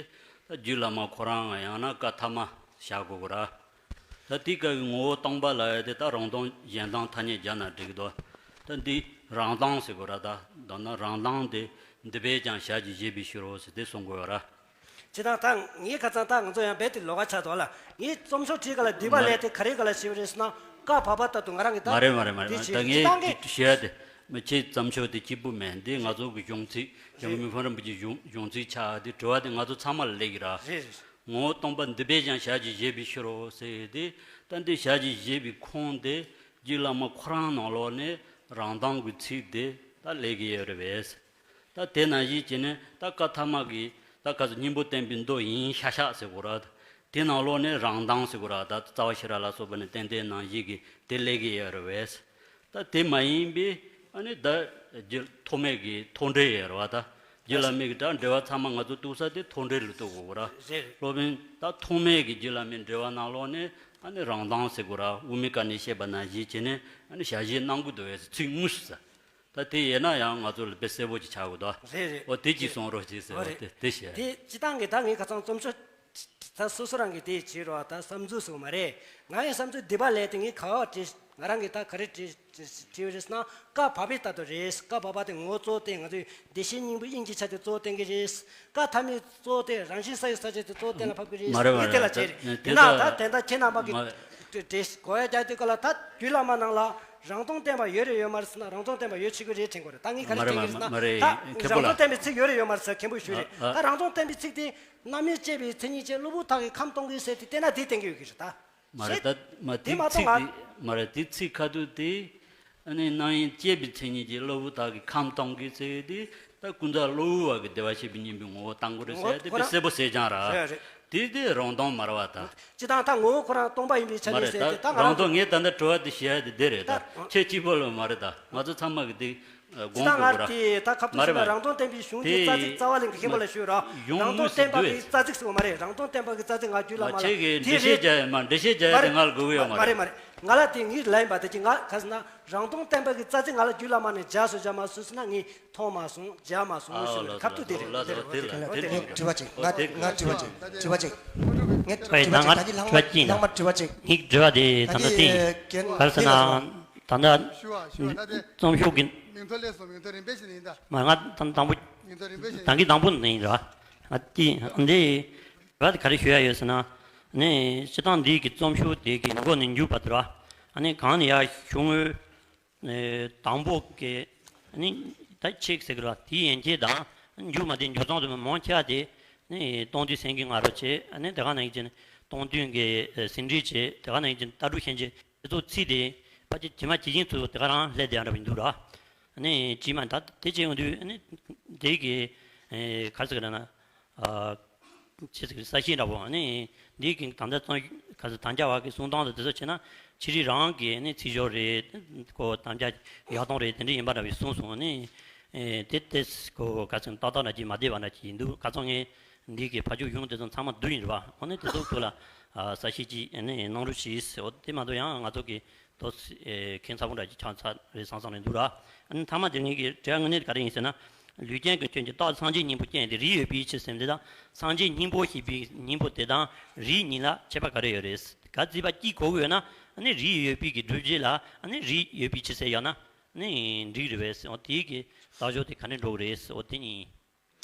ད་རྒྱུད་བླ་མ་ཁོ་རང་ཡང་ན་བཀའ་ཐ་མ་བཞག་དགོས་གི་ར། ད་དེའི་སྐབས་ཀྱི་ངོ་བོ་སྟོང་པ་ལབ་ཡ་དེ་ད་རང་སྟོང་གཞན་སྟོང་ཐ་སྙད་སྦྱར་ན་འགྲིག་གི་འདུག་ད་འདི་རང་སྟོང་ཟེར་དགོས་ར། ད་མདོར་ན་རང་སྟོང་དེ་འདི་བས་ཀྱང་ཞལ་གྱིས་བཞེས་པའི་ཕྱིར་རོ་ཟེར་དེ་གསུང་དགོས་ར། ཅི་ད་ད་ངས་ཁ་སང་ད་ང་ཚོ་ཡང་རྦད་དེ་ལོགས་ཀ་ཆགས་འདུག་ལ། ངས་རྩོམ་ཤོག་བྲིས་ག་ལ་འདི་བ་མ་ལས་དེ་ག་རེ་ག་ལ་ཞེས་པ་རེད་ཟེར་ན། བཀའ་བབས་པ་ལྟར་དུ་ང་རང་གིས་ད་མ་རེད་མ་རེད་མ་རེད། དེ་ད་བྱས་ངས་ཅི་ད་ངས་ངས་དེ་ཞུ་ཡ་དེ་མི་ཁྱེད་རྩོམ་ཤོག་དེ་གཅིག་པུ་མེད། འདི་ང་ཚོ་གི་གཞུང་ཚིག་འཇམ་མགོན་མི་ཕམ་རིན་པོ་ཆེའི་གཞུང་གཞུང་ཚིག་ཆགས་དེ་དྲི་བ་དེ་ང་ཚོ་ཚང་མ་ལ་སླེབས་ཀྱི་ར། རེད་རེད། ངོ་བོ་སྟོང་པ་འདི་བས་ཀྱང་ཞལ་གྱིས་བཞེས་པའི་ཕྱིར་རོ་ཟེར་དེ། ད་འདི་ཞལ་གྱིས་བཞེས་པའི་ཁུངས་དེ་རྒྱུད་བླ་མ་ཁོ་རང་ནང་ལོགས་ནས་རང་སྟོང་གི་ཚིག་དེ་ད་སླེབས་ཀྱི་ཡོད་རེད་པས། ད་དེ་ནང་བཞིན་བྱས་ནས་ད་བཀའ་ཐ་མ་གི་ད་ག་ཚོད་སྙིང་པོ་བསྟན་པའི་མདོ་ཡིན་ཤག་ཤག་ཟེར་དགོས་ར། དེ་ནང་ལོགས་ནས་རང་སྟོང་ཟེར་དགོས་ར། ད་རྩ་བ་ཤེས་རབ་ལ་སོགས་པ་ནས་བསྟན་བསྟན་ནང་བཞིན་གྱི་དེ་སླེབས་ཀྱི་ཡོད་རེད་པས། ད་དེ་མ་ཡིན་པའི་ཨ་ནི་ད་རྒྱུད་ཐོགས་མེད་ཀྱི་ཐོགས་འགྲེལ་ཡོད་རེད་བ། ད་རྒྱུད་བླ་མའི་གི་ད་འགྲེལ་བ་ཚང་མ་ང་ཚོ་གཏུགས་ས་དེ་ཐོགས་འགྲེལ་ལ་གཏུགས་དགོས་ར། རེད་རེད། སློབ་དཔོན་ད་ཐོགས་མེད་ཀྱི་རྒྱུད་བླ་མའི་འགྲེལ་བ་ནང་ལོགས་ནས་ཨ་ནི་རང་སྟོང་ཟེར་དགོས་ར། དབུ་མའི་བཀའ་ནས་བཤད་པ་ནང་བཞིན་བྱས་ནས་ཨ་ནི་ཞལ་བཞེས་གནང་དགོས་འདུག་པས་ཚིག་དངོས་སུ་ཟེར། ད་དེ་ཡིན་ན་ཡང་ང་ཚོ་ལ་དཔེ་གསལ་པོ་ཅིག་ཆགས་དགོས་དོ། རེད་རེད། འོ་དེ་ཅིག་གསུང་རོགས་བྱེད་ཟེར། འོ་རེད། དེ་དེ་བཤད། དེ་སྤྱི་བཏང་གི་ད་ངས་ཁ་སང་རྩོམ་ཤོག་ད་སོ་སོ་རང་གི་དེ་བྱེད་རོགས། ད་བསམ་ཚུལ་སོགས་མ་རེད། ང་ཡི་བསམ་ཚུལ་འདི་པ་ལས་དེ་ངས་ག་བ་བྲིས། ང་རང་གིས་ད་ག་རེ་བྲིས་བྲིས་བྲིས་པ་རེད་ཟེར་ན། བཀའ་བབས་པའི་ལྟར་དུ་རེད། བཀའ་བབས་པ་དེ་ངོ་བོ་གཙོ་བོ་བསྟན། ང་ཚོས་བདེ་གཤེགས་སྙིང་པོ་དབྱིངས་ཀྱི་ཆ་དེ་གཙོ་བོ་བསྟན་གྱི་རེད། བཀའ་ཐ་མའི་གཙོ་བོ་དེ་རང་བཞིན་ས་ཡི་ས་བཅད་དེ་གཙོ་བོ་བསྟན་ལ་ཕབ་ཀྱི་རེད། མ་རེད་མ་རེད། དེ་ལ་བྱས་རེད། དེ་དེ་ན་ད་ད་དེ་འདྲ་ཁྱེད་རྣམ་པ་གི་མ་རེད། དེ་གོ་ཡ་རྒྱག་དུས་སྐབས་ལ་ད་རྒྱུད་བླ་མ་ནང་ལ་རང་སྟོང་བསྟན་པ་ཡོད་རེད་ཡོད་མ་རེད་ཟེར་ན། རང་སྟོང་བསྟན་པ་ཡོད་ཆོག་གི་རེད་དྲན་དགོས་རེད། ད་ངས་ག་རེ་མ་རེད་དྲན་གྱི་ཡོད་ཟེར་ན། མ་རེད། ད་མཁན་པོ་རང་སྟོང་ལགས། བསྟན་པའི་ཚིག་ཡོད་རེད་ཡོད་མ་རེད་ཟེར་མཁན་པོས་ཞུས་རེད། ཨ་ཨ། ད་རང་སྟོང་བསྟན་པའི་ཚིག་དེ་རྣམ་དབྱེ་བཅད་པའི་མཚན་ཉིད་ཅན་གློ་བུར་དག་གིས་ཁམས་སྟོང་གི་ཟེར་དེ་བལྟས་ན་དེ་བསྟན་གྱི་ཡོད་ཀྱི་རེད་ད། མ་རེད། ད་མ་དེ་དེ་མ་ཚིག་གཏོགས་དེ་མ་རེད། དེ་ཚིག་ཁ་ཐུག་དེ་ཨ་ནི་རྣམ་དབྱེ་བཅད་པའི་མཚན་ཉིད་ཀྱིས་གློ་བུར་དག་གིས་ཁམས་སྟོང་གི་ཟེར་དེ། ད་ཀུན་རྫོབ་གློ་བུར་བ་གི་བདེ་བར་གཤེགས་པའི་སྙིང་པོའི་ངོ་བོ་བསྟན་དགོས་རེད་ཟེར་དེ་ཁོ་རང་གསལ་པོ་གསལ་རྐྱང་ར། རེད་རེད། དེ་དེ་རང་སྟོང་མ་རེད་བ་ད། སྤྱི་བཏང་ད་ངོ་བོ་ཁོ་རང་སྟོང་པ་ཡིན་པའི་ཆ་ནས་ཟེར་དེ། ད་ང་རང་རང་སྟོང་ངས་ད་ལྟ་དྲི་བ་དེ་བཤད་ཡ་དེ་འདི་རེད་ད། ད་ཁྱེད་གཅིག་པོ་ལ་མ་རེད་ད། ང་ཚོ་ཚང་མ་གི་དེ་ ཅི་ད་ང་དེ་ད་ཁ་ཐུག་ཞུ་ན་རང་དོན་བསྟན་པའི་གཞུང་གི་རྩ་ཚིག་རྩ་བ་ལེན་གི་མཁན་པོ་ལ་ཞུས་ར། རང་དོན་བསྟན་པ་གི་རྩ་ཚིག་ཟེར་བ་མ་རེད། རང་དོན་བསྟན་པ་གི་རྩ་ཚིག་ང་རྒྱུད་ལ་མ་ལ་དེ་རེད། མ་འགྲེལ་བཤད་རྒྱག་ཡ་ང་ལ་དགོས་ཀྱི་ཡོད་མ་མ་རེད། རེད་མ་རེད། ང་ལ་དེ་ངའི་ལན་པ་དེ་ཅི་ང་ག་ཟེར་ན་རང་དོན་བསྟན་པ་གི་རྩ་ཚིག་ང་ལ་རྒྱུད་ལ་མ་ནས་རྒྱག་སོ་རྒྱག་མ་སོ་ཟེར་ན་ངས་མཐོང་མ་སོང་རྒྱག་མ་སོང་ཞུས་ནས་ཁ་ཐུག་དེ་རེད། དེ་རེད། དེ་རེད། དྲི་བ་ཅིག་ང་ང་དྲི་བ་ཅིག་དྲི་བ་ཅིག་ངས་དྲི་བ་ཅིག་ད་ཅི་ལྷག་མ་ལྷག་མ་དྲི་བ་ཅིག་ངའི་དྲི་བ་དེ་ད་ལྟ་དེ་ག་རེ་ཟེར་ན། ད་ལྟ་རྩོམ་ཤོག་གི་མིང་ཐོ་སླེབས་སོང་། མིང་ཐོ་རིམ་པས་ཤིག་ཡིན་ད། མ་ང་དང་དང་པོ་མིང་ཐོ་རིམ་པས་ཤིག་ཡིན། དང་གི་དང་པོ་ནས་ཡིན་ར། ང་དེ་འདི་ར་དེ་ག་རེ་ཞུ་ཡ་ཡོད་ཟེར་ན། ནི་སྤྱི་བཏང་འདི་གི་རྩོམ་ཤོག་དེ་གི་མགོ་ནས་མཇུག་བར་དུ་ར། ཨ་ནི་གང་ནས་ཡར་ཞུ་དངོས་དང་པོ་གི་ནི་ད་ཆིག་ཟེར་གི་ར་དེའི་ཡན་ཆད་དང་མཇུག་མ་དེ་མཇུག་རྩོམ་དུ་མང་ཆེ་བ་དེ་ནི་སྟོང་ཐུན་སེང་གེ་ང་རོ་བྱས། ཨ་ནི་དེ་ག་ནང་བཞིན་སྟོང་ཐུན་གྱི་ཟིན་བྲིས་བྱས། དེ་ག་ནང་བཞིན་ལྟ་གྲུབ་ཤན་འབྱེད། དེ་ཚོ་ཚིག་དེ་ཕལ་ཆེར་ཇི་མ་ཇི་བཞིན་ཚུལ་དེ་ག་རང་ལྷད་དེ་ཡང་འདྲ་བ་འདུག་ར། ནི་ཇི་མ་ད་དེ་བྱས་ཡོང་དུས་ནི་དེ་གི་ག་རེ་ཟེར་གི་ན་ཆེ་ཟེར་གི་ས་ཤིང་འདྲ་བོ་ནི་འདི་གི་ད་ལྟ་གཙང་ག་ཚོད་དམ་བཅའ་བ་གི་གསུང་སྟངས་དང་དེ་ཚོ་བྱས་ན་ཕྱི་རིགས་རང་གི་ནི་ཚིག་སྦྱོར་རེད། ཁོ་དམ་བཅའ་ཡག་སྟོང་རེད། དེ་འདྲ་ཡིན་པ་འདྲ་བའི་གསུང་སོང་ནི་དེ་དེ་ཁོ་ག་ཚོད་ཏག་ཏག་འདྲ་ཅིག་མ་བསྡད་པ་འདྲ་ཅིག་ཡིན་འདུག་ག་ཚོད་ངས་འདི་གི་ཕ་ཕྱོགས་གཞུང་དེ་ཚོ་ཚང་མ་བསྡུས་ཡིན་རེད་པ། འོ་ནི་དེ་ཚོ་ཁོ་ལ་ཨ་གསལ་བཤད་ཅིག་ཨ་ནི་གནང་རོགས་ཞུས། འོ་དེ་མ་གཏོགས་ཡང་ང་ཚོ་གི་ཏོག་ཙམ་ཁྱད་མཚར་པོ་འདྲ་ཅིག་ཆགས་ཚར་རེད་བསམ་བསམ་རེད་འདུག་ར། ཨ་ནི་མཐའ་མ་དེ་ངེད་ཀྱི་དྲི་བ་དངོས་གནས་ག་རེ་ཡིན་ཟེར་ན། ལུས་ཅན་གྱི་སྐྱོན་གྱིས་རྟག་སངས་རྒྱས་སྙིང་པོ་སྐྱེ་ནས་རིགས་ཡོད་པའི་ཕྱིར་ཟེར་འདི་དང་སངས་རྒྱས་སྙིང་པོ་ཞེས་པའི་སྙིང་པོ་དེ་དང་རིགས་གཉིས་ལ་ཁྱད་པར་ག་རེ་ཡོད་རེད། ག་རྩིས་པ་གཅིག་གོ་དགོས་ན་ཨ་ནི་རིགས་ཡོད་པའི་གི་སྒྲུབ་བྱེད་ལ་ཨ་ནི་རིགས་ཡོད་པའི་ཕྱིར་ཟེར་ཡང་ན་ཨ་ནི་འགྲིག་རེད་པས། འོ་དེའི་གི་ལྟ་ཞོར་དེ་ག་ནས་འགྲོ་གི་རེད། འོ་དེ་གཉིས།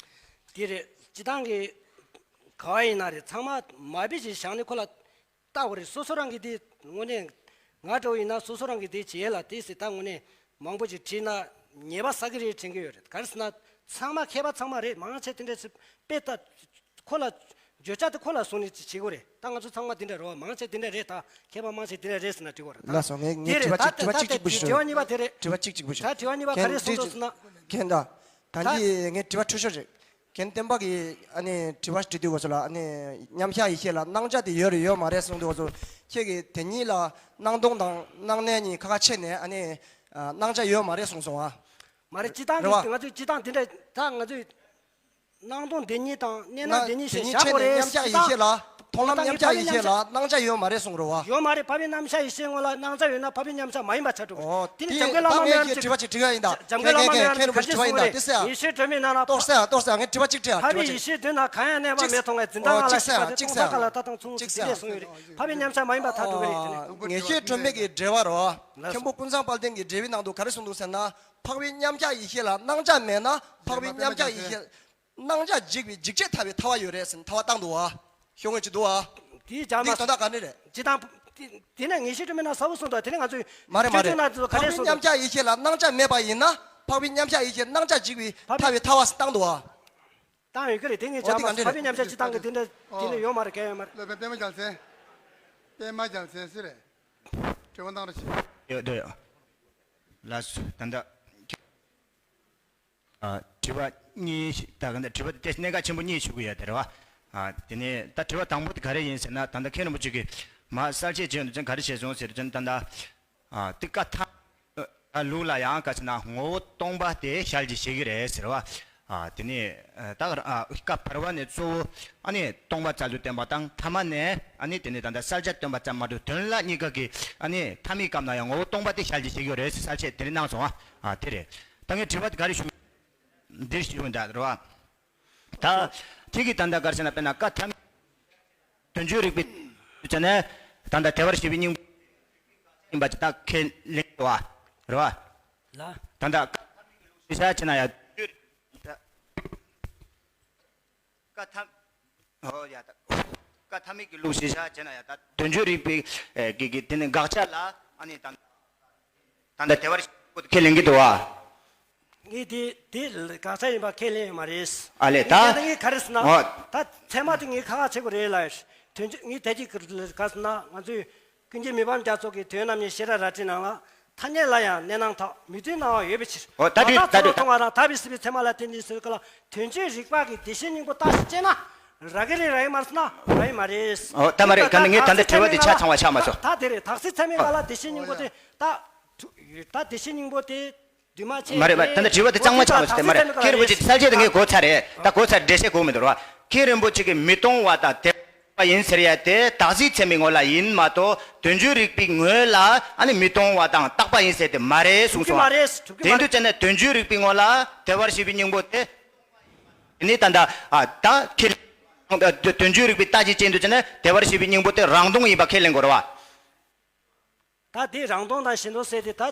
དེ་རེད། སྤྱི་བཏང་གི་ག་བ་ཡིན་ན་རེད། ཚང་མ་མ་དཔེ་ཞིག་བཞག་ནས་ཁོ་ལ་ལྟ་དགོས་རེད། སོ་སོ་རང་གི་དེ་དངོས་གནས་ང་འདྲ་བོ་ཡིན་ན་སོ་སོ་རང་གི་དེ་བྱེད་ཡས་ལ་དེ་ཟེར་ད་དངོས་གནས་མང་པོ་ཞིག་བྲིས་ན་ཉེས་པ་བསགས་ཀྱི་རེད་དྲན་གྱི་ཡོད་རེད། ག་རེ་ཟེར་ན་ཚང་མ་མཁས་པ་ཚང་མ་རེད། མང་ཆེ་དེ་འདྲ་ཞིག་དཔེ་ལྟ་ཁོ་ལ་བརྗོད་བྱ་དེ་ཁོ་ལ་བཟུང་ནས་བྱེད་དགོས་རེད། ད་ང་ཚོ་ཚང་མ་དེ་འདྲ་རེད་བ། མང་ཆེ་དེ་འདྲ་རེད། ད་མཁས་པ་མང་ཆེ་དེ་འདྲ་རེད་ཟེར་ན་འགྲིག་གི་རེད། ད་ལགས་སོ། ངས་ངས་དེ་དྲི་རེད། བ་ད་གཅིག་དྲི་བ་ད་གཅིག་གཅིག་པུ་ཞུ། དྲི་བ་གཉིས་པ་དེ་རེད། དྲི་བ་གཅིག་གཅིག་པུ་ཞུ། ད་དྲི་བ་གཉིས་པ་ག་རེ་གསུངས་འདུག་ཟེར་ན། མཁན་ད། ད་ད་ད་འདི་ངས་དྲི་བ་འཕྲོད་ཤོར་རེད། རྒན་བསྟན་པ་གིས་ཨ་ནི་དྲི་བ་དྲི་དུས་སྐབས་སུ་ལ་ཨ་ནི་མཉམ་གཞག་ཡེ་ཤེས་ལ་སྣང་ཆ་དེ་ཡོད་རེད་ཡོད་མ་རེད་གསུངས་དུས་སྐབས་སུ་ཁྱེད་ཀྱིས་དེ་གཉིས་ལ་སྣང་སྟོང་དང་སྣང་གནས་གཉིས་ཁ་ཁ་ཕྱེ་ནས་ཨ་ནི་ཨ་སྣང་ཆ་ཡོད་མ་རེད་གསུངས་སོང་ཨ། མ་རེད། སྤྱི་བཏང་གི་རེད་བ། ང་ཚོས་སྤྱི་བཏང་དེ་འདྲ་ད་ང་ཚོས་སྣང་སྟོང་དེ་གཉིས་དང་གནས་སྣང་དེ་གཉིས་ཞེས་བཞག་དགོས་རེད། མཉམ་གཞག་ཡེ་ཤེས་ལ་མཐོང་ལམ་མཉམ་གཞག་ཡེ་ཤེས་ལ་སྣང་ཆ་ཡོད་མ་རེད་གསུངས་རེད་བ། ཡོད་མ་རེད། འཕགས་པའི་རྣམ་གཞག་ཡེ་ཤེས་ངོ་ལ་སྣང་ཆ་ཡོད་ན་འཕགས་པའི་མཉམ་གཞག་མ་ཡིན་པ་ཆགས་འགྲོ་གི་རེད། ཨོ། དེ་ནི་འཇམ་མགོན་བླ་མ་མེད་པ་ཅིག་དྲི་བ་ཅིག་དྲི་ཡ་ཡིན་ད། འཇམ་མགོན་བླ་མ་མེད་པ་ཅིག་ག་རེ་གསུངས་རེད། ཡེ་ཤེས་སྒྲོན་མེའི་ནང་ལ། ཏོག་ཙམ་ཡང་ཏོག་ཙམ་ཡང་ངས་དྲི་བ་ཅིག་དྲི་ཡ། དྲི་བ་ཅིག་ཡེ་ཤེས་སྒྲོན་ན་གང་ཡང་གནས་པ་མེད་མཐོང་བས་འཛིན་བདག་ངང་ལ་ཞེས་པ་དེ་སྟོང་ཆ་ག་ལ་ད་དང་མཚུངས་ཟེར་གསུངས་ཡོད་རེད། འཕགས་པའི་མཉམ་གཞག་མ་ཡིན་པ་ཐག་གྲོལ་གི་རེད། དེ་ནི་ངེས་ཤེས་སྒྲོན་མེ་གི་འགྲེལ་བ་རོ། མཁན་པོ་ཀུན་བཟང་དཔལ་ལྡན་གྱི་འགྲེལ་པའི་ནང་དུ་ག་རེ་གསུངས་འདུག་ཟེར་ན། འཕགས་པའི་མཉམ་གཞག་ཡེ་ཤེས་ལ་སྣང་ཆ་མེད་ན་འཕགས་པའི་མཉམ་གཞག་ཡེ་ཤེས། སྣང་ཆ་འཇིག་པའི་འཇིག་བྱེད་ཐར་པའི་ཐར་པ་ཡོད་རེད་ཟེར་ནས་ཐར་པ་བཏང་འདུག་བ། ཤོག་ངོས་ཅིག་འདུག་བ། དེའི་རྒྱ་མ་འདི་དོན་དག་ག་ནས་རེད། ཇི་ལྟར། དེ་ནས་ངེས་ཤེས་སྒྲོན་མེ་ན་གསལ་པོ་གསུངས་འདུག་དེ་ནས་ང་ཚོས། མ་རེད་མ་རེད། ཆོས་ཐུན་ན་ཚོ་ག་འཕགས་རེ་པའི་གསུངས་མཉམ་འདུག་གཞག་ཡེ་ཤེས་ལ་སྣང་ཆ་མེད་པ་ཡིན་ན་འཕགས་པའི་མཉམ་གཞག་ཡེ་ཤེས་སྣང་ཆ་འཇིག་པའི་ཐར་པའི་ཐར་པ་ཟེར་བཏང་འདུག་བ། བཏང་ཡོད་ཀྱི་རེད། དེ་ངས་འོ་དེ་རྒྱ་མ་ག་འཕགས་པའི་མཉམ་གཞག་སྤྱི་བཏང་གི་དེ་འདྲ་དེ་འདྲ་ཡོད་མ་རེད། གལ་ཡོད་མ་རེད། སློབ་དཔོན་པད་མ་རྒྱལ་མཚན། པད་མ་རྒྱལ་མཚན་སུ་རེད། དྲི་བ་བཏང་རོགས་བྱེད། ཡོད་འདུག་ཡོད། ལགས་སོ། ད་ལྟ། ཨ། དྲི་བ་གཉིས་ཤིག་ད་ག་ནས་དྲི་བ་དེ་གནད་འགག་ཆེན་པོ་གཉིས་ཞུ་གི་ཡོད་དེ་རེད་བ། ཨ། དེ་ནས་ད་དྲི་བ་དང་པོ་དེ་ག་རེ་ཡིན་ཟེར་ན། ད་ལྟ་མཁན་རིན་པོ་ཆེ་གིས་མར་གསལ་བཤད་བྱས་ཡོང་དུས་ཙང་ག་རེ་བྱས་སོང་ཟེར་དུས་ཙང་ད་ལྟ། ཨ། དེ་བཀའ་ཐམ། ད་ལུགས་ལ་ཡང་ག་ཟེར་ན་ངོ་བོ་སྟོང་པ་དེ་ཞལ་གྱིས་བཞེས་ཀྱི་རེད་ཟེར་བ། ཨ། དེ་ནས་ད་ག་རང་། ཨ། བཀའ་བར་པ་ནས་གཙོ་བོ་ཨ་ནི་སྟོང་པ་རྩ་ལུགས་བསྟན་པ་དང་། ཐ་མ་ནས་ཨ་ནི་དེ་ནས་ད་ལྟ་གསལ་བྱ་སྟོན་པ་ཙམ་མ་གཏོགས་དོན་ལ་གཉིས་ཀ་གི་ཨ་ནི་ཐ་མའི་སྐབས་ན་ཡང་ངོ་བོ་སྟོང་པ་དེ་ཞལ་གྱིས་བཞེས་ཀྱི་ཡོད་རེད་ཟེར་གསལ་བཤད་དེ་རིང་གནང་སོང་ཨ། ཨ། དེ་རེད། ད་ངས་དྲི་བ་དེ་ག་རེ་ཞུ། འདིར་ཞུ་འདྲ་རེད་བ། ད་དེ་གི་ད་ལྟ་ག་རེ་ཟེར་ན་དཔེར་ན་བཀའ་ཐམ། དོན་བརྗོད་རིག་པའི་ཆ་ནས་ད་ལྟ་བདེ་བར་གཤེགས་པའི་སྙིང་པོ་ཡིན་པ་ཅིག་ད་ཁས་ལེན་འདུག་བ། རེད་བ། ལ། ད་ལྟ་བཀའ་ཐམ་གྱི་ལུགས་ཞེས་བྱ་ན་ཡང་། བཀའ་ཐམ། ཨོ་ཡ་ད། བཀའ་ཐ་མའི་གི་ལུགས་ཞེས་བྱ་བྱས་ན་ཡང་ད་དོན་བརྗོད་རིག་པའི་གི་གི་དེ་ནི་དགག་བྱ་ལ་ཨ་ནི་ད་ད་ལྟ་བདེ་བར་གཤེགས་པ་ཁས་ལེན་གྱི་འདུག་བ། ངས་དེ་དེ་དགག་བྱ་ཡིན་པ་ཁས་ལེན་ཡོད་མ་རེད། ཨ་ལས་ད། ངས་ད་ངས་ག་རེ་ཟེར་ན། ཨོ། ད་ཚད་མ་དེ་ངས་ཁ་ཁ་བྱེད་དགོས་རེད་ལ། དོན་བརྗོད་ངས་དལ་གྱིས་ག་རེ་ཟེར་ན་ང་ཚོས། ཀུན་མཁྱེན་མི་ཕམ་རྒྱ་མཚོ་གིས་དོན་རྣམ་གཉིས་ཤེས་རབ་རལ་གྲིའི་ནང་ལ། ཐ་སྙད་ལ་ཡང་གནས་སྣང་དག་མི་མཐུན་སྣང་བ་ཡོད་པའི་ཕྱིར། འོ་ད་དེ་ད་ད་དེ། མཐོང་བ་དང་དག་པའི་སྲིད་པའི་ཚད་མ་ལ་བརྟེན་ནས་ཟེར་ག་ལ། དོན་བརྗོད་རིག་པ་གི་བདེ་གཤེགས་སྙིང་པོ་བརྟག་ཞིབ་བྱས་ན། རག་གི་རེད་རག་གི་མ་རེད་ཟེར་ན་རག་གི་མ་རེད། འོ་ད་མ་རེད། ག་ནི་ངས་ད་འདི་དྲི་བ་དེ་ཆ་ཚང་བ་ཆགས་མ་སོང་། ད་དེ་རེད། དག་སྲིད་ཚད་མའི་སྒང་ལ་བདེ་གཤེགས་སྙིང་པོ་དེ་ད། ད་བདེ་གཤེགས་སྙིང་པོ་དེ། འདུས་མ་བྱས་མ་རེད་པ། ད་ལྟ་དྲི་བ་དེ་གཙང་མ་ཆགས་པ་ཞིག་དེ་མ་རེད། མཁན་རིན་པོ་ཆེ་གསལ་བཤད་དེ་ངས་གོ་ཚར་རེད། ད་གོ་ཚར། འགྲེལ་བཤད་དགོས་མི་འདུག་ར། མཁན་རིན་པོ་ཆེ་གིས་མི་གཏོང་བ་དང་དེ་བ་ཡིན་ཟེར་ཡ་དེ་དག་སྲིད་ཚད་མའི་ངོ་ལ་ཡིན་མ་གཏོགས། དོན་བྱེད་རིགས་པའི་ངོས་ལ་ཨ་ནི་མི་གཏོང་བ་དང་རྟག་པ་ཡིན་ཟེར་དེ་མ་རེད་གསུངས་སོང་། མ་རེད། གྲུབ་ཀྱི་དེ་མ་འདུག་རེད། ཅེ་ན་དོན་བྱེད་རིགས་པའི་ངོ་ལ་དེ་བར་བྱེད་པའི་སྙིང་པོ་དེ། དེ་ནི་ད་ལྟ་ཨ་ད་ཁས། དོན་བྱེད་རིགས་པའི་རྟགས་ཀྱི་སྤྱི་འདུག་ཅེ་ན་དེ་བར་བྱེད་པའི་སྙིང་པོ་དེ་རང་སྟོང་ཡིན་པ་ཁས་ལེན་དགོས་རེད་བ། ད་དེ་རང་སྟོང་དང་གཞན་སྟོང་ཟེར་དེ་ད་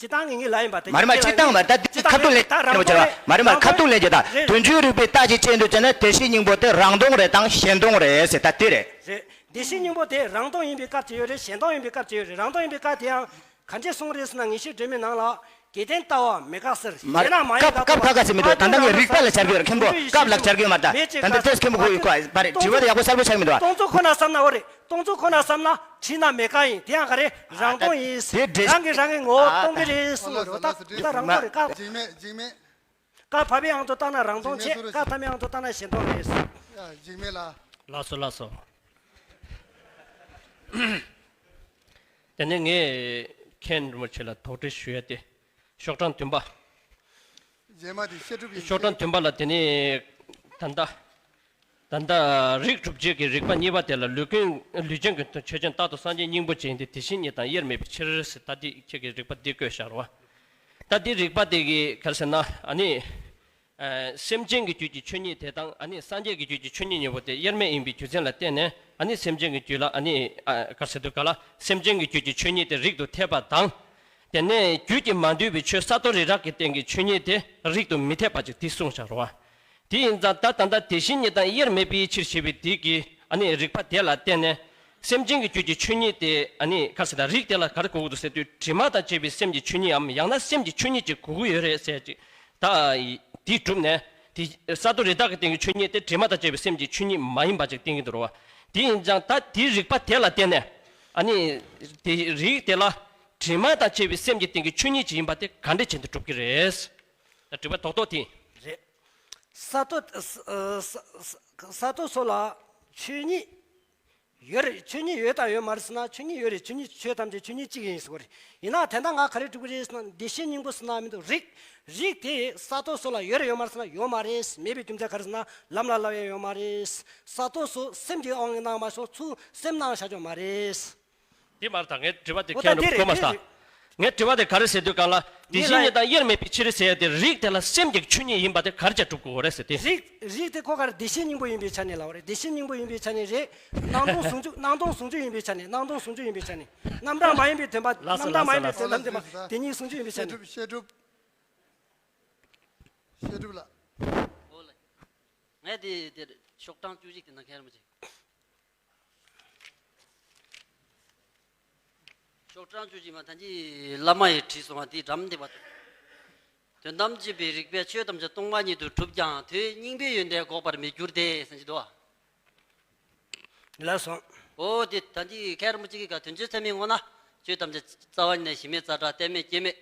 སྤྱིར་བཏང་གི་ངེས་ལ་ཡིན་པ་དེ། མ་རེད་མ་རེད། སྤྱིར་བཏང་མ་རེད། ད་འདི་ཁ་ཐུག་ལེན་ད་རང་སྟོང་རེད། མ་རེད་མ་རེད། ཁ་ཐུག་ལེན་རྒྱུ་ད་རེད། དོན་བྱེད་རིགས་པའི་རྟགས་ཀྱི་སྤྱི་འདུག་ཅེ་ན་དེ་བཞིན་སྙིང་པོ་དེ་རང་སྟོང་རེད་དང་གཞན་སྟོང་རེད་ཟེར་ད་དེ་རེད། རེད། དེ་བཞིན་སྙིང་པོ་དེ་རང་སྟོང་ཡིན་པའི་སྐབས་ཅིག་ཡོད་རེད། གཞན་སྟོང་ཡིན་པའི་སྐབས་ཅིག་ཡོད་རེད། རང་སྟོང་ཡིན་པའི་སྐབས་དེ་ཡང་གང་ཅི་གསུངས་རེད་ཟེར་ན། ངེས་ཤེས་སྒྲོན་མེའི་ནང་ལ། གལ་ཏེ་ལྟ་བ་མེད་དགག་ཟེར། མ་རེད། དེས་ན་མ་ཡིན་སྐབས་ལ་སྐབས་ཁ་ཁ་ཟེར་མི་འདུག་ད་ལྟ་ངས་རིགས་པ་ལ་སྦྱར་གྱི་ཡོད་རེད། མཁན་པོ་སྐབས་ལ་སྦྱར་གྱི་ཡོད་མ་རེད། ད་ད་ལྟ་ཏོག་ཙམ་མཁན་པོ་གོ་ཡོད་ཁོ་པ་རེད། དྲི་བ་དེ་ཡག་པོ་གསལ་པོ་ཆགས་མི་འདུག་སྟོང་ཚོ་ཁོ་ན་བསམ་ན་འོ་རེད། སྟོང་ཚོ་ཁོ་ན་བསམ་ན་བྱས་ན་མེད་དགག་ཡིན། དེ་ཡང་ག་རེ་རང་སྟོང་ཡིན། དེ་འགྲེལ་རང་གིས་རང་གི་ངོ་བོ་སྟོང་གི་རེད་གསུངས་པ་རེད། ད་ད་རང་སྟོང་རེད། ཀ་འཇིགས་མེད་འཇིགས་མེད། ཀ་བབ་པའི་དབང་དུ་བཏང་ན་རང་སྟོང་བྱས། འཇིགས་མེད་ཀ་ཐ་མའི་དབང་དུ་བཏང་ན་གཞན་སྟོང་རེད། ཡ་འཇིགས་མེད་ལ། ལགས་སོ་ལགས་སོ། དེ་ནས་ངས་མཁན་རིན་པོ་ཆེ་ལ་དོགས་འདྲི་ཞུ་ཡ་དེ། ཤོག་གྲངས་བདུན་པ། རྗེས་མ་དེ་བཤད་སྒྲུབ་ཡིན། ཤོག་གྲངས་བདུན་པ་ལ་དེ་ནས་ད་ལྟ། ད་ལྟ་རིགས་གྲུབ་བྱེད་ཀྱི་རིགས་པ་གཉིས་པ་དེ་ལ་ལུས་ཀུན་ལུས་ཅན་གྱི་ཆོས་ཅན་རྟག་ཏུ་སངས་རྒྱས་སྙིང་པོ་ཅན་དེ་དེ་བཞིན་ཉིད་དང་དབྱེར་མེད་པའི་ཕྱིར་ཟེར། ད་འདི་ཁྱེད་ཀྱིས་རིགས་པ་འདི་བཀོད་བཞག་རོགས། ད་འདི་རིགས་པ་དེ་གིས་ག་རེ་ཟེར་ན་ཨ་ནི། ཨ་སེམས་ཅན་གྱི་རྒྱུད་ཀྱི་ཆོས་ཉིད་དེ་དང་ཨ་ནི་སངས་རྒྱས་ཀྱི་རྒྱུད་ཀྱི་ཆོས་ཉིད་གཉིས་པོ་དེ་དབྱེར་མེད་ཡིན་པའི་རྒྱུ་མཚན་ལ་བརྟེན་ནས། ཨ་ནི་སེམས་ཅན་གྱི་རྒྱུད་ལ་ཨ་ནི་ཨ་ག་རེ་ཟེར་འདུག་ག་ལ། སེམས་ཅན་གྱི་རྒྱུད་ཀྱི་ཆོས་ཉིད་དེ་རིགས་དང་འཐད་པ་དང་། དེ་ནས་རྒྱུད་ཀྱིས་མ་འདུས་པའི་ཆོས་ས་རྡོ་རི་རབ་ཀྱི་སྟེང་གི་ཆོས་ཉིད་དེ་རིགས་དང་མི་འཐད་པ་ཅིག་དེ་གསུངས་བཞག་རོ། དེ་ཡིན་ཙང་ད་ད་ལྟ་དེ་བཞིན་ཉིད་དང་དབྱེར་མེད་པའི་ཕྱིར་ཞེས་པའི་དེ་གི་ཨ་ནི་རིགས་པ་དེ་ལ་བརྟེན་ནས། སེམས་ཅན་གྱི་རྒྱུད་ཀྱི་ཆོས་ཉིད་དེ་ཨ་ནི་ག་རེ་ཟེར་ད། རིགས་དེ་ལ་ག་རེ་གོ་དགོས་འདུག་ཟེར་དུས། དྲི་མ་དང་བཅས་པའི་སེམས་ཀྱི་ཆོས་ཉིད་འམ། ཡང་ན་སེམས་ཀྱི་ཆོས་ཉིད་ཅིག་གོ་གི་ཡོད་རེད་ཟེར་ཅིག་ད་དེ་གྲུབ་ནས་དེ་ས་རྡོ་རི་རབ་ཀྱི་སྟེང་གི་ཆོས་ཉིད་དེ་དྲི་མ་དང་བཅས་པའི་སེམས་ཀྱི་ཆོས་ཉིད་མ་ཡིན་པ་ཅིག་བསྟན་གྱི་འདུག་རོ། དེ་ཡིན་ཙང་ད་དེའི་རིགས་པ་དེ་ལ་བརྟེན་ནས་ཨ་ནི་དེ་རིགས་དེ་ལ་དྲི་མ་དང་བཅས་པའི་སེམས་ཀྱི་སྟེང་གི་ཆོས་ཉིད་ཅིག་ཡིན་པ་དེ་ག་འདྲ་བྱས་ནས་གྲུབ་ཀྱི་རེད། ད་དྲི་བ་རྡོག་རྡོག་དེ། རེད། ས་རྡོ། ས་ས་ས་རྡོ་སོགས་ལ་ཆོས་ཉིད་ཡོད་རེད། ཆོས་ཉིད་ཡོད་དང་ཡོད་མ་རེད་ཟེར་ན། ཆོས་ཉིད་ཡོད་རེད། ཆོས་ཉིད། ཆོས་ཐམས་ཅད་ཆོས་ཉིད་གཅིག་ཡིན་ཟེར་བ་རེད། ཡིན་ན་དེ་འདྲ་ང་ག་རེ་སྒྲུབ་ཀྱི་རེད་ཟེར་ན། བདེ་གཤེགས་སྙིང་པོ་ཟེར་ན་མི་འདུག་རིགས། རིགས་དེ་ས་རྡོ་སོགས་ལ་ཡོད་རེད་ཡོད་མ་རེད་ཟེར་ན་ཡོད་མ་རེད། མེད་པའི་རྒྱུ་མཚན་ག་རེ་ཟེར་ན་ལམ་ལ་བསླབ་ཡ་ཡོད་མ་རེད། ས་རྡོ་སོགས་སེམས་ཀྱི་དབང་གིས་སྣང་མ་སོང་། ཚུར་སེམས་སྣང་བཞག་ཆོག་མ་རེད། དེ་མ་རེད། ད་ངའི་དྲི་བ་དེ། འོ་ད་མཁན་རིན་པོ་ཆེ་གོ་མ་སོང་། ངའི་དྲི་བ་དེ་ག་རེ་ཟེར་དུས་སྒང་ལ། དེ་བཞིན་ཉིད་དང་དབྱེར་མེད་པའི་ཕྱིར་ཟེར་ཡ་དེ། རིགས་དེ་ལ་སེམས་ཀྱི་ཆོས་ཉིད་ཡིན་པ་དེ་ག་རེ་བྱས་གྲུབ་དགོས་རེད་ཟེར་ཏེ། རིགས། རིགས་དེ་ཁོ་ག་རེ། བདེ་གཤེགས་སྙིང་པོ་ཡིན་པའི་ཆ་ནས་ལབ་པ་རེད། བདེ་གཤེགས་སྙིང་པོ་ཡིན་པའི་ཆ་ནས་རེད། སྣང་སྟོང་ཟུང་འཇུག་སྣང་སྟོང་ཟུང་འཇུག་ཡིན་པའི་ཆ་ནས། སྣང་སྟོང་ཟུང་འཇུག་ཡིན་པའི་ཆ་ནས། རྣམ་གྲངས་མ་ཡིན་པའི་དོན་དམ། ལགས་སོ། རྣམ་གྲངས་མ་ཡིན་པའི་དོན་དམ་དེ་མ། དེ་གཉིས་ཟུང་འཇུག་ཡིན་པའི་ཆ་ནས། བཤད་སྒྲུབ། བཤད་སྒྲུབ། བཤད་སྒྲུབ་ལ། འོ་ལ། ངས་དེ་དེར་ཤོག་གྲངས་བཅུ་གཅིག་དེ་ནང་མཁན་རིན་པོ་ཆེ། ཤོག་གྲངས་བཅུ་གཅིག་མ། ད་ཅི་བླ་མ་ཡིས་བྲིས་སོང་བ་དེའི་འགྲམ་དེ་བ། དོན་དམ་དཔྱོད་པའི་རིགས་པས་ཆོས་ཐམས་ཅད་སྟོང་པ་ཉིད་དུ་གྲུབ་ཀྱང་། དེ་སྙིང་པོའི་ཡོན་ཏན་འགོག་པར་མི་འགྱུར་ཏེ་ཟེར་གྱི་འདུག་བ། ལགས་སོ། འོ་དེ་ད་ཅི་མཁན་རིན་པོ་ཆེ་གིས་ག་དོན་བྱེད་ཚད་མའི་ངོ་ན་ཆོས་ཐམས་ཅད་རྩ་བ་ཉིད་ནས་གཞི་མེད་རྩ་བྲལ་གཏད་མེད་སྐྱེ་མེད།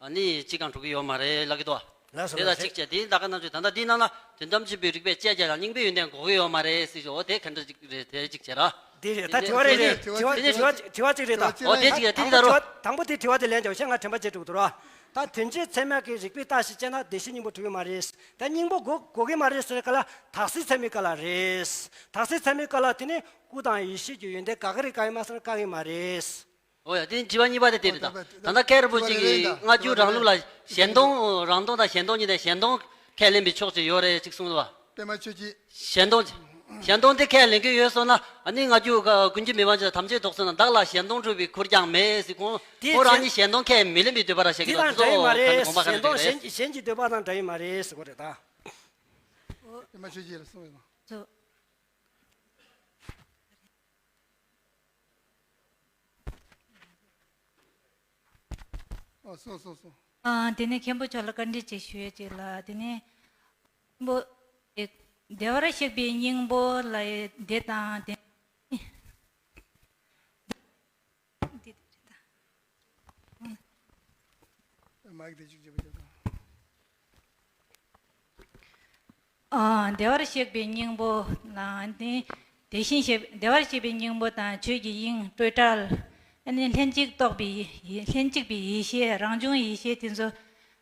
ཨ་ནི་གཅིག་ཀྱང་གྲུབ་ཀྱི་ཡོད་མ་རེད་ལབ་ཀྱི་འདུག་བ། ལགས་སོ། དེ་ལ་ལགས་སོ། གཅིག་བྱས། དེ་ད་ག་ནང་བཞིན་ད་ལྟ་འདི་ནང་ལ་དོན་དམ་དཔྱོད་པའི་རིགས་པས་དཔྱད་བྱས་ཀྱང་སྙིང་པོའི་ཡོན་ཏན་འགོག་གི་ཡོད་མ་རེད་ཟེར་ཞོག་འོ་དེ་ག་འདྲ་ཅིག་རེད། དེ་གཅིག་བྱས་ར། དེ་རེད། ད་དེ་དྲི་བ་རེད། དེ་རེད། དྲི་བ་དེ་རེད། དྲི་བ་དྲི་བ་གཅིག་རེད་ད། འོ་དེ་གཅིག་རེད། དེ་དེ་ད་རོ། དང་པོ་དེ་དྲི་བ་དེ་ལན་རྒྱོབ་ཤག་ང་དྲན་པ་བརྗེད་འགྲོ་གི་འདུག་ར། ད་དོན་བྱེད་ཚད་མ་གི་རིགས་པའི་རྟགས་ཤིག་དཔྱད་ན་བདེ་གཤེགས་སྙིང་པོ་གྲུབ་ཡོད་མ་རེད། ད་སྙིང་པོ་དགོས་དགོས་ཀྱི་མ་རེད་ཟེར་ག་ལ། དག་སྲིད་ཚད་མའི་སྐབས་ལ་རེད། དག་སྲིད་ཚད་མའི་སྐབས་ལ་དེ་ནི་སྐུ་དང་ཡེ་ཤེས་ཀྱི་ཡོན་ཏན་དགག་གི་རེད་བཀག་གི་མ་རེད། བཀག་གི་མ་རེད། འོ་ཡ། དེ་དྲི་བ་གཉིས་པ་དེ་དེ་རེད་ད། ད་ལྟ་མཁན་རིན་པོ་ཆེ་གིས་སྔ་འགྱུར་རང་ལུགས་ལ་གཞན་སྟོང་། རང་སྟོང་དང་གཞན་སྟོང་གཉིས་ནས་གཞན་སྟོང་ཁས་ལེན་པའི་ཕྱོགས་ཅིག་ཡོད་རེད་ཅིག་གསུངས་འདུག་བ། པད་མ་ཆོས་སྐྱིད། གཞན་སྟོང་། གཞན་སྟོང་དེ་ཁས་ལེན་གྱི་ཡོད་སོང་ན། ཨ་ནི་སྔ་འགྱུར་ཀུན་མཁྱེན་མི་ཕམ་རྗེས་ཐམས་ཅད་དོགས་ཟེར་ན་བདག་ལ་གཞན་སྟོང་གྲུབ་པའི་ཁུར་ཀྱང་མེད་ཟེར། ཁོང་། དེ་ཁོང་རང་གཞན་གཉིས་གཞན་སྟོང་ཁས་མི་ལེན་པའི་འདོད་པ་ར་བཤད་ཀྱི་འདུག་དེ་དང་འདྲ་ཡི་མ་རེད། གོང་མ་ག་གཞན་འདྲ་སྟོང་རེད། གཞན་གཞན་གྱི་འདོད་པ་དང་འདྲ་ཡི་མ་རེད་ཟེར་གོ་རེད་ད། པད་མ་ཆོས་སྐྱིད་ལ་གསུངས་ཡོད་ན། ཨ་སོ་སོ་སོ། ཨ་དེ་ནས་མཁན་པོ་མཆོག་ལ་བཀའ་འདྲི་ཅིག་ཞུ་ཡ་ཅིག་ལ། དེ་ནས་མཁན་པོ། བདེ་བར་གཤེགས་པའི་སྙིང་པོ་ལ་དེ་དང་དེ། འདི་དེ་རེད་ད། མ་གི་དེ་ཅིག་བརྗེ་པོ་བརྒྱབ་དང་། ཨ། བདེ་བར་གཤེགས་པའི་སྙིང་པོ་ལ་ནི། དེ་བཞིན་གཤེགས། བདེ་བར་གཤེགས་པའི་སྙིང་པོ་དང་ཆོས་ཀྱི་དབྱིངས་སྤྲོས་བྲལ། ཨ་ནི་ལྷན་ཅིག་རྟོགས་པའི་ཡེ། ལྷན་ཅིག་པའི་ཡེ་ཤེས། རང་བྱུང་ཡེ་ཤེས་དེ་ཚོ་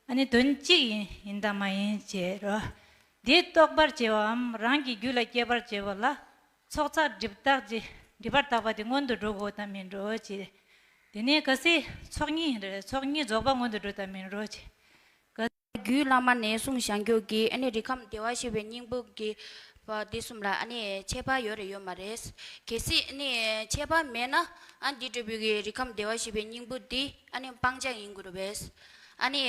ཨ་ནི་དོན་གཅིག་ཡིན་ཡིན་དང་མ་ཡིན་བྱས་རོ། འདི་རྟོགས་པར་བྱེད་པའམ་རང་གི་རྒྱུད་ལ་སྐྱེ་བར་བྱེད་པ་ལ། ཚོགས་བསགས་སྒྲིབ་བཏགས་ཀྱི་སྒྲིབ་པར་བཏགས་པ་དེ་སྔོན་དུ་འགྲོ་དགོས་དམ་མིན་འགྲོ་ཅེས། དེ་ནས་གལ་སྲིད་ཚོགས་གཉིས་རེད། ཚོགས་གཉིས་རྫོགས་པ་སྔོན་དུ་འགྲོ་དམ་མིན་འགྲོ་ཅེས། རྒྱུད་བླ་མ་ནས་གསུངས་བཞག་མགྱོགས་ཀྱི་ཨ་ནི་རིགས་ཁམས་བདེ་བར་གཤེགས་པའི་སྙིང་པོ་གི་བ་འདི་གསུམ་ལ་ཨ་ནི་ཁྱད་པར་ཡོད་རེད་ཡོད་མ་རེད། གལ་སྲིད་ཨ་ནི་ཁྱད་པར་མེད་ན་ཨ་འདི་འདྲ་བོའི་གི་རིགས་ཁམས་བདེ་བར་གཤེགས་པའི་སྙིང་པོ་འདི་ཨ་ནི་སྤང་བྱ་ཡིན་དགོས་རེད་པས། ཨ་ནི་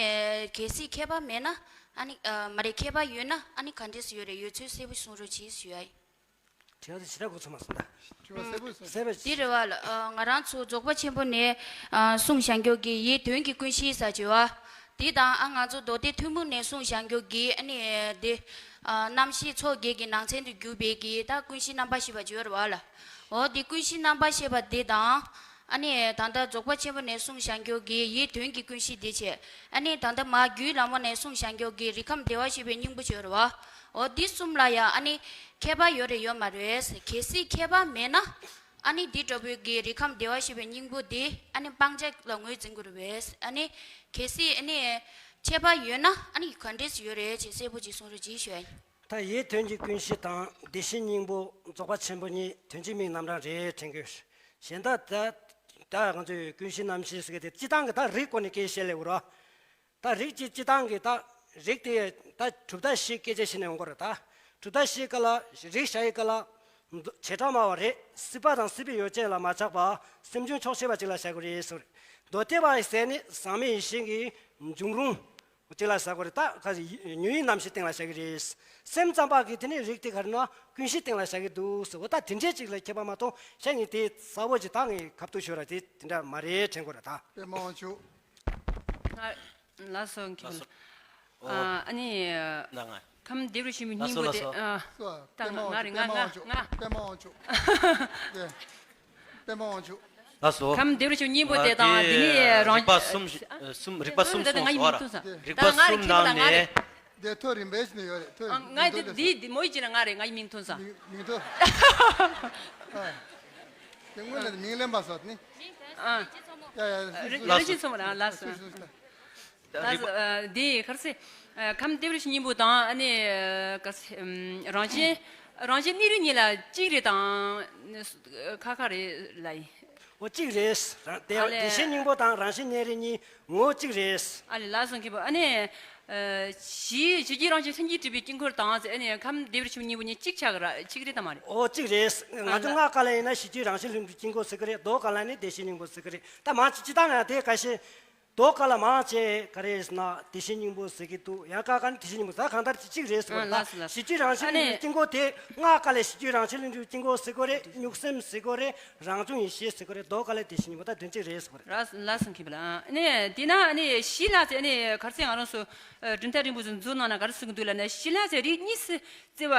གལ་སྲིད་ཁྱད་པར་མེད་ན་ཨ་ནི་མ་རེད། ཁྱད་པར་ཡོད་ན་ཨ་ནི་ག་འདྲས་སུ་ཡོད་རེད། ཡོད་ཚུལ་གསལ་པོ་གསུང་རོགས་གྱིས་ཞུ་ཡ་ཡིན། དྲི་བ་དེ་ཞེ་དྲག་གོ་ཚོད་མ་སོང་ད། དྲི་བ་གསལ་པོ་སོང་། གསལ་པོ་འདི་རེད་བ་ལ། ང་རང་ཚོ་རྫོགས་པ་ཆེན་པོ་ནས་གསུངས་བཞག་མགྱོགས་ཀྱི་ཡིད་དོན་གྱི་ཀུན་གཞི་ཟེར་བྱས་པ། འདི་དང་ཨ་ང་ཚོ་མདོ་སྡེ་ཐུན་མོང་ནས་གསུངས་བཞག་མགྱོགས་ཀྱི་ཨ་ནི་འདི་རྣམ་ཤེས་ཚོགས་བརྒྱད་ཀྱི་ནང་ཚན་དུ་གྱུར་པའི་གི་ད་ཀུན་གཞི་རྣམ་པར་ཤེས་པ་བརྗོད་རེད་བ་ལ། འོ་འདི་ཀུན་གཞི་རྣམ་པར་ཤེས་པ་འདི་དང་། ཨ་ནི་ད་ལྟ་རྫོགས་པ་ཆེན་པོ་ནས་གསུངས་བཞག་མགྱོགས་ཀྱི་ཡིད་དོན་གྱི་ཀུན་གཞི་འདི་བྱས། ཨ་ནི་ད་ལྟ་མ་རྒྱུད་བླ་མ་ནས་གསུངས་བཞག་མགྱོགས་ཀྱི་རིགས་ཁམས་བདེ་བར་གཤེགས་པའི་སྙིང་པོ་བརྗོད་རེད་བ། འོ་འདི་གསུམ་ལ་ཡང་ཨ་ནི་ཁྱད་པར་ཡོད་རེད་ཡོད་མ་རེད། གལ་སྲིད་ཁྱད་པར་མེད་ན་ཨ་ནི་འདི་འདྲ་བོའི་གི་རིགས་ཁམས་བདེ་བར་གཤེགས་པའི་སྙིང་པོ་འདི་ཨ་ནི་སྤང་བྱ་ལ་ངོས་འཛིན་དགོས་རེད་པས། ཨ་ནི་གལ་སྲིད་ཨ་ནི་ཁྱད་པར་ཡོད་ན་ཨ་ནི་ག་འདྲས་ཡོད་རེད་ཅེས་གསལ་པོ་ཅིག་གསུང་རོགས་གྱིས་ཞུ་ཡ་ཡིན། ད་ཡིད་དོན་གྱི་ཀུན་གཞི་དང་བདེ་གཤེགས་སྙིང་པོ་རྫོགས་པ་ཆེན་པོ་གཉིས་དོན་གཅིག་མིང་རྣམ་གྲངས་རེད་དྲན་གྱི་ཡོད། གཞན་དག་ད་ད་ང་ཚོས་ཀུན་གཞི་རྣམ་བཤད་ཟེར་གྱི་དེ་སྤྱི་བཏང་གི་ད་རིགས་སྐོར་ནས་སྐད་བཤད་ལེ་འུ་རོ། ད་རིགས་ཀྱི་སྤྱི་བཏང་གི་ད་རིགས་དེ་ད་གྲུབ་མཐའ་བཞི་སྐད་ཆ་བཤད་ནས་འོང་གི་རེད། ད་གྲུབ་མཐའ་བཞིའི་སྐབས་ལ་རིགས་བྱ་ཡི་སྐབས་ལ་བྱེ་བྲག་སྨྲ་བ་རེད། སྲིད་པ་དང་སྲིད་པའི་ཡོ་བྱད་ལ་མ་ཆགས་པ་སེམས་བྱུང་ཆོག་ཤེས་པ་ཅིག་ལ་བྱ་དགོས་རེད་ཟེར། མདོ་སྡེ་པ་ཡི་ཟེར་ནི་ཟག་མེད་ཡེ་ཤེས་ཀྱི་འབྱུང་རུང་། ཅིག་ལ་ཟ་དགོས་རེད། ད་ག་ཟེ་ཉོན་ཡིད་རྣམ་ཤེས་སྟེང་ལ་བཞག་གི་རེད། སེམས་ཙམ་པ་གི་དེ་ནི་རིགས་དེ་ག་རེ་ན་ཀུན་གཞི་སྟེང་ལ་བཞག་གི་འདུག་ཟེར་བ། ད་དེ་འདྲས་ཅིག་ལ་ཁྱད་པར་མ་གཏོགས་ཤ་ཉིན་དེ་གསལ་པོ་ཅིག་ད་ངས་ཁ་ཐུག་ཤོད་ར་དེ་དེ་འདྲ་མ་རེད་དྲན་དགོས་ར་ད། པདྨ་དབང་ཕྱུག་ང་ལ་སོ་མཁན། ལགས་སོ། ཨ་ཨ་ནི། ན་ང་། ཁམས་བདེ་བར་གཤེགས་པའི་སྙིང་པོ་དེ། ལགས་སོ། ལགས་སོ། ཨ། ད་ང་ང་རེད། ང་ང་ང་། པདྨ་དབང་ཕྱུག་ང་། པདྨ་དབང་ཕྱུག་ལགས། པདྨ་དབང་ཕྱུག་ལགས་སོ། ཁམས་བདེ་བར་གཤེགས་པའི་སྙིང་པོ་དེ་དང་དེ་ནི་རང་རིག་པ་གསུམ། གསུམ། རིག་པ་གསུམ་གསུངས་སོང་བ། རིག་པ་གསུམ་ནང་ནས། དེ་ཐོ་རིམ་པས་ནི་ཡོད་རེད། ཐོ་ཨ། ང་དེ་འདི་འདི་མོ་ཡིན་ཅི་ན་ང་རེད། ང་ཡི་མིང་ཐོན་ས། མིང་མིང་ཐོ། ཨ། དེ་སྔོན་ལ་མིང་ལེན་པ་སོགས་ནི། ཨ། ཡ་ཡ། རིན་ཆེན་མཚོ་མོ་རང་ལགས་སོ། ལགས་སོ། ཨ། འདི་ག་རེ་ཟེར། ཨ། ཁམས་བདེ་བར་གཤེགས་སྙིང་པོ་དང་ཨ་ནི་ག་རེ་ཟེར། ཨམ། རང་བཞིན། རང་བཞིན་གནས་རིགས་གཉིས་ལ་གཅིག་རེད་དང་། ཁ་ཁ་རེད་ལ་ཡིན། འོ་གཅིག་རེད། རང་བདེ་ཨ་ལས། བདེ་གཤེགས་སྙིང་པོ་དང་རང་བཞིན་གནས་རིགས་གཉིས་ངོ་བོ་གཅིག་རེད། ཨ་ལས་ལགས་སོ་མཁན་པོ། ཨ་ནི། ཨ། གཞི་གཞི་རྒྱུད་རང་བཞིན་ལྷུན་གྱིས་གྲུབ་པའི་དཀྱིལ་འཁོར་དང་ཟེར། ཨ་ནི་ཁམས་བདེ་བར་གཤེགས་པའི་སྙིང་པོ་གཉིས་གཅིག་ཆགས་ཀྱི་ར། གཅིག་རེད་དམ་མ་རེད། འོ་གཅིག་རེད། ང་ཚོ་ཨ་ལ། སྔགས་ཀ་ལ་ཡིན་ན་གཞི་རྒྱུད་རང་བཞིན་ལྷུན་གྱིས་དཀྱིལ་འཁོར་ཟེར་གི་རེད། མདོ་ཀ་ལ་ནི་བདེ་གཤེགས་སྙིང་པོ་ཟེར་གི་རེད། ད་མང་ཆེ་སྤྱི་བཏང་ཡང་དེ་ག་ཤེད། མདོ་ཀ་ལ་མང་ཆེ་ག་རེ་ཟེར་ན་བདེ་གཤེགས་སྙིང་པོ་ཟེར་གི་འདུག་ཡང་ཁ་ཁ་ནི་བདེ་གཤེགས་སྙིང་པོ་ཟེར། གང་ལྟར་གཅིག་རེད་ཟེར་བ་རེད། ཨ་ལགས་སོ་ལགས་སོ། གཞི་རྒྱུད་རང་བཞིན་ཨ་ནི་ལྷུན་གྱིས་དཀྱིལ་འཁོར་དེ་སྔགས་ཀ་ལ་གཞི་རྒྱུད་རང་བཞིན་ལྷུན་གྱིས་དཀྱིལ་འཁོར་ཟེར་གི་རེད། གཉུག་སེམས་ཟེར་གི་རེད། རང་བྱུང་ཡེ་ཤེས་ཟེར་གི་རེད། མདོ་ཀ་ལ་བདེ་གཤེགས་སྙིང་པོ། ད་དོན་གཅིག་རེད་ཟེར་བ་རེད། ལགས་ལགས་སོ་མཁན་པོ་ལགས། ཨ་ནི་དེ་ན་ཨ་ནི་གཞི་ལ་ཟེར། ཨ་ནི་ག་རེ་ཟེར། ང་རང་ཚོ་གྲུབ་མཐའ་རིང་པོ་ཟེར་མཛོད་ནང་ན་ག་རེ་གསུང་གི་འདུག་ལབ་ན། གཞི་ལ་ཟེར་རིགས་གཉིས་སུ་བརྩི་བ་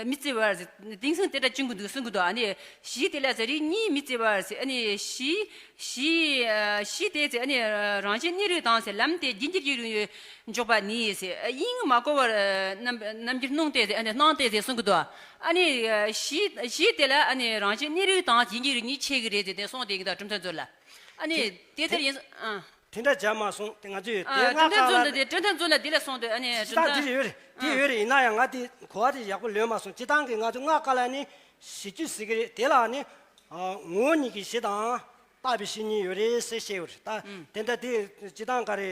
མི་བརྩི་བར་ཟེར། དེང་སང་དེ་འདྲ་བྱུང་གི་འདུག་གསུང་གི་འདུག་ཨ་ནི་གཞི་དེ་ལ་ཟེར་རིགས་གཉིས་མི་བརྩི་བར་ཟེར། ཨ་ནི་གཞི་གཞི་གཞི་དེ་ཟེར། ཨ་ནི་རང་བཞིན་གནས་རིགས་དང་ཟེར། ལམ་དེ་རྒྱུན་གྱི་རྒྱུ་རུ་འཇོག་པ་ནི་ཟེར། དབྱིངས་མ་བསྐོར་བར་རྣམ་རྣམ་འགྱུར་སྣང་སྟེ་ཟེར། ཨ་ནི་སྣང་སྟེ་ཟེར་གསུང་གི་འདུག་ཨ་ནི་གཞི་གཞི་དེ་ལ་ཨ་ནི་རང་བཞིན་གནས་རིགས་དང་རྒྱུན་གྱི་རིགས་གཉིས་ཕྱེ་གི་རེད་ཟེར། དེ་གསུངས་བསྡད་ཀྱི་འདུག་གྲུབ་མཐའ་མཛོད་ལ། ཨ་ནི་དེ་ལྟར་ཡིན། ཨ། དེ་འདྲ་བྱ་མ་སོང་། དེ་ང་ཚོས་དེ། ཨ། སྔགས་གྲུབ་མཐའ་ཀ་མཛོད་ལ་འདི་དེ་གྲུབ་མཐའ་མཛོད་ལ་འདི་ལ་སོང་དུས་ཨ་ནི་སྤྱི་བཏང་གྲུབ་མཐའ། འདི་རེད་ཡོད་རེད། དེ་ཨ། ཡོད་རེད། ཡིན་ན་ཡང་ང་དེ་གོ་བ་དེ་ཡག་པོ་ལོན་མ་སོང་། སྤྱི་བཏང་གི་ང་ཚོ་སྔགས་ཀ་ལ་ནི་གཞི་རྒྱུད་ཟེར་གི་རེད། དེ་ལ་ནི་ཨ་ངོ་བོ་ཉིད་ཀྱི་གཞི་དང་བཏགས་པའི་གཞི་གཉིས་ཡོད་རེད་ཟེར་བཤད་ཡོད་རེད། ད་ཨུམ། དེ་འདྲ་དེ་སྤྱི་བཏང་ག་རེ་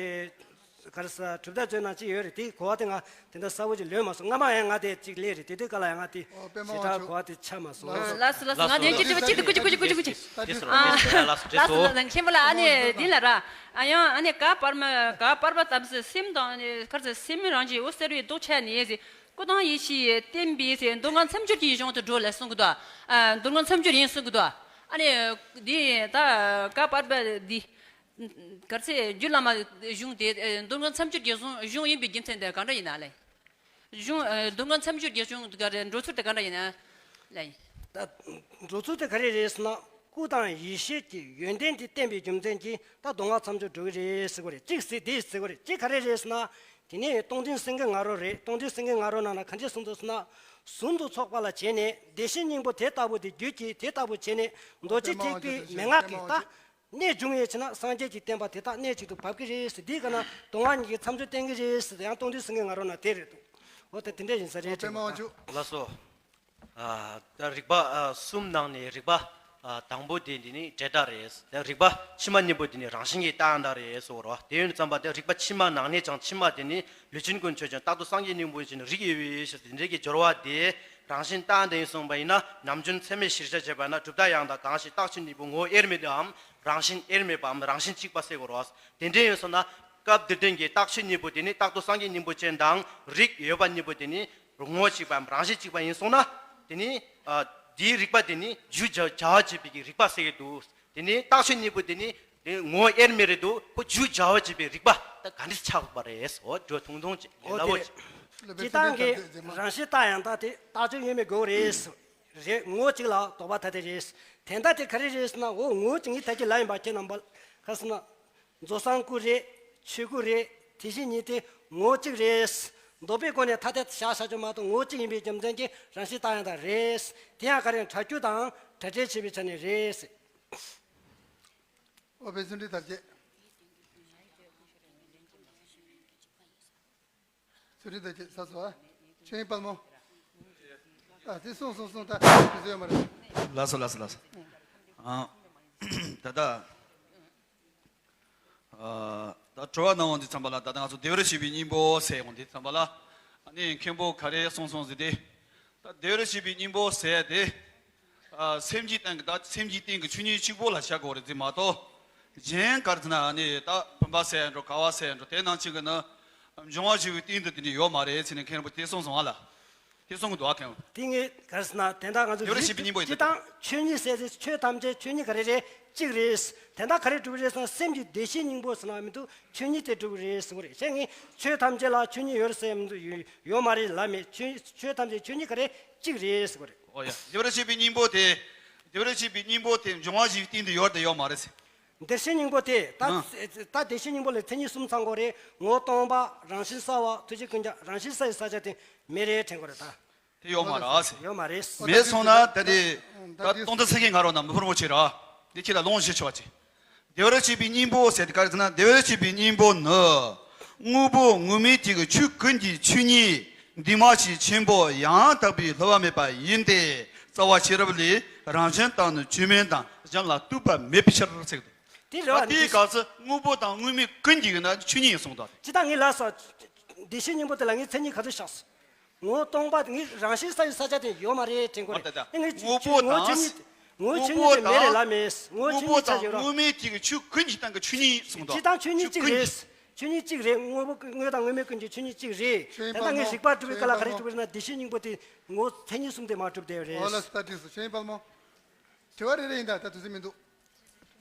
ག་རེ་ཟེར། གྲུབ་མཐའ་མཛོད་ནང་གཅིག་ཡོད་རེད། དེ་གོ་བ་དེ་ང་དེ་འདྲ་གསལ་པོ་ཅིག་ལོན་མ་སོང་། སྔ་མ་ཡང་ང་དེ་གཅིག་སླེབས་རེད། དེ་དུས་སྐབས་ལ་ཡང་ང་དེ་ཨོ། པདྨ་ཞེ་དྲག་དབང་ཕྱུག་གོ་བ་དེ་ཆགས་མ་སོང་། ལགས་སོ་ལགས་སོ། ང་དེ་ཅི་ཅི་ཅི་ཅི་ཅི་ཅི་ཅི་ཅི་ཅི། ལགས་སོ། ཨ། ལགས་སོ་ལགས་སོ། མཁན་པོ་ལགས། ཨ་ནི་འདི་ལ་ར། ཨ་ཡང་ཨ་ནི་ག་པར་མ་ག་པར་པ་ཙམ་ཟེར། སེམས་དང་ཨ་ནི་ག་རེ་ཟེར། སེམས་རང་བཞིན་འོད་གསལ་བའི་མདོག་ཆགས་ནས་ཟེར། སྐུ་དང་ཡེ་ཤེས་བརྟེན་པའི་ཟེར། མདོ་སྔགས་མཚམས་སྦྱོར་གྱི་གཞུང་དུ་འགྲོ་ལ་གསུང་གི་འདུག་ཨ། མདོ་སྔགས་མཚམས་སྦྱོར་ཡིན་གསུང་གི་འདུག་ཨ་ནི་འདི་ད་ག་པར་པ་འདི། ག་རེ་ཟེར། རྒྱུད་བླ་མ་གཞུང་དེ་མདོ་སྔགས་མཚམས་སྦྱོར་གྱི་གཞུང་གཞུང་ཡིན་པའི་རྒྱུ་མཚན་དེ་ག་འདྲ་ཡིན་ན་ལེ། གཞུང་། མདོ་སྔགས་མཚམས་སྦྱོར་གྱི་གཞུང་དེ་ག་རེ་འགྲོ་ཚུལ་དེ་ག་འདྲ་ཡིན་ན་ལེ། ད་འགྲོ་ཚུལ་དེ་ག་རེ་རེད་ཟེར་ན། སྐུ་དང་ཡེ་ཤེས་ཀྱི་ཡོན་ཏན་དེ་བརྟེན་པའི་རྒྱུ་མཚན་གྱིས་ད་མདོ་སྔགས་མཚམས་སྦྱོར་འགྲོ་གི་རེད་ཟེར་གི་རེད། གཅིག་ཟེར་དེ་ཟེར་གི་རེད། གཅིག་ག་རེ་རེད་ཟེར་ན། དེ་ནས་སྟོང་ཐུན་སེང་གེ་ང་རོ་རེད། སྟོང་ཐུན་སེང་གེ་ང་རོ་ནང་ན་ག་འདྲས་གསུངས་འདུག་ཟེར་ན། ཟུང་དུ་ཚོགས་པ་ལ་བྱས་ནས་བདེ་གཤེགས་སྙིང་པོ་དེ་ལྟ་བུ་དེ་རྒྱུད་ཀྱི་དེ་ལྟ་བུ་བྱས་ནས་རྡོ་རྗེ་ཐེག་པའི་མན་ངག་གི་ད། གནས་འབྱུང་ཡོད་ཕྱིར་ན་སངས་རྒྱས་ཀྱི་བསྟན་པ་དེ་དག་གནས་གཅིག་ཏུ་བབས་ཀྱི་རེད་ཟེར། འདིའི་སྐབས་ན་སྡོང་བོ་གཉིས་ཀྱི་མཚམས་སྦྱོར་བསྟན་གྱི་རེད་ཟེར། ཡང་སྟོང་ཐུན་སེང་གེ་ང་རོ་ན་དེ་རེད་འདུག་འོ་ད་དེ་འདྲ་ཡིན་ས་རེད་དྲན་པ་ལགས་སོ། ཨ། ད་རིག་པ་ཨ་གསུམ་ནང་ནས་རིག་པ་ཨ་དང་པོ་དེ་འདི་ནི་འབྲས་རྟགས་རེད། ད་རིག་པ་ཕྱི་མ་གཉིས་པོ་དེ་ནི་རང་བཞིན་གྱི་རྟགས་ཡང་དག་རེད་ཟེར་བ་རེད་བ། དེ་ཡིན་ཙམ་པ་དེ་རིག་པ་ཕྱི་མ་ནང་ནས་ཀྱང་ཕྱི་མ་དེ་ནི་ལུས་ཅན་ཀུན་ཆོས་ཅན། རྟག་ཏུ་སངས་རྒྱས་སྙིང་པོ་ཅན། རིག་ཡོད་པའི་ཕྱིར། དེ་འདྲའི་གི་སྦྱོར་བ་དེ་རང་བཞིན་རྟགས་ཡང་དག་ཡིན་གསུངས་པ་ཡིན་ན། ནམ་རྒྱུན་ཚད་མས་གཞིར་བཞག་བྱས་པ་ན་གྲུབ་མཐའ་ཡང་དག་གང་ཞིག་རྟག་ཆོས་གཉིས་པོ་ངོ་བོ་དབྱེར་མེད་དུའམ་རང་བཞིན་དབྱེར་མེད་པའམ་རང་བཞིན་གཅིག་པ་ཟེར་དགོས་རེད་བ། དེ་འདྲ་ཡིན་སོང་ན་སྐབས་འདིར་བསྟན་གྱི་རྟག་ཆོས་གཉིས་པོ་དེ་ནི་རྟག་ཏུ་སངས་རྒྱས་སྙིང་པོ་ཅན་དང་རིག་ཡོད་པ་གཉིས་པོ་དེ་ནི་ངོ་བོ་གཅིག་པའམ་རང་བཞིན་གཅིག་པ་ཡིན་སོང་ན། དེ་ནི་ཨ་འདིའི་རིག་པ་དེ་ནི་རྒྱུ་བྱ་བྱ་བ་བྱེད་པའི་གི་རིག་པ་ཟེར་གྱི་འདུག་དེ་ནི་རྟག་ཆོས་གཉིས་པོ་དེ་ནི་དེ་ངོ་བོ་དབྱེར་མེད་རེད་འདུག་ཁོ་རྒྱུ་བྱ་བ་བྱེད་པའི་རིག་པ་ད་ག་འདྲ་ཆགས་པ་རེད། འོ་འགྲོ་ཐུང་ཐུང་ཅིག་འོ་ལ་དེ་འོ་རེད། ཅིག་སྤྱིར་བཏང་གི་རང་བཞིན་རྟགས་ཡང་དག་དེ་རྟག་ཆོས་དབྱེར་མེད་དགོས་རེད། རེད། ངོ་བོ་གཅིག་ལ་དོགས་པ་ཐ་དད་རེད། དེ་ལྟ་དེ་ག་རེ་རེད་ཟེར་ན། འོ་ངོ་བོ་གཅིག་ངས་ད་གིན་ལབ་ཡིན་པ། ཁྱེད་རྣམ་པ་ག་ཟེར་ན། རྫོགས་སངས་སྐུ་རེད། ཆོས་སྐུ་རེད། དེ་བཞིན་ཉིད་དེ་ངོ་བོ་གཅིག་རེད། འདོད་པའི་སྒོ་ནས་ཐ་དད་བཞག་བཞག་ཆོག་མ་གཏོགས་ངོ་བོ་གཅིག་ཡིན་པའི་རྒྱུ་མཚན་གྱིས་རང་བཞིན་རྟགས་ཡང་དག་རེད། དེ་ཡང་ག་རེ་ཕྲ་རྒྱུ་དང་བྲལ་འབྲས་བྱེད་པའི་ཆ་ནས་རེད། ཨོ་བྷེ་སུ་འདྲི་དར་རྒྱས། སུ་འདྲི་དར་རྒྱས་ས་སོ་ཨ། ཆོས་དབྱིངས་དཔལ་མོ། ཨ་དེ་གསུངས་གསུངས་གསུངས། ད་དེ་ཚོ་ཡོད་མ་རེད། ལགས་སོ་ལགས་སོ་ལགས་སོ། ཨ་ད་ད། ཨ་ད་དྲི་བ་གནང་བ་འདི་ཙམ་པ་ལ། ད་ལྟ་ང་ཚོ་བདེ་བར་གཤེགས་པའི་སྙིང་པོ་ཟེར་ཡོང་དུས་ཙམ་པ་ལ། ཨ་ནི་མཁན་པོ་ག་རེ་གསུངས་སོང་ཟེར་ཏེ། ད་བདེ་བར་གཤེགས་པའི་སྙིང་པོ་ཟེར་ཏེ། ཨ་སེམས་ཀྱི་སྟེང་གི། ད་སེམས་ཀྱི་སྟེང་གི་ཆོས་ཉིད་གཅིག་པོ་ལ་བཞག་དགོས་རེད་ཟེར་མ་གཏོགས། གཞན་ག་རེ་ཟེར་ན་ཨ་ནི་ད་བུམ་པ་ཟེར་ཡང་འགྲོ། ག་བ་ཟེར་ཡང་འགྲོ། དེ་ནང་བཞིན་གྱི་ནི་འབྱུང་བ་བཞི་པོའི་སྟེང་དུ་དེ་འདྲ་ཡོད་མ་རེད་ཟེར་ནས་མཁན་པོ་དེ་གསུངས་སོང་བ་ལ། དེ་གསུང་གི་འདུག་ཨ་མཁན། དེ་ངས་ག་རེ་ཟེར་ན། དེ་འདྲ་ང་ཚོ་བདེ་བར་གཤེགས་པའི་སྙིང་པོ་ཡིན། སྤྱིར་བཏང་ཆོས་ཉིད་ཟེར་ཏེ་ཆོས་ཐམས་ཅད་ཆོས་ཉིད་ག་རེ་རེད། གཅིག་རེད། དེ་འདྲ་ག་རེ་གྲུབ་རེད་ཟེར་ན། སེམས་ཀྱི་བདེ་གཤེགས་སྙིང་པོ་ཟེར་ན་མི་འདུག་ཆོས་ཉིད་དེ་གྲུབ་རེད་ཟེར་གྱི་རེད། བྱས་ངས་ཆོས་ཐམས་ཅད་ལ་ཆོས་ཉིད་ཡོད་རེད་ཟེར་མི་འདུག་ཡོད་ཡོད་མ་རེད་ལབ་མེད། ཆོས་ཆོས་ཐམས་ཅད་ཆོས་ཉིད་ག་རེ་གཅིག་རེད་ཟེར་གྱི་རེད། ཨོ་ཡ། བདེ་བར་གཤེགས་པའི་སྙིང་པོ་དེ། བདེ་བར་གཤེགས་པའི་སྙིང་པོ་དེ་འབྱུང་བ་བཞིའི་སྟེང་དུ་ཡོད་དང་ཡོད་མ་རེད་ཟེར། བདེ་གཤེགས་སྙིང་པོ་དེ་ད། ཨ། ད་བདེ་གཤེགས་སྙིང་པོ་ལ་མཚན་ཉིད་གསུམ་ཚང་དགོས་རེད། ངོ་བོ་སྟོང་པ། རང་བཞིན་གསལ་བ། ཐུགས་རྗེ་ཀུན་ཁྱབ། རང་བཞིན་གསལ་བའི་ས་ཆ་དེ་མེད་རེད་དྲན་དགོས་རེད་ད། དེ་ཡོད་མ་རེད་ཟེར། ཡོད་མ་རེད། མེད་སོང་ན་ད་དེ། ད་ད་སྟོང་ཐུན་སེང་གེ་ང་རོ་ན་མི་ཕོར་མོ་ཆེ་ར། འདི་ཁྱེད་ལ་ལོངས་ཤེས་ཆེ་བ་ཆེ། བདེ་བར་གཤེགས་པའི་སྙིང་པོ་ཟེར་དེ་ག་རེ་ཟེར་ན། བདེ་བར་གཤེགས་པའི་སྙིང་པོ་ནི། དངོས་པོ་དངོས་མེད་དེ་གི་ཆོས་ཀུན་གྱི་ཆོས་ཉིད། འདུས་མ་བྱས་ཆེན་པོ་ཡང་དག་པའི་སླུ་བ་མེད་པ་ཡིན་ཏེ། རྩ་བ་ཤེས་རབ་ལས། རང་བཞིན་དང་ནི་བཅོས་མིན་དང་། གཞན་ལ་ལྟོས་པ་མེད་པའི་ཕྱིར་ཟེར་གི་འདུག་དེ་རེད་བ། ད་དེའི་སྐབས་སུ་དངོས་པོ་དང་དངོས་མེད་ཀུན་གྱི་ཡིན་ན་ཆོས་ཉིད་ཡིན་གསུངས་འདུག་ཅི་ལྟར་ངས་ལབ་སོང་། བདེ་གཤེགས་སྙིང་པོ་དེ་ལ་ངས་མཚན་ཉིད་ག་ཚོད་བཞག་སོང་། ངོ་བོ་སྟོང་པ་ངའི་རང་བཞིན་གསལ་བའི་ས་ཆ་དེ་ཡོད་མ་རེད་དྲན་གྱི་རེད། ཨ་ད་ད། ཨེ་ངའི་ཆོས་དངོས་པོ་ངོ་བོ་དང་ཆོས་ཉིད། ངོ་བོ་ཆོས་ཉིད་དེ་མེད་རེད་ལབ་མེད། ངོ་བོ་ཆོས་ཉིད་དེ་ཆ་ཡོད་ར། དངོས་མེད་དེ་གི་ཆོས་ཀུན་གྱི་སྟེང་གི་ཆོས་ཉིད་གསུངས་འདུག་སྤྱིར་བཏང་ཆོས་ཉིད་གཅིག་རེད། ཆོས་ཉིད་གཅིག་རེད། དངོས་པོ་དངོས་དང་དངོས་མེད་ཀུན་གྱི་ཆོས་ཉིད་གཅིག་རེད། ཆོས་དེ་ལྟར་ངས་རིགས་པ་སྒྲུབ་པའི་སྐབས་ལ་ག་རེ་སྒྲུབ་པ་རེད་ན། བདེ་གཤེགས་སྙིང་པོ་དེ་ངོ་བོ་མཚན་ཉིད་གསུམ་དེ་མ་གྲུབ་བསྡད་ཡོད་རེད། ཨོ་ལ་སི་ད་འགྲིག་སོང་། ཆོས་དབྱིངས་དཔལ་མོ། དྲི་བ་རེ་རེ་ཡིན་ད། ད་དུས་ཚོད་མི་འདུག་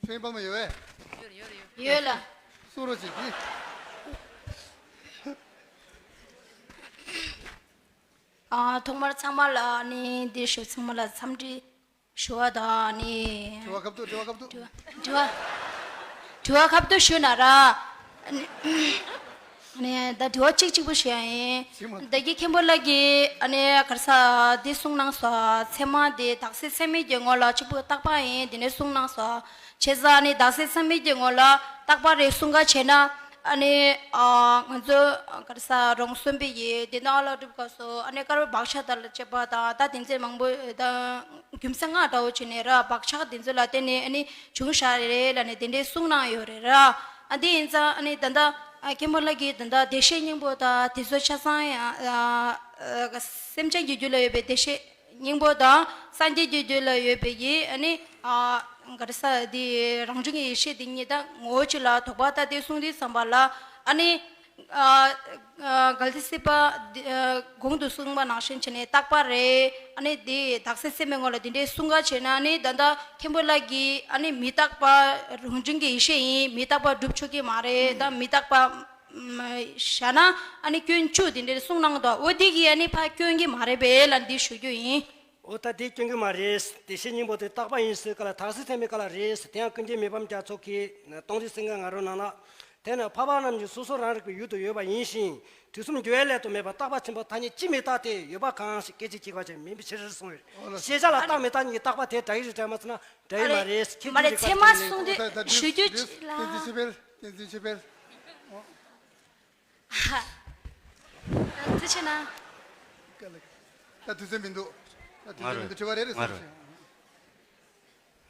ཆོས་དབྱིངས་དཔལ་མོ་ཡོད་པས། ཡོད་ལ། གསུང་རོགས་བྱེད་ཀྱིས། ཨ་ཐོག་མར་ཚང་མ་ལ་ནི་འདིར་བཞུགས་ཚང་མ་ལ་འཚམས་འདྲི་ཞུ་བ་དང་ནི། དྲི་བ་ཁ་ཐུག་དྲི་བ་ཁ་ཐུག་དྲི་བ་དྲི་བ་དྲི་བ་ཁ་ཐུག་ཞུ་ན་ར། ནི་ད་དྲི་བ་གཅིག་གཅིག་པོ་ཞུ་ཡ་ཡིན། ཞུ་མ། ད་གི་མཁན་པོ་ལགས་ཀྱིས་ཨ་ནི་ག་རེ་ཟེར་འདི་གསུངས་གནང་སོང་། ཚད་མ་དེ་བདག་སེམས་ཚད་མིན་གྱི་ངོ་ལ་གཅིག་པུ་རྟག་པ་ཡིན། དེ་ནས་གསུངས་གནང་སོང་། བྱས་ཙང་ཨ་ནི་བདག་སེམས་ཚད་མིན་གྱི་ངོ་ལ་རྟག་པ་རེད་གསུང་ག་བྱས་ན། ཨ་ནི་ཨ་ང་ཚོ་ག་རེ་ཟེར་རོང་སུམ་པའི་ཡི་དེ་ནང་ལ་སྒྲུབ་སྐབས་སུ་ཨ་ནི་དཀར་པོ་བག་ཆགས་དང་ལ་བཅས་པ་དང་ད་དེ་ཚོ་མང་པོ་ད་རྒྱུ་མཚན་ལྔ་འདྲ་བོ་བྱས་ནས་ར་བག་ཆགས་དེ་ཚོ་ལ་བརྟེན་ནས་ཨ་ནི་བྱུང་བཞག་རེད་ལབ་ནས་དེ་འདྲའི་གསུངས་གནང་ཡོད་རེད་ར། ཨ་འདི་ཡིན་ཙང་ཨ་ནི་ད་ལྟ་ཨ་མཁན་པོ་ལགས་ཀྱིས་ད་ལྟ་བདེ་གཤེགས་སྙིང་པོ་དང་དེ་ཚོ་ཆ་ཚང་ཡང་ཨ་ཨ་སེམས་ཅན་གྱི་རྒྱུད་ལ་ཡོད་པའི་བདེ་གཤེགས་སྙིང་པོ་དང་སངས་རྒྱས་ཀྱི་རྒྱུད་ལ་ཡོད་པའི་ཡེ་ཨ་ནི་ཨ་ག་རེ་ཟེར་དེ་རང་བྱུང་གི་ཡེ་ཤེས་དེ་གཉིས་ད་ངོ་བོ་གཅིག་ལ་དོགས་པ་ལྟ་སྟེ་གསུངས་དུས་ཙམ་པ་ལ་ཨ་ནི་ཨ་ཨ་གལ་ཏེ་སྲིད་པ་འདི་ཨ་གོང་དུ་གསུངས་པ་ནང་བཞིན་བྱས་ནས་རྟག་པ་རེད། ཨ་ནི་དེ་བདག་སེམས་ཚད་མའི་ངོ་ལ་དེ་འདྲའི་གསུང་ག་བྱས་ན་ཨ་ནི་ད་ལྟ་མཁན་པོ་ལགས་ཀྱིས་ཨ་ནི་མི་རྟག་པ་རང་བྱུང་གི་ཡེ་ཤེས་ཡིན། མི་རྟག་པ་སྒྲུབ་ཆོག་གི་མ་རེད། ད་མི་རྟག་པ་བཞག་ན་ཨ་ནི་སྐྱོན་བཅུ་དེ་འདྲའི་གསུངས་གནང་འདུག་འོ་དེ་གིས་ཨ་ནི་ཕར་སྐྱོན་གྱི་མ་རེད་པས་ལབ་འདི་ཞུ་རྒྱུ་ཡིན། འོ་ད་དེ་སྐྱོན་གྱི་མ་རེད། བདེ་གཤེགས་སྙིང་པོ་དེ་རྟག་པ་ཡིན་ཟེར་ག་ལ། བདག་སེམས་ཚད་མའི་ག་ལ་རེད་ཟེར། དེ་ཡང་ཀུན་མཁྱེན་མི་ཕམ་རྒྱ་མཚོ་གིས་སྟོང་ཐུན་སེང་གེ་ང་རོ་ནང་ལ། དེས་ན་འཕགས་པ་རྣམས་ཀྱི་སོ་སོ་རང་རིག་པའི་ཡུལ་དུ་ཡོད་པ་ཡིན་ཞིང་། དུས་གསུམ་འགྱུར་བའི་སླད་དུ་མེད་པར་རྟག་པ་ཆེན་པོ་ཐ་སྙད་གཅིག་མི་རྟག་སྟེ། ཡོད་པ་གང་ཞིག་སྐད་ཅིག་གཅིག་པ་ཅན་མིན་པའི་ཕྱིར་གསུངས་ཡོད། ཨོ་ལགས་སོ། ཤེས་བྱ་ལ་རྟག་མི་རྟག་གཉིས་ཀྱི་རྟག་པ་དེ་འདྲ་ཡི་རེད་དྲན་མ་ཚད་ན་འདྲ་ཡི་མ་རེད། ཁྱེད་མ་རེད་ཚད་མ་གསུངས་དུས་ད་ད་ཞུ་རྒྱུ་ཅིག་ལ། བསྟན་འཛིན་ཆོས་འཕེལ། བསྟན་འཛིན་ཆོས་འཕེལ། ཐུགས་ཆེ་གནང་། ད་དུས་ཚོད་མི་འདུག་ད་དུས་ཚོད་མི་འདུག་དྲི་བ་རེ་རེ་གསུངས་ཤིག་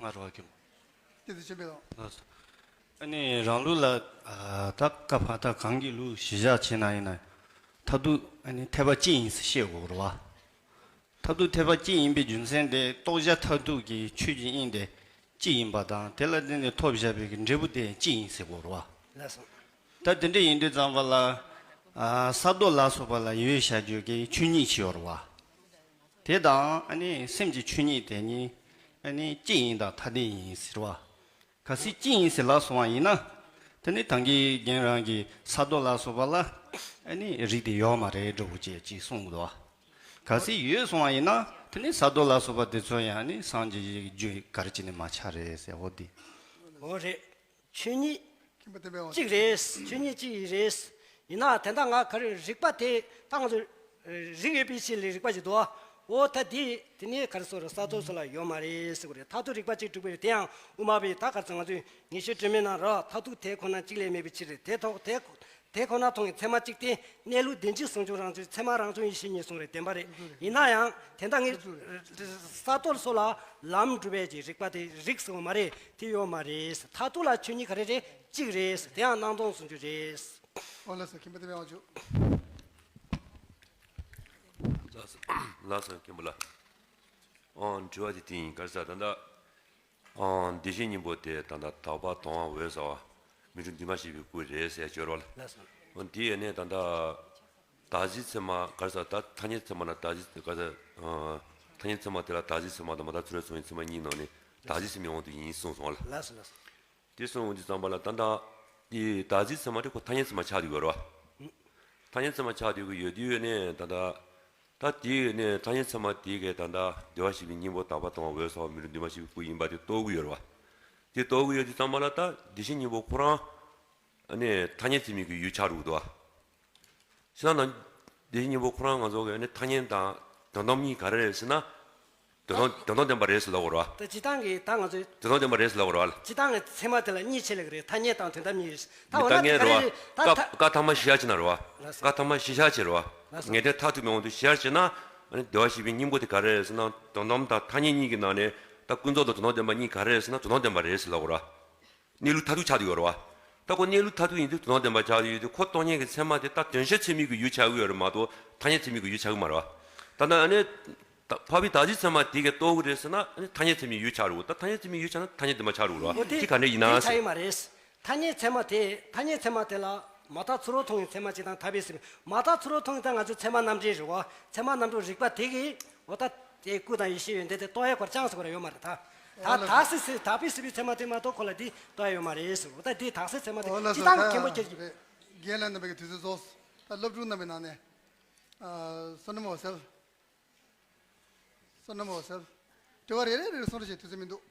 ང་རོ་ཨ་ཁྱོད། བསྟན་འཛིན་ཆོས་འཕེལ་ལགས། ལགས་སོ། ཨ་ནི་རང་ལུགས་ལ་ད་ཀ་ཕ་ད་གང་གི་ལུགས་གཞི་བཞག་བྱས་ན་ཡིན་ན། མཐར་ཐུག་ཨ་ནི་འཐད་པ་གཅིག་ཡིན་ཟེར་བཤད་དགོས་རེད་བ། མཐར་ཐུག་འཐད་པ་གཅིག་ཡིན་པའི་རྒྱུ་མཚན་དེ་རྟོགས་བྱ་མཐར་ཐུག་གི་ཆོས་ཀྱི་དབྱིངས་དེ་གཅིག་ཡིན་པ་དང་། དེ་ལ་བརྟེན་ནས་ཐོབ་བཞག་པའི་གི་འབྲས་བུ་དེ་གཅིག་ཡིན་ཟེར་དགོས་རེད་བ། ལགས་སོ། ད་དེ་འདྲ་ཡིན་དུས་ཙམ་པ་ལ། ས་རྡོ་ལ་སོགས་པ་ལ་ཡོད་བཞག་རྒྱུ་གི་ཆོས་ཉིད་ཅིག་ཡོད་རེད་བ། དེ་དང་ཨ་ནི་སེམས་ཀྱི་ཆོས་ཉིད་དེ་གཉིས་ཨ་ནི་གཅིག་ཡིན་དང་ཐ་དད་ཡིན་ཟེར་བ། གལ་སྲིད་གཅིག་ཡིན་ཟེར་ལབ་སོང་བ་ཡིན་ན། དེ་ནི་ད་གིན་རྒན་རང་གིས་ས་རྡོ་ལ་སོགས་པ་ལ་ཨ་ནི་རིགས་དེ་ཡོད་མ་རེད་འདྲ་བོ་ཅིག་ཅིག་གསུངས་འདུག་བ། གལ་སྲིད་ཡོད་སོང་བ་ཡིན་ན། དེ་ནི་ས་རྡོ་ལ་སོགས་པ་དེ་ཚོ་ཡང་ཨ་ནི་སངས་རྒྱས་ཀྱི་རྒྱུ་ག་རེ་བྱས་ནས་མ་ཆགས་རེད་ཟེར། འོ་དེ། འོ་རེད། ཆོས་ཉིད་མཁྱེན་པ་བསྟན་པའི་དབང་གཅིག་རེད། ཆོས་ཉིད་གཅིག་ཡིན་རེད། ཡིན་ན་དེ་འདྲ་ང་ག་རེ་རིག་པ་དེ་ད་ང་ཚོ་རིག་ཡོད་པའི་ཕྱིར་ལས་རིག་པ་ཞིག་འདུག་འོ་ད་དེ་དེ་ནས་ག་རེ་སོགས་རེད། ས་རྡོ་སོགས་ལ་ཡོད་མ་རེད་ཟེར་གི་རེད། མཐར་ཐུག་རིག་པ་གཅིག་གྲུབ་པའི་རེད། དེ་ཡང་དབུ་མ་པའི་ད་ག་རེ་ཟེར། ང་ཚོས་ངེས་ཤེས་སྒྲོན་མེ་ནང་ར། མཐར་ཐུག་དེ་ཁོ་ན་གཅིག་ལས་མེད་པའི་ཕྱིར་རེད། དེ་ཐོག་དེ། དེ་ཁོ་ན་མཐོང་བའི་ཚད་མ་གཅིག་སྟེ། གནས་ལུགས་བདེན་བཞི་ཟུང་འཇུག་རང་བྱུང་ཚད་མ་རང་བྱུང་ཡེ་ཤེས་ཉིད་གསུངས་རེད། བདེན་པ་རེད། ཡིན་ན་ཡང་དེ་འདྲ་ངས་ས་རྡོ་སོགས་ལ་ལམ་སྒྲུབ་པའི་གི་རིག་པ་དེ་རིགས་སུ་མ་རེད། དེ་ཡོད་མ་རེད། མཐར་ཐུག་ལ་ཆོས་ཉིད་ག་རེ་རེད། གཅིག་རེད། དེ་ཡང་སྣང་སྟོང་ཟུང་འཇུག་རེད། ཨོ་ལགས་སོ། མཁྱེན་པ་བསྟན་པའི་དབང་ཕྱུག་ལགས་སོ། ལགས་སོ། མཁན་པོ་ལགས། ཨོ་དྲི་བ་དེ་དེ་ཡིན། ག་རེ་ཟེར་ད་ལྟ། ཨང་། བདེ་གཤེགས་སྙིང་པོ་དེ་ད་ལྟ་དག་པ་དང་པ་འོད་གསལ་བ། མི་འཁྲུགས་འདུས་མ་ཞེས་པའི་སྐུ་རེད་ཟེར་སྦྱོར་བ་ལ། ལགས་སོ། འོ་དེ་ཡས་ནས་ད་ལྟ་བདག་འཛིན་ཚད་མ་ག་རེ་ཟེར། ད་ཐ་སྙད་ཚད་མ་ན་བདག་འཛིན་ག་རེ་ཟེར། ཨང་། ཐ་སྙད་ཚད་མ་དེ་ལ་བདག་འཛིན་ཚད་མ་དང་མ་བདག་ཚུལ་ལ་སོང་བའི་ཚད་མ་གཉིས་ནང་ནས་བདག་འཛིན་ཚད་མའི་དབང་དུ་ཡིན་གསུངས་སོང་བ་ལ། ལགས་སོ། ལགས་སོ། དེ་གསུངས་འོང་དུས་ཙམ་པ་ལ་ད་ལྟ་དེ་བདག་འཛིན་ཚད་མ་དེ་ཁོ་ཐ་སྙད་ཚད་མ་ཆགས་བསྡད་ཡོད་རེད་བ། ཐ་སྙད་ཚད་མ་ཆགས་བསྡད་ཀྱི་ཡོད་དུས་ནས་ད་ལྟ། ད་དེ་ནས་ཐ་སྙད་ཚད་མ་དེ་གས་ད་ལྟ་བདེ་བར་གཤེགས་པའི་སྙིང་པོ་དག་པ་དང་པ་འོད་གསལ་བ་མི་འཁྲུགས་འདུས་མ་ཞེས་པའི་སྐུ་ཡིན་པ་དེ་རྟོགས་ཀྱི་ཡོད་རེད་བ། དེ་རྟོགས་ཀྱི་ཡོད་དུས་ཙམ་པ་ལ་ད་བདེ་གཤེགས་སྙིང་པོ་ཁོ་རང་ཨ་ནི་ཐ་སྙད་ཚད་མའི་གི་ཡུལ་ཆགས་འགྲོ་གི་འདུག་བ། བྱས་ན་བདེ་གཤེགས་སྙིང་པོ་ཁོ་རང་ང་ཚོ་གི་ཨ་ནི་ཐ་སྙད་དང་དོན་དམ་གཉིས་ག་རེ་རེད་ཟེར་ན། དོན་དམ་དོན་དམ་བདེན་པ་རེད་ཟེར་ལབ་དགོས་རེད་བ། ད་སྤྱིར་བཏང་གི་ད་ང་ཚོའི་དོན་དམ་བདེན་པ་རེད་ཟེར་ལབ་དགོས་རེད་བ། སྤྱིར་བཏང་གི་ཚད་མ་དེ་ལ་གཉིས་ཕྱེ་ལེ་གི་རེད། ཐ་སྙད་དང་དོན་དམ་གཉིས་རེད། ད་འོ་ན་དེ་ག་རེ་རེད། ད་ཀ་ཀ་ཐ་མ་གཞི་བཞག་བྱས་ན་རེད་བ། ལགས་སོ། ཀ་ཐ་མ་གཞི་བཞག་བྱས་རེད་བ། ལགས་སོ། ངེས་དོན་མཐར་ཐུག་མའི་དབང་དུ་གཞི་བཞག་བྱས་ན། ཨ་ནི་བདེ་བར་གཤེགས་པའི་སྙིང་པོ་དེ་ག་རེ་རེད་ཟེར་ན། དོན་དམ་དང་ཐ་སྙད་གཉིས་ཀྱི་ནང་ནས་ད་ཀུན་རྫོབ་དང་དོན་དམ་བདེན་པ་གཉིས་ག་རེ་རེད་ཟེར་ན། དོན་དམ་བདེན་པ་རེད་ཟེར་ལབ་དགོས་རེད་བ། གནས་ལུགས་མཐར་ཐུག་ཆགས་བསྡད་ཡོད་རེད་བ། ད་ཁོ་གནས་ལུགས་མཐར་ཐུག་ཡིན་དུས་དོན་དམ་བདེན་པ་ཆགས་བསྡད་ཡོད་དུས། ཁོ་རྟོགས་ཉིད་ཀྱི་ཚད་མ་དེ་ད་དོན་བྱ་ཚད་མའི་གི་ཡུལ་ཆགས་ཀྱི་ཡོད་རེད་མ་གཏོགས་ཐ་སྙད་ཚད་མའི་གི་ཡུལ་ཆགས་ཀྱི་མ་རེད་བ། ད་ལྟ་ཨ་ནི། ད་འཕགས་པའི་བདག་འཛིན་ཚད་མ་དེ་གས་རྟོགས་ཀྱི་རེད་ཟེར་ན། ཨ་ནི་ཐ་སྙད་ཚད་མའི་ཡུལ་ཆགས་འགྲོ་གི། ད་ཐ་སྙད་ཚད་མའི་ཡུལ་ཆགས་ན་ཐ་སྙད་བདེན་པ་ཆགས་འགྲོ་གི་རེད་བ། འོ་དེ་དེ་ག་འདྲ་ཡིན་ན་དེ་ཆགས་ཟེར། ཡོད་མ་རེད། ཐ་སྙད་ཚད་མ་དེ། ཐ་སྙད་ཚད་མ་དེ་ལ་མ་དག་ཚུལ་ལོག་མཐོང་བའི་ཚད་མ་གཅིག་དང་ཐར་པའི་སེམས། མ་དག་ཚུལ་ལོག་མཐོང་བའི་ད་ང་ཚོའི་ཚད་མ་རྣམ་འགྲེལ་རེད་བ། ཚད་མ་རྣམ་གྲོལ་རིག་པ་དེ་གིས་འོ་ད་དེ་སྐུ་དང་ཡེ་ཤེས་ཡོན་ཏན་དེ་རྟོགས་ཡ་གོ་ར་ཅང་ཟེར་གོ་ར་ཡོད་མ་རེད་ད། ད་དག་སེ་སེ་དག་པའི་སྲིད་པའི་ཚད་མ་དེ་མ་གཏོགས་ཁོ་ལ་དེ་རྟོགས་ཡ་ཡོད་མ་རེད་ཟེར། འོ་ད་དེ་དག་སེ་ཚད་མ་དེ་འོ་ལགས་སྤྱིར་བཏང་གི་མཁན་པོ་ཁྱེད་ཀྱིས། རྒན་ལགས་རྣམ་པས་དུས་ཚོད་རྫོགས། ད་སློབ་ཕྲུག་རྣམ་པའི་ནང་ནས། ཨ། བསོད་ནམས་འོད་ཟེར། བསོད་ནམས་འོད་ཟེར། དྲི་བ་རེ་རེ་རེ་རེ་གསུང་རོགས་བྱེད། དུས་ཚོད་མི་འདུག་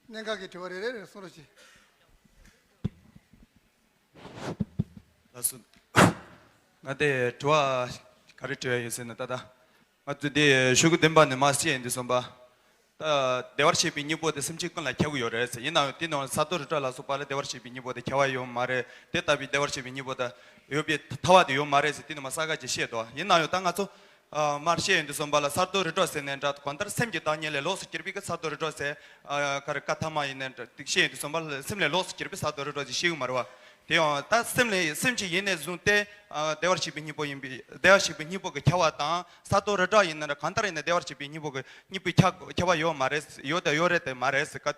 གནད་འགག་གི་དྲི་བ་རེ་རེ་རེ་རེ་གསུང་རོགས་བྱེད། ལགས་སོ། ང་དེ་དྲི་བ་ག་རེ་དྲི་བ་ཡོད་ཟེར་ན། ད་ལྟ་ང་ཚོས་དེ་ཤོག་གུ་བདུན་པ་ནས་མར་བཤད་ཡོང་དུས་ཙམ་པ། ད་བདེ་བར་གཤེགས་པའི་སྙིང་པོ་དེ་སེམས་ཅན་ཀུན་ལ་ཁྱབ་ཀྱི་ཡོད་རེད་ཟེར། ཡིན་ནའང་དེ་ནང་ས་རྡོ་རི་བྲག་ལ་སོགས་པ་ལ་བདེ་བར་གཤེགས་པའི་སྙིང་པོ་དེ་ཁྱབ་པ་ཡོད་མ་རེད། དེ་ལྟ་བུའི་བདེ་བར་གཤེགས་པའི་སྙིང་པོ་དེ་ཡོད་པའི་ཐལ་བ་དེ་ཡོད་མ་རེད་ཟེར། དེ་ནས་མར་ས་ག་ཅིག་བཤད་འདུག་ཡིན་ནའང་ད་ང་ཚོ་ཨ་མར་བཤད་ཡོང་དུས་ཙམ་པ་ལ་ས་རྡོ་རི་བྲག་ཟེར་ནས་འདྲ། གང་ལྟར་སེམས་ཀྱི་བདག་ཉིད་ལས་ལོགས་སུ་གྱུར་པའི་གི་ས་རྡོ་རི་བྲག་ཟེར། ཨ་ག་རེ་ཀ་ཐ་མ་ཡིན་ནའི་འདྲ། དེ་བཤད་ཡོང་དུས་ཙམ་པ་ལ་སེམས་ལས་ལོགས་སུ་གྱུར་པའི་ས་རྡོ་རི་བྲག་ཅིག་བཤད་ཀྱི་མ་རེད་བ། དེ་ཡང་ད་སེམས་ལས་སེམས་ཀྱི་ཡིན་ནས་བཟུང་སྟེ་ཨ་བདེ་བར་གཤེགས་པའི་སྙིང་པོ་ཡིན་པའི། བདེ་བར་གཤེགས་པའི་སྙིང་པོ་གི་ཁྱབ་པ་དང་། ས་རྡོ་རི་བྲག་ཡིན་ན་འདྲ། གང་ལྟར་ཡིན་ན་བདེ་བར་གཤེགས་པའི་སྙིང་པོ་གི་སྙིང་པོའི་ཁྱབ་ཁྱབ་པ་ཡོད་མ་རེད། ཡོད་དང་ཡོད་རེད་དེ་མ་རེད་ཟེར། ག་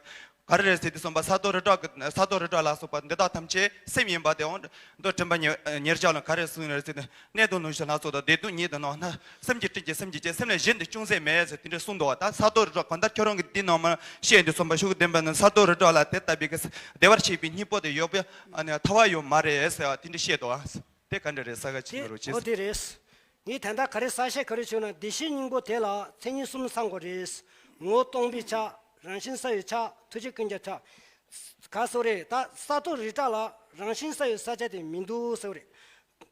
ག་རེ་རེད་ཟེར་དུས་ཙམ་པ་ས་རྡོ་རི་བྲག་གི་ས་རྡོ་རི་བྲག་ལ་སོགས་པ་འདི་དག་ཐམས་ཅད་སེམས་ཡིན་པ་དེའང་། མདོ་དྲན་པ་ཉེར་ཉེར་བཞག་ལ་ག་རེ་གསུངས་ཡོད་རེད་ཟེར་ན། གནས་དང་ནང་བཞིན་ལ་སོགས་དང་། བདེ་སྡུག་ཉིད་དང་ནང་ན། སེམས་ཀྱི་སྤྲིན་གྱིས་སེམས་ཀྱི་བསྐྱེད། སེམས་ལས་གཞན་དུ་ཅུང་ཟད་མེད་ཟེར་དེ་འདྲ་གསུངས་འདུག་བ། ད་ས་རྡོ་རི་བྲག་གང་ལྟར་ཁྱོད་རང་གི་འདི་ནང་མར་བཤད་དུས་ཙམ་པ་ཤོག་གུ་བདུན་པ་ནས་ས་རྡོ་རི་བྲག་ལ་དེ་ལྟ་བུའི་གི་བདེ་བར་གཤེགས་པའི་སྙིང་པོ་དེ་ཡོད་པའི་ཨ་ནི་ཐལ་བ་ཡོད་མ་རེད་ཟེར་བ་དེ་འདྲ་བཤད་འདུག་བ། དེ་ག་འདྲ་རེད། ས་ག་ཅིག་ངོ་རོ་བྱེད། འོ་དེ་རེད། ངས་ད་ལྟ་ག་རེ་གསལ་བཤད་ག་རེ་བྱུང་ན། བདེ་གཤེགས་སྙིང་པོ་དེ་ལ་མཚན་ཉིད་གསུམ་ཚང་དགོས་རེད། ངོ་བོ་སྟོང་པའི་ཆ། རང་བཞིན་གསལ་བའི་ཆ། ཐུགས་རྗེ་ཀུན་ཁྱབ་ཆ། ག་སོ་རེད། ད་ས་རྡོ་རི་བྲག་ལ་རང་བཞིན་ས་ཡི་ས་ཆ་དེ་མི་འདུག་ཟེར་བ་རེད།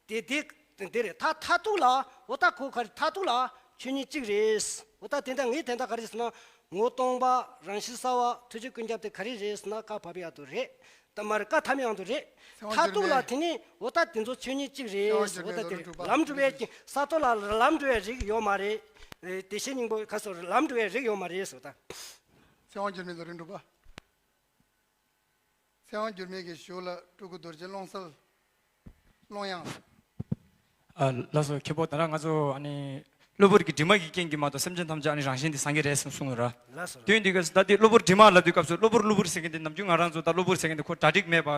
དེ་དེ་དེ་རེད། ད་མཐར་ཐུག་ལ་འོ་ད་ཁོ་ག་རེ། མཐར་ཐུག་ལ་ཆོས་ཉིད་གཅིག་རེད། འོ་ད་དེ་འདྲ་ངས་དེ་འདྲ་ག་རེ་ཟེར་ན། ངོ་སྟོང་པ། རང་བཞིན་གསལ་བ། ཐུགས་རྗེ་ཀུན་ཁྱབ་དེ་ག་རེ་རེད་ཟེར་ན། བཀའ་བབས་ཡག་དུ་རེད། ད་མར་བཀའ་ཐམས་ཡག་དུ་རེད། མཐར་ཐུག་ལ་དེ་ནི་འོ་ད་དེ་ཚོ་ཆོས་ཉིད་གཅིག་རེད། འོ་ད་དེ་རེད། ལམ་འགྲོ་བའི་ས་རྡོ་ལ་ལམ་འགྲོ་བའི་རིགས་ཡོད་མ་རེད། བདེ་གཤེགས་སྙིང་པོ་ག་སོ་ལམ་འགྲོ་བའི་རིགས་ཡོད་མ་རེད་ཟེར། ད་ཚེ་དབང་འགྱུར་མེད་ལ་རིང་འགྲོ་པ། ཚེ་དབང་འགྱུར་མེད་ཀྱི་ཞུ་ལ་སྤྲུལ་སྐུ་རྡོ་རྗེ་ཀློང་གསལ། ཀློང་ཡངས། ཨ་ལགས་སོ། མཁན་པོ། ད་ལྟ་ང་ཚོ་ཨ་ནི་གློ་བུར་གྱི་དྲི་མ་གི་རྐྱེན་གྱིས་མ་གཏོགས་སེམས་ཅན་ཐམས་ཅད་ཨ་ནི་རང་བཞིན་དེ་སངས་རྒྱས་རེད་གསུངས་གསུངས་ཡོད་ར། ལགས་སོ། དུས་འདི་ག་ད་དེ་གློ་བུར་དྲི་མ་ལབ་དུས་སྐབས་སུ་གློ་བུར་གློ་བུར་ཟེར་མཁན་དེ་ནམ་རྒྱུན་ང་རང་ཚོ་ད་གློ་བུར་ཟེར་མཁན་དེ་ཁོ་གྲ་སྒྲིག་མེད་པ་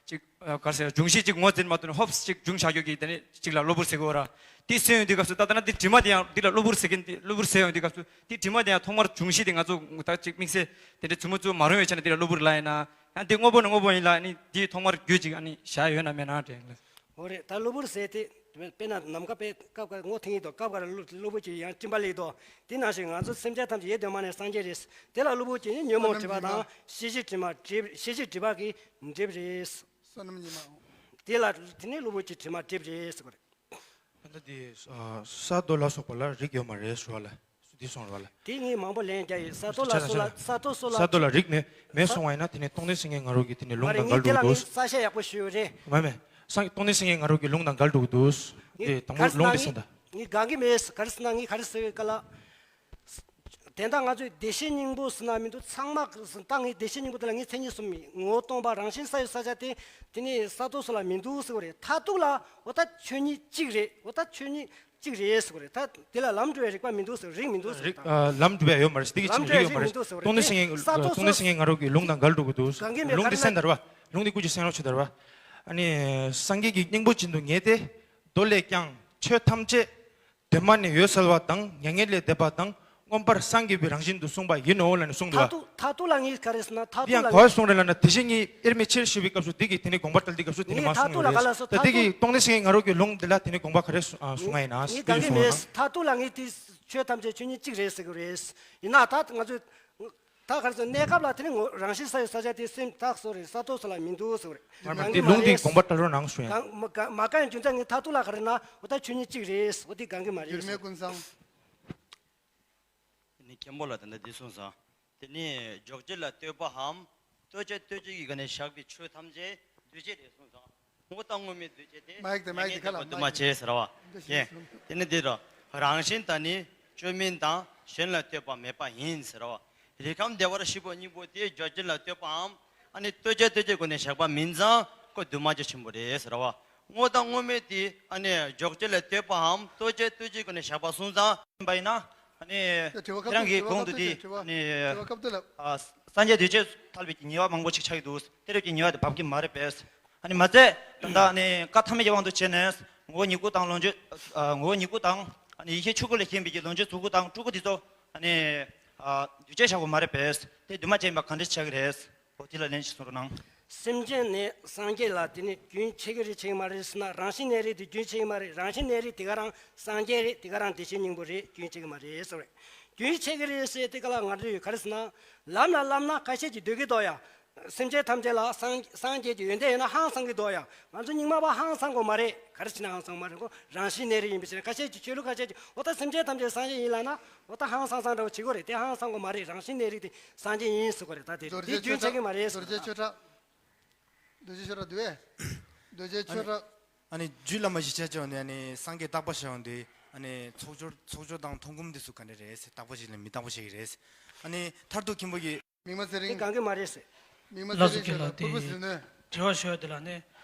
ཅིག་ག་རེ་ཟེར། འབྱུང་གཞི་ཅིག་ངོས་འཛིན་མ་ཐུབ་ནས་ཧོབ་ཅིག་འབྱུང་བཞག་རྒྱུ་གི་དེ་ནི་ཅིག་ལ་གློ་བུར་ཟེར་གི་ཡོད་ར། དེ་ཟེར་ཡོང་དུས་སྐབས་སུ་ད་ལྟ་ན་དེ་དྲི་མ་དེ་ཡང་འདི་ལ་གློ་བུར་ཟེར་མཁན་དེ་གློ་བུར་ཟེར་ཡོང་དུས་སྐབས་སུ་དེ་དྲི་མ་དེ་ཡང་ཐོག་མར་འབྱུང་གཞི་དེ་ང་ཚོ་ད་ཅིག་དམིགས་བསལ་དེ་འདྲ་ཚུལ་མ་ཚུལ་མ་རུང་བའི་ཆ་ནས་འདི་ལ་གློ་བུར་ལབ་ཡིན་ན། ཡང་དེ་དངོས་པོ་ནི་དངོས་པོ་ཡིན་ལ་ནི་དེའི་ཐོག་མར་རྒྱུ་ཅིག་ཨ་ནི་བཞག་ཡོད་ན་མེད་ན་དྲན་ལ། འོ་རེད། ད་གློ་བུར་ཟེར་དེ་དཔེར་ན་ནམ་མཁའ་དཔེ་སྐབས་འགར་སྔོ་ཐིང་ཡིན་དོ། སྐབས་འགར་གློ་བུར་གྱི་ཡང་སྤྲིན་པ་ལེགས་དོ། དེ་ནང་བཞིན་ང་ཚོ་སེམས་ཅན་ཐམས་ཅད་ཡེ་གདོད་མ་ནས་སངས་རྒྱས་རེད། དེ་ལ་གློ་བུར་གྱི་ནི་ཉོན་མོངས་སྒྲིབ་པ་དང་ཤེས་བྱའི་དྲི་མ་སྒྲིབ། ཤེས་བྱའི་སྒྲིབ་པ་གི་སྒྲིབ་རེད། བསོད་ནམས་ཉི་མ། དེ་ལ་དེ་ནི་གློ་བུར་གྱི་དྲི་མ་སྒྲིབ་རེད་ཟེར་བ་རེད། ད་ལྟ་དེ་ས་རྡོ་ལ་སོགས་པ་ལ་རིགས་ཡོད་མ་རེད་ཟེར་བ་ལ་འདི་གསུངས་རེད་བ་ལ། དེ་ངས་མང་པོ་ལན་རྒྱག་ཡོད། ས་རྡོ་ལ་སོགས་ལ་ས་རྡོ་སོགས་ལ་ས་རྡོ་ལ་རིགས་མེད་མེད་གསུངས་པ་ཡིན་ན་དེ་ནི་སྟོང་ཉིད་སེང་གེ་ང་རོ་གི་དེ་ནི་ལུང་དང་འགལ་འགྲོ་གི་འདུག། ས་ཤ་ཡག་པོ་ཞུས་རེད། མ་མེད། སང་སྟོང་ཉིད་སེང་གེ་ང་རོ་གི་ལུང་དང་འགལ་འགྲོ་གི་འདུག། དེ་དང་པོ་ལུང་དེ་ཟིན་ད། ངས་དགའ་གི་མེད། ག་རེ་ཟེར་ན་ངས་ག་རེ་ཟེར་བའི་སྐབས་ལ། དེ་འདྲ་ང་ཚོས་བདེ་གཤེགས་སྙིང་པོ་ཟེར་ན་མི་འདུག། ཚང་མ་ད་ངས་བདེ་གཤེགས་སྙིང་པོ་དེ་ལ་ངས་མཚན་ཉིད་གསུམ་མི། ངོ་བོ་སྟོང་པ། རང་བཞིན་ས་ཡི་ས་ཆ་དེ་དེ་ནི་ས་རྡོ་སོགས་ལ་མི་འདུག་ཟེར་བ་རེད། མཐར་ཐུག་ལ་འོ་ད་ཆོས་ཉིད་གཅིག་རེད། འོ་ད་ཆོས་ཉིད་གཅིག་རེད་ཟེར་བ་རེད། ད་དེ་ལ་ལམ་འགྲོ་བའི་རིགས་པ་མི་འདུག་ཟེར། རིགས་མི་འདུག་ཟེར། རིགས་ཨ་ལམ་འགྲོ་བའི་ཡོད་མ་རེད། དེ་གི་ལམ་ཆིག་འགྲོ་བའི་རིགས་ཡོད་རིགས་མ་མི་རེད། འདུག་ཟེར་བ་སྟོང་ཉིད་སེང་གེ་ས་རྡོ་སྟོང་ཉིད་སོགས་སེང་གེ་ང་རོ་གི་ལུང་དང་འགལ་འགྲོ་གི་འདུག། ས་རྡོ་སོགས་ལ་མི་འདུག་ཟེར། གང་གི་མེད། ལུང་དེ་གསན་དར་བ། ལུང་དེ་ཀུན་གྱིས་གསན་རོགས་བྱེད་དར་བ། ཨ་ནི་སངས་རྒྱས་ཀྱི་སྙིང་པོ་བྱིན་དུ་ངེས་ཏེ། མདོ་ལས་ཀྱང་ཆོས་ཐམས་ཅད་གདོད་མ་ནས་ཡོད་གསལ་བ་དང་མྱ་ངན་ལས་འདས་པ་དང་མངོན་པར་སངས་རྒྱས་པའི་རང་བཞིན་དུ་གསུངས་པ་ཡིན་ནོ་ལབ་ནས་གསུངས་འདུག། མཐར་ཐུག་མཐར་ཐུག་ལ་ངས་ག་རེ་ཟེར་ན། མཐར་འདི་ཐུག་ཡང་ལ་ག་བ་གསུངས་རེད་ལབ་ན། དེ་བཞིན་ཉིད་དབྱེར་མེད་ཕྱིར་ཞེས་པའི་སྐབས་སུ་དེ་གི་དེ་ནི་དགོངས་པ་བཀྲལ་དུས་སྐབས་སུ་དེ་ནི་ངས་མ་མཐར་གསུངས་ཐུག་ལ་རེད། ག་ལ་སོ་ད་དེ་མཐར་གི་ཐུག་སྟོང་ཉིད་སེང་གེ་ང་རོ་གི་ལུང་འདི་ལ་དེ་ནི་དགོངས་པ་ག་རེ་གསུ་ཨ་གསུང་ང་ཡིན་ན་ངས་དེ་ག་གི་གསུང་མེད། ང་། མཐར་ཐུག་ལ་ངས་དེ་ཆོས་ཐམས་ཅད་ཆོས་ཉིད་གཅིག་རེད་ཟེར་གི་རེད། ཡིན་ན་ད་ང་ཚོས་ད་ག་རེ་ཟེར། གནས་སྐབས་ལ་དེ་ནི་ངོ་རང་བཞིན་ས་ཡི་ས་ཆ་དེ་སེམས་ཐག་སོ་རེད། ས་རྡོ་སོགས་ལ་མི་འདུག་ཟེར་བ་རེད། མ་མ་གང་དེ་གི་མ་ལུང་དེ་རེད། དགོངས་པ་བཀྲལ་རོགས་གནང་གསུང་ཡ། གང་མ་གང་མ་གང་ཡང་རྒྱུ་མཚན་ངས་མཐར་ཐུག་ལ་ག་རེ་ན་འོ་ད་ཆོས་ཉིད་གཅིག་རེད། འོ་དེ་གང་གི་མ་རེད། འགྱུར་མེད་ཀུན་བཟང་། དེ་ནི་མཁན་པོ་ལ་ད་ལྟ་འདི་གསུངས་སོང་། དེ་ནི་འཇོག་བྱེད་ལ་ལྟོས་པའམ་ལྟོས་བྱ་ལྟོས་བྱེད་ཀྱི་སྒོ་ནས་བཞག་པའི་ཆོས་ཐམས་ཅད་འདུས་བྱས་རེད་གསུངས་སོང་། ངོ་བོ་དང་དངོས་མེད་འདུས་བྱས་ཏེ། མ་ཡིག་དེ་མ་ཡིག་དེ་མྱ་ངན་ཁ་ལ་འདས་པ་མ་འདུས་མ་ཡིག་བྱས་ཟེར་བ། འདི་ཡེ། ཞིག་དེ་ནི་འདི་རོ། རང་བཞིན་དང་ནི་བཅོས་མིན་དང་། གཞན་ལ་ལྟོས་པ་མེད་པ་ཡིན་ཟེར་བ། རིགས་ཁམས་བདེ་བར་གཤེགས་པ་སྙིང་པོ་དེ་འཇོག་བྱེད་ལ་ལྟོས་པའམ། ཨ་ནི་ལྟོས་བྱ་ལྟོས་བྱེད་སྒོ་ནས་བཞག་པ་མིན་ཙང་ཁོ་འདུས་མ་བྱས་ཆེན་པོ་རེད་ཟེར་བ། ངོ་བོ་དང་དངོས་མེད་དེ་ཨ་ནི་འཇོག་བྱེད་ལ་ལྟོས་པའམ་ལྟོས་བྱ་ལྟོས་བྱེད་སྒོ་ནས་བཞག་པ་སོང་ཙང་ཡིན་པ་ཡིན་ན། ཨ་ནི་དེ་དྲི་བ་སྐབས་རང་གི་དྲི་བ་གོང་དུ་སྐབས་དེ་དྲི་བ་ཨ་ནི་དྲི་བ་སྐབས་དེ་ལ། ཨ་སངས་རྒྱས་འདུས་བྱས་ཐལ་བའི་ཉེས་པ་མང་པོ་ཞིག་ཆགས་ཀྱི་འདུག། དེ་རབས་ཀྱི་ཉེས་པ་དེ་འབབ་ཀྱི་མ་རེད་པས། ཨ་ནི་མ་ཚད་ད་ལྟ་ཨ་ནི་བཀའ་ཐ་མའི་དབང་དུ་བྱས་ནས་ངོ་བོ་ཉིད་སྐུ་དང་ལོངས་སྤྱོད། ཨ་ངོ་བོ་ཉིད་སྐུ་དང་ཨ་ནི་ཡེ་ཤེས་ཆོས་སྐུ་ལས་གཞན་པའི་གི་ལོངས་སྤྱོད་རྫོགས་སྐུ་དང་སྤྲུལ་སྐུ་དེ་ཚོ་ཨ་ནི་ཨ་འདུས་བྱས་བཞག་དགོས་མ་རེད་པས། དེ་འདུས་མ་བྱས་ཡིན་པ་གང་འདྲ་ཆགས་ཀྱི་རེད། འོ་དེ་ལ་ལན་ཞིག་གསུང་རོགས་གནང་། སེམས་ཅན་ནི་སངས་རྒྱས་ལ་དེ་ནི་རྒྱུན་ཆད་ཀྱི་རེད་ཆད་ཀྱི་མ་རེད་ཟེར་ན། རང་བཞིན་གནས་རིགས་དེ་རྒྱུན་ཆད་ཀྱི་མ་རེད། རང་བཞིན་གནས་རིགས་དེ་ག་རང་སངས་རྒྱས་རེད། དེ་ག་རང་བདེ་གཤེགས་སྙིང་པོ་རེད། རྒྱུན་ཆད་ཀྱི་མ་རེད་ཟེར་བ་རེད། རྒྱུན་ཆད་ཀྱི་རེད་ཟེར་དེ་ག་ལ་ང་ཚོས་ག་རེ་ཟེར་ན། ལབ་ན་ལབ་ན་ཁ་ཤས་ཀྱིས་འདོད་ཀྱི་འདུག་ཡ། སེམས་ཅན་ཐམས་ཅད་ལ་སངས་སངས་རྒྱས་ཀྱི་ཡོན་ཏན་ཡོད་ན་ཧང་སང་གི་འདུག་ཡ། ང་ཚོ་རྙིང་མ་པ་ཧང་སང་དགོས་མ་རེད། ག་རེ་བྱས་ན་ཧང་སང་དགོས་མ་རེད། ཁོ་རང་བཞིན་གནས་རིགས་ཡིན་པའི་ཕྱིར། ཁ་ཤས་ཀྱིས་ཆོས་ལུགས་ཁ་ཤས་ཀྱིས་འོ་ད་སེམས་ཅན་ཐམས་ཅད་སངས་རྒྱས་ཡིན་ལབ་ན། འོ་ད་ཧང་སང་སང་འདྲ་བོ་བྱེད་དགོས་རེད། དེ་ཧང་སང་དགོས་མ་རེད། རང་བཞིན་གནས་རིགས་དེ་སངས་རྒྱས་ཡིན་ཟེར་དགོས་རེད། ད་དེ་རྡོ་རྗེ་དེ་རྒྱུན་ཆད་ཀྱི་མ་རེད་རྡོ་རྗེ་ཟེར། ཆོས་གྲགས། རྡོ་རྗེ་ཆོས་གྲགས་འདུག་གས། རྡོ་རྗེ་ཆོས་གྲགས། ཨ་ནི་རྒྱུད་བླ་མ་བཞི་ཆ་བྱས་པ་ནས་ཨ་ནི་སངས་རྒྱས་བརྟག་པ་བྱས་པ་འདི་ཨ་ནི་ཚོགས་སྦྱོར་ཚོགས་སྦྱོར་དང་མཐོང་སྒོམ་འདི་ཚོ་ག་འདྲ་རེད་ཟེར། བརྟག་པ་བྱེད་ལ་མི་བརྟག་པ་བྱེད་ཀྱི་རེད། ཨ་ནི་མཐར་ཐུག་མཁན་པོ་གིས། མིག་དམར་ཚེ་རིང་། དེ་གང་གི་མ་རེད་ཟེར། མིག་དམར་ཚེ་རིང་ཞེས་ལ་ཕུར་བུ་ཟིལ་གནོན། དྲི་བ་ཞུ་ཡ་དེ་ལ་ནི།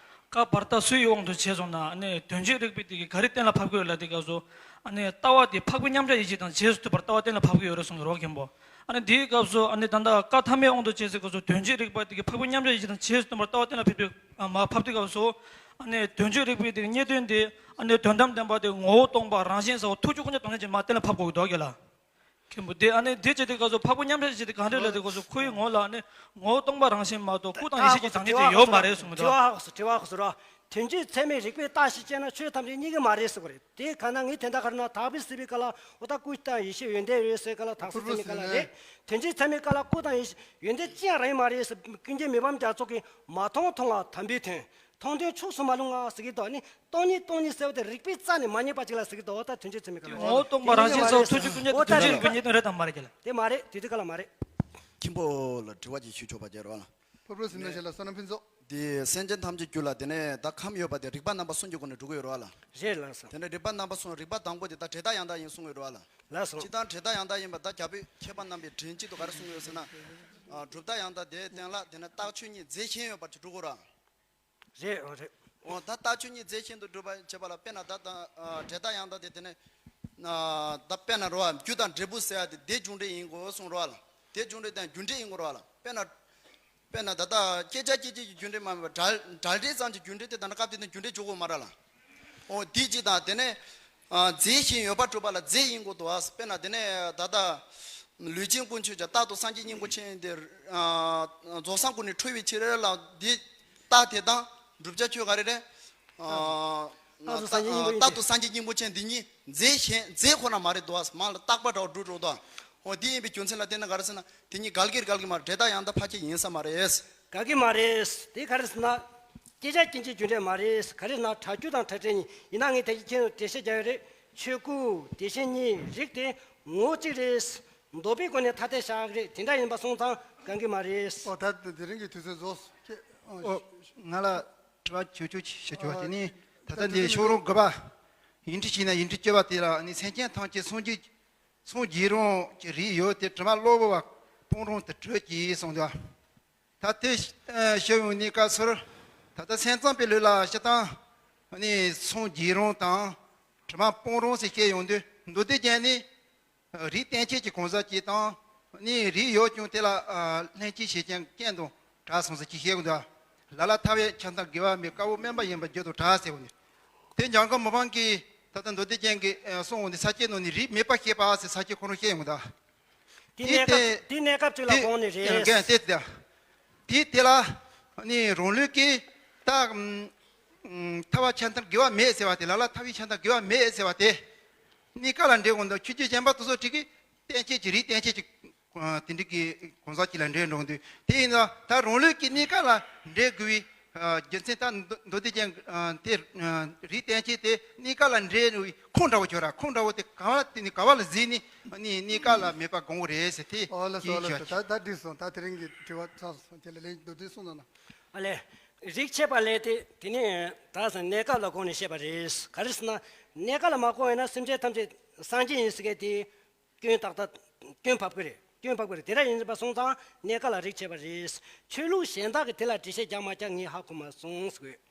བཀའ་བར་དག་སུའི་དབང་དུ་བྱས་སོང་ན་ནི་དོན་བྱེད་རིགས་པའི་དེ་གི་ག་རེ་གཏན་ལ་ཕབ་ཀྱི་ཡོད་ལ། དེ་སྐབས་སུ་ཨ་ནི་ལྟ་བ་དེ་འཕགས་པའི་མཉམ་གཞག་ཡིད་བྱེད་དང་རྗེས་སུ་མཐུན་པར་ལྟ་བ་གཏན་ལ་ཕབ་ཀྱི་ཡོད་རེད་གསུངས་ཀྱི་རེད་མཁན་པོ། ཨ་ནི་དེའི་སྐབས་སུ་ཨ་ནི་ད་ལྟ་བཀའ་ཐ་མའི་དབང་དུ་བྱས་ཚེ་སྐབས་སུ་དོན་བྱེད་རིགས་པ་དེ་གི་འཕགས་པའི་མཉམ་གཞག་ཡིད་བྱེད་དང་རྗེས་སུ་མཐུན་པར་ལྟ་བ་གཏན་ལ་ཕབ་དུས་མ་ཕབ་དུས་སྐབས་སུ་ཨ་ནི་དོན་བྱེད་རིགས་པའི་དེ་གི་རྙེད་དོན་དེ་ཨ་ནི་དོན་དམ་བདེན་པ་དེ་ངོ་བོ་སྟོང་པ་རང་བཞིན་གསལ་བ་ཐུགས་རྒྱུད་དཀོན་མཆོག་སྟོང་ཉིད་ཅན་མ་གཏན་ལ་ཕབ་དགོས་ཀྱི་འདུག་གས་ལ། མཁན་པོ་དེ་ཨ་ནི་དེ་བྱེད་དུས་སྐབས་སུ་འཕགས་པའི་མཉམ་གཞག་བྱེད་དུས་གང་འདྲ་ལབ་དུས་སྐབས་སུ་ཁོའི་ངོ་ལ་ཨ་ནི་ངོ་བོ་སྟོང་པ་རང་བཞིན་མ་གཏོགས་སྐུ་དང་ཡེ་ཤེས་ཀྱི་བདག་ཉིད་དེ་ཡོད་མ་རེད་གསུངས་གི་འདུག། དྲི་བ་ཧ་གོ་སོང་། དྲི་བ་ཧ་གོ་སོང་ར། དོན་སྤྱིའི་ཚད་མའི་རིགས་པས་བརྟགས་ཤིང་དཔྱད་ན་ཆོས་ཐམས་ཅད་རྙེད་ཀྱི་མ་རེད་ཟེར་བ་རེད། དེ་ག་ན་ངས་དེ་འདྲ་ག་རེ་ན་དག་པའི་སྲིད་པའི་སྐབས་ལ་འོ་ད་སྐུ་དང་ཡེ་ཤེས་ཡོན་ཏན་ཡོད་ཟེར་སྐབས་ལ་དག་སྲིད་ཚད་མའི་སྐབས་ལ་རེད། དོན་སྤྱིའི་ཚད་མའི་སྐབས་ལ་སྐུ་དང་ཡེ་ཤེས་ཡོན་ཏན་ཅི་ཡང་རང་ཡིན་མ་རེད་ཟེར། ཀུན་མཁྱེན་མི་ཕམ་རྒྱ་མཚོ་གིས་མ་མཐོང་མཐོང་བ་དམ་པའི་དོན། མཐོང་དོན་ཕྱོགས་སུ་མ་ལྷུང་ང་ཟེར་གྱི་འདུག་ནི་སྟོང་ཉིད་སྟོང་ཉིད་ཟེར་བ་དེ་རིགས་པའི་རྩ་ནས་མ་རྙེད་པ་ཅིག་ལ་ཟེར་གྱི་འདུག་འོ་ད་དོན་སྤྱིའི་ཚད་མའི་སྐབས་ལ་འོ་སྟོང་པ་རང་བཞིན་སོགས་ཐུགས་རྗེ་ཀུན་ཉིད་འོ་ད་ཐུགས་རྗེ་རེད། ཀུན་ཉིད་དོན་རེད་དམ་མ་རེད་ཀྱི་ལ། དེ་མ་རེད། དེ་དུས་སྐབས་ལ་མ་རེད། མཁན་པོ་ལ་དྲི་བ་ཅིག་ཞུ་ཆོག་པ་རྒྱལ་རོགས་ལ། ཕུར་བུ་ཟིན་ན་ཞེ་ལ་བསོད་ནམས་ཕུན་ཚོགས། དེ་སེམས་ཅན་ཐམས་ཅད་རྒྱུད་ལ་དེ་ནས་ད་ཁམས་ཡོད་པ་དེ་རིགས་པ་རྣམ་པ་གསུམ་གྱི་སྒོ་ནས་འགྲོ་གི་ཡོད་རེད་བ་ལ། རེད་ལགས་སོ། དེ་ནས་རིགས་པ་རྣམ་པ་གསུམ། རིགས་པ་དང་པོ་དེ་ད་འབྲས་རྟགས་ཡང་དག་ཡིན་གསུང་གི་ཡོད་རེད་བ་ལ། ལགས་སོ། སྤྱིར་བཏང་འབྲས་རྟགས་ཡང་དག་ཡིན་པ་ད་རྒྱ་བོད་མཁས་པ་རྣམ་པས་དྲན་གཅིག་ཏུ་ག་རེ་གསུང་གི་ཡོད་ཟེར་ན། ཨ། གྲུབ་རྟགས་ཡང་དག་དེའི་སྟེང་ལ་དེ་ནས་རྟགས་ཆོས་ཉིད་རྫས་གཞན་ཡོད་པར་གྱུར་འགྲོ་གི་རེད་བ། རེད། འོ་རེད། འོ་ད་རྟགས་ཆོས་ཉིད་རྫས་གཞན་དུ་གྲུབ་པ་བྱེད་པ་ལ་དཔེར་ན་ད་ད་ཨ་འབྲས་རྟགས་ཡང་དག་དེ་དེ་ནས་ཨ་ད་དཔེར་ན་རེད་བ། རྒྱུ་དང་འབྲས་བུ་ཟེར་ཡ་དེ་དེའི་རྒྱུ་འབྲས་ཡིན་དགོས་གསུངས་རེད་བ་ལ། དེའི་རྒྱུ་འབྲས་དང་རྒྱུ་འབྲས་ཡིན་དགོས་རེད་བ་ལ། དཔེར་ན། དཔེར་ན་ད་ལྟ་བསྐྱེད་བྱ་སྐྱེད་བྱེད་ཀྱི་རྒྱུ་འབྲས་མ་ཡིན་པར་སྒྲ་སྒྲ་འབྲས་ཙམ་གྱི་རྒྱུ་འབྲས་དེ་ད་ནི་སྐབས་དེ་ནས་རྒྱུ་འབྲས་འཇོག་དགོས་མ་རེད་ལ། འོ་དེ་གཅིག་དང་དེ་ནས་ཨ་རྫས་གཞན་ཡོད་པར་གྲུབ་པ་ལ་རྫས་ཡིན་དགོས་འདུག་ཨ། དཔེར་ན་དེ་ནས་ད་ལྟ་ལུས་ཅན་ཀུན་ཆོད་ཀྱང་རྟག་ཏུ་སངས་རྒྱས་སྙིང་པོ་ཅན་དེ་ཨ་རྫོགས་སངས་སྐུ་ནས་འཁྲུལ་བའི་ཕྱིར་ལ་དེ་རྟགས་དེ་དང་བསྒྲུབ་བྱ་ཁྱོད་ག་རེ་རེད། ཨ་རྟག་ཏུ་སངས་རྒྱས་སྙིང་པོ་ཡིན་ཏེ། རྟག་ཏུ་སངས་རྒྱས་སྙིང་པོ་ཅན་འདི་གཉིས་རྫས་གཞན་རྫས་ཁོ་ན་མ་རེད་འདུག་ཨ། མ་ལ་རྟག་པ་འདྲ་བོ་འགྲོ་འགྲོ་འདུག་ཨ། འོ་འདི་ཡིན་པའི་རྒྱུ་མཚན་ལ་བརྟེན་ན་ག་རེ་ཟེར་ན། དེ་གཉིས་འགལ་གྱི་འགལ་གྱི་མ་རེད། འབྲས་རྟགས་ཡང་དག་ཕལ་ཆེར་ཡིན་ས་མ་རེད། འགལ་གྱི་མ་རེད། དེ་ག་རེ་ཟེར་ན། བསྐྱེད་བྱ་སྐྱེད་བྱེད་རྒྱུ་འབྲས་མ་རེད། ག་རེ་ཟེར་ན་སྒྲ་རྒྱུ་དང་སྒྲ་འབྲས་གཉིས་ཡིན་ན་ངས་དེ་གི་ཁྱེད་འགྲེལ་བཤད་རྒྱག་ཡོད་རེད། ཆོས་སྐུ་དེ་བཞིན་ཉིད་རིགས་དེ་ངོ་བོ་གཅིག་རེད། འདོད་པའི་སྒོ་ནས་ཐ་དད་བཞག་གི་རེད། དེ་འདྲ་ཡིན་པ་སོང་ཙང་འགལ་གྱི་མ་རེད། ཨོ་ད་དེ་རིང་གི་དུས་ཚོད་རྫོགས་སོ། ཨོ་ང་ལ་དྲི་བ་ཆུང་ཆུང་ཞིག་ཞུ་བ་དེ་ནི་ད་ལྟ་འདི་ཤོག་རོང་དགུ་པ་ཡིག་འབྲུ་བྱས་ན་ཡིག་འབྲུ་བཅུ་པ་དེ་ལ་ནི་སེམས་ཅན་ཐམས་ཅད་སངས་རྒྱས་སངས་རྒྱས་རུང་གི་རིགས་ཡོད་དེ་དྲི་མ་གློ་བུར་བ་སྤང་རུང་དུ་གྲོལ་གྱི་གསུངས་འདུག་ད་དེ་ཤེས་ཡོང་ནི་བཀའ་ཟུར་ད་ལྟ་སེམས་ཙམ་པའི་ལུགས་ལ་སྤྱིར་བཏང་ནི་སངས་རྒྱས་རུང་དང་དྲི་མ་སྤང་རུང་ཟེར་བཤད་ཡོང་དུས་མདོ་སྡེ་རྒྱན་ནི། རིགས་གཏན་ཚིགས་ཀྱི་གང་ཟག་ཅིག་དང་། ནི་རིགས་ཡོད་ཀྱང་དེ་ལ་ལྷན་ཅིག་བྱེད་ཀྱང་རྐྱེན་དང་བྲལ་སོང་ཟེར་གྱི་བཤད་ཀྱི་འདུག་ལ་ལ་ཐར་བའི་ཆ་མཐུན་དགེ་བ་མེད། དཀར་པོ་དམན་པ་ཡིན་པར་འགྱུར་དང་བྲལ་ཟེར་བ་ནི། དེ་འཇམ་མགོན་མི་ཕམ་གྱིས་ད་ལྟ་མདོ་སྡེ་རྒྱན་གྱི་གསུངས་པ་ནི་ས་བཅད་ནང་ནས་རིགས་མེད་པར་བཤད་པ་ཟེར་ས་བཅད་ཁོ་རང་བཤད་ཡོང་གི་འདུག་དེ་གནས་སྐབས་དེ་གནས་སྐབས་གཅིག་ལ་དགོངས་ནས་རེད། དེ་དེ་དེ་དེ་ལ་ནི་རང་ལུགས་ཀྱི་ད་ཐར་བ་ཆ་མཐུན་དགེ་བ་མེད་ཟེར་བ་དེ། ལ་ལ་ཐར་བའི་ཆ་མཐུན་དགེ་བ་མེད་ཟེར་བ་དེ། གནས་སྐབས་ལ་འབྲེལ་དགོས་འདུག་ཆོས་བརྒྱུད་གཞན་པ་དེ་ཚོ་ཁྲིད་ཀྱི་གཏན་ཚིགས་ཀྱི་རིགས་གཏན་ཚིགས་ཀྱི་དེ་འདྲ་གི་གང་ཟག་ཅིག་ལ་འབྲེལ་འགྲོ་གི་འདུག་དེ་ཡིན་ན་ད་རང་ལུགས་ཀྱི་གནས་སྐབས་ལ་འབྲེལ་དགོས་པའི་རྒྱུ་མཚན་ད་མདོ་མདོ་སྡེ་རྒྱན་དེ་རིགས་གཏན་ཚིགས་དེ་གནས་སྐབས་ལ་འབྲེལ་བའི་ཁུངས་འདྲ་བོ་ཅིག་ཡོད་ར། ཁུངས་འདྲ་བོ་དེ་ག་བ་དེ་ནི་ག་བ་ལ་གཟིགས་ནས་ནི་གནས་སྐབས་ལ་མེད་པ་དགོངས་པ་རེད་ཟེར་དེ། ཨོ་ལགས་སོ། ཨོ་ལགས་སོ། ད་ད་འགྲིག་སོང་། ད་དེ་རིང་གི་དྲི་བ་ཚར་སོང་། དེ་ལ་ལན་མདོར་བསྡུས་གསུངས་དང་ན། ཨ་ལས། རིགས་ཆད་པ་ལས་དེ་དེ་ནི་ད་གནས་སྐབས་ལ་དགོངས་ནས་བཤད་པ་རེད། ག་རེ་ཟེར་ན། གནས་སྐབས་ལ་མ་དགོངས་ཡོད་ན་སེམས་ཅན་ཐམས་ཅད་སངས་རྒྱས་ཡིན་ཟེར་མཁན་དེ་སྐྱོན་ཏག་ཏག་སྐྱོན་བབས་ཀྱི་རེད། སྐྱོན་བབས་ཀྱི་རེད། དེ་འདྲ་ཡིན་པ་སོང་ཙང་གནས་སྐབས་ལ་རིགས་ཆད་པ་རེད། ཆོས་ལུགས་གཞན་དག་གིས་དེ་ལ་འགྲེལ་བཤད་རྒྱག་མ་རྒྱག་ངས་ཧ་གོ་མ་སོང་ཟེར་གི་ཡོད།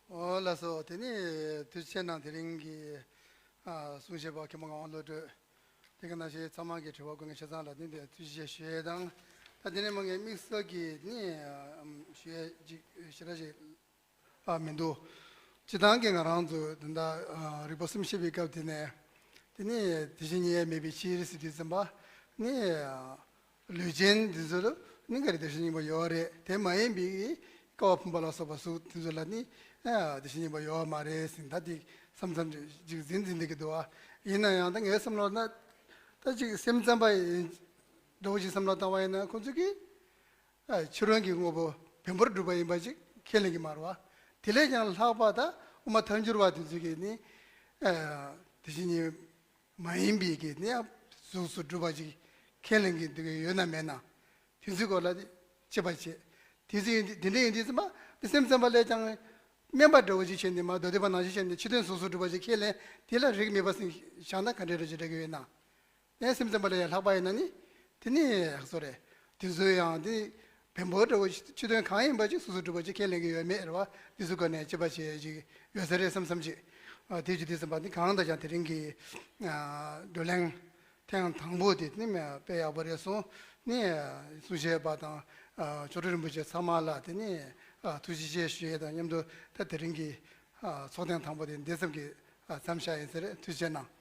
ཨོ་ལགས་སོ། དེ་ནི་ཐུགས་རྗེ་ཆེ་གནང་། དེ་རིང་གི་ཨ་གསུང་བཤད་པ་མཁན་པོ་ངག་དབང་བློ་གྲོས། དེ་ག་ནང་བཞིན་ཚང་མ་གི་དྲི་བ་བཀོད་མཁན་ཆ་ཚང་ལ་ནི་དེ་ཐུགས་རྗེ་ཆེ་ཞུ་ཡས་དང་། ད་དེ་ནས་མ་ངས་དམིགས་བསལ་གྱི་ནི་ཨམ་ཞུ་ཡས་ཅིག་ཞེ་དྲག་ཅིག་ཨ་མི་འདུག་སྤྱིར་བཏང་གི་ང་རང་ཚོ་ད་ལྟ་ཨ་རིག་པ་གསུམ་བཤད་པའི་སྐབས་དེ་ནས་དེ་ནི་དེ་བཞིན་ཉིད་ཡོད་མེད་པའི་ཕྱིར་ཟེར་དུས་ཙམ་པ་ནི་ཨ་ལུས་ཅན་འདི་ཚོ་ལ་ནི་ག་རེ་དེ་བཞིན་ཉིད་པ་ཡོད་རེད། དེ་མ་ཡིན་པའི་ཀ་བ་ཕུང་པོ་ལ་སོགས་པ་གཟུགས་དེ་ཚོ་ལ་ནི་ཨ་དེ་བཞིན་ཉིད་པ་ཡོད་མ་རེད་ཟེར། ད་དེ་བསམ་བསམ་ཅིག་འཛིན་འཛིན་བསྡད་ཀྱི་འདུག་ཨ་ཡིན་ན་ཡང་ད་ངའི་བསམ་བློ་ལ་ད་ཅིག་སེམས་ཙམ་པ་ཡིན་འདྲ་བོ་ཅིག་བསམ་བློ་བཏང་བ་ཡིན་ན་ཁོང་ཚོ་གིས་ཨ་ཕྱི་རོལ་གྱི་དངོས་པོ་བེམ་པོར་གྲུབ་པ་ཡིན་པ་ཅིག་ཁས་ལེན་གྱི་མ་རེད་བ། དེ་ལས་ཀྱང་ལྷག་པ་ད་དབུ་མ་ཐལ་འགྱུར་བ་དེ་ཚོ་གིས་ནི་ཨ་དེ་བཞིན་ཉིད་མ་ཡིན་པའི་གི་ནི་གཟུགས་སུ་གྲུབ་པ་ཅིག་ཁས་ལེན་གྱི་འདུག་གི་ཡོད་ན་མེད་ན། དེ་ཚོའི་སྐོར་ལ་དཔྱད་པ་བྱེད། དེ་ཚོ་ཡིན་དེ་འདྲ་ཡིན་དུས་ཙམ་པ་དེ་སེམས་ཙམ་པ་ལས་ཀྱང་དམན་པ་འདྲ་བོ་ཅིག་བྱས་ནས་མ་མདོ་སྡེ་པ་ནང་བཞིན་བྱས་ནས་ཕྱི་དོན་གཟུགས་སུ་གྲུབ་པ་ཅིག་ཁས་ལེན། དེ་ལ་རིགས་མེད་པ་ཟེར་བཞག་ན་ག་འདྲ་འདྲ་ཅིག་འདྲ་གི་ཡོད་ན། ཡང་སེམས་ཙམ་པ་ལས་ཡང་ལྷག་པ་ཡིན་ན་ནི། དེ་ནི་ཡག་བཟོ་རེད། དེ་ཚོ་ཡང་དེ་བེམ་པོ་འདྲ་བོ་ཕྱི་དོན་གང་ཡིན་པ་ཅིག་གཟུགས་སུ་གྲུབ་པ་ཅིག་ཁས་ལེན་གྱི་ཡོད་མེད་རེད་བ། དེ་ཚོ་སྐོར་ནས་དཔྱད་པ་བྱེད་ཅིག་ཡོད་ས་རེད་བསམ་བསམ་ཅིག་ཨ་དེ་བྱེད་དུས་ཙམ་པ་ནི་གང་ལྟར་ཀྱང་དེ་རིང་གི་ཨ་བགྲོ་གླེང་ཐེངས་དང་པོ་དེ་ནི་དཔེ་ཡག་པོ་རེད་སོང་། ནི་གསུང་བཤད་པ་དང་ཨ་ཆོས་གྲོགས་རིན་པོ་ཆེ་ཚང་མ་ལ་དེ་ནི་ཨ་ཐུགས་རྗེ་ཆེ་ཞུ་ཡས་དང་མཉམ་དུ་ད་དེ་རིང་གི་ཨ་ཚོགས་ཐེངས་དང་པོ་དེ་འདི་ཙམ་གྱིས་ཨ་མཚམས་བཞག་ཡིན་ས་རེད། ཐུགས་རྗེ་གནང་།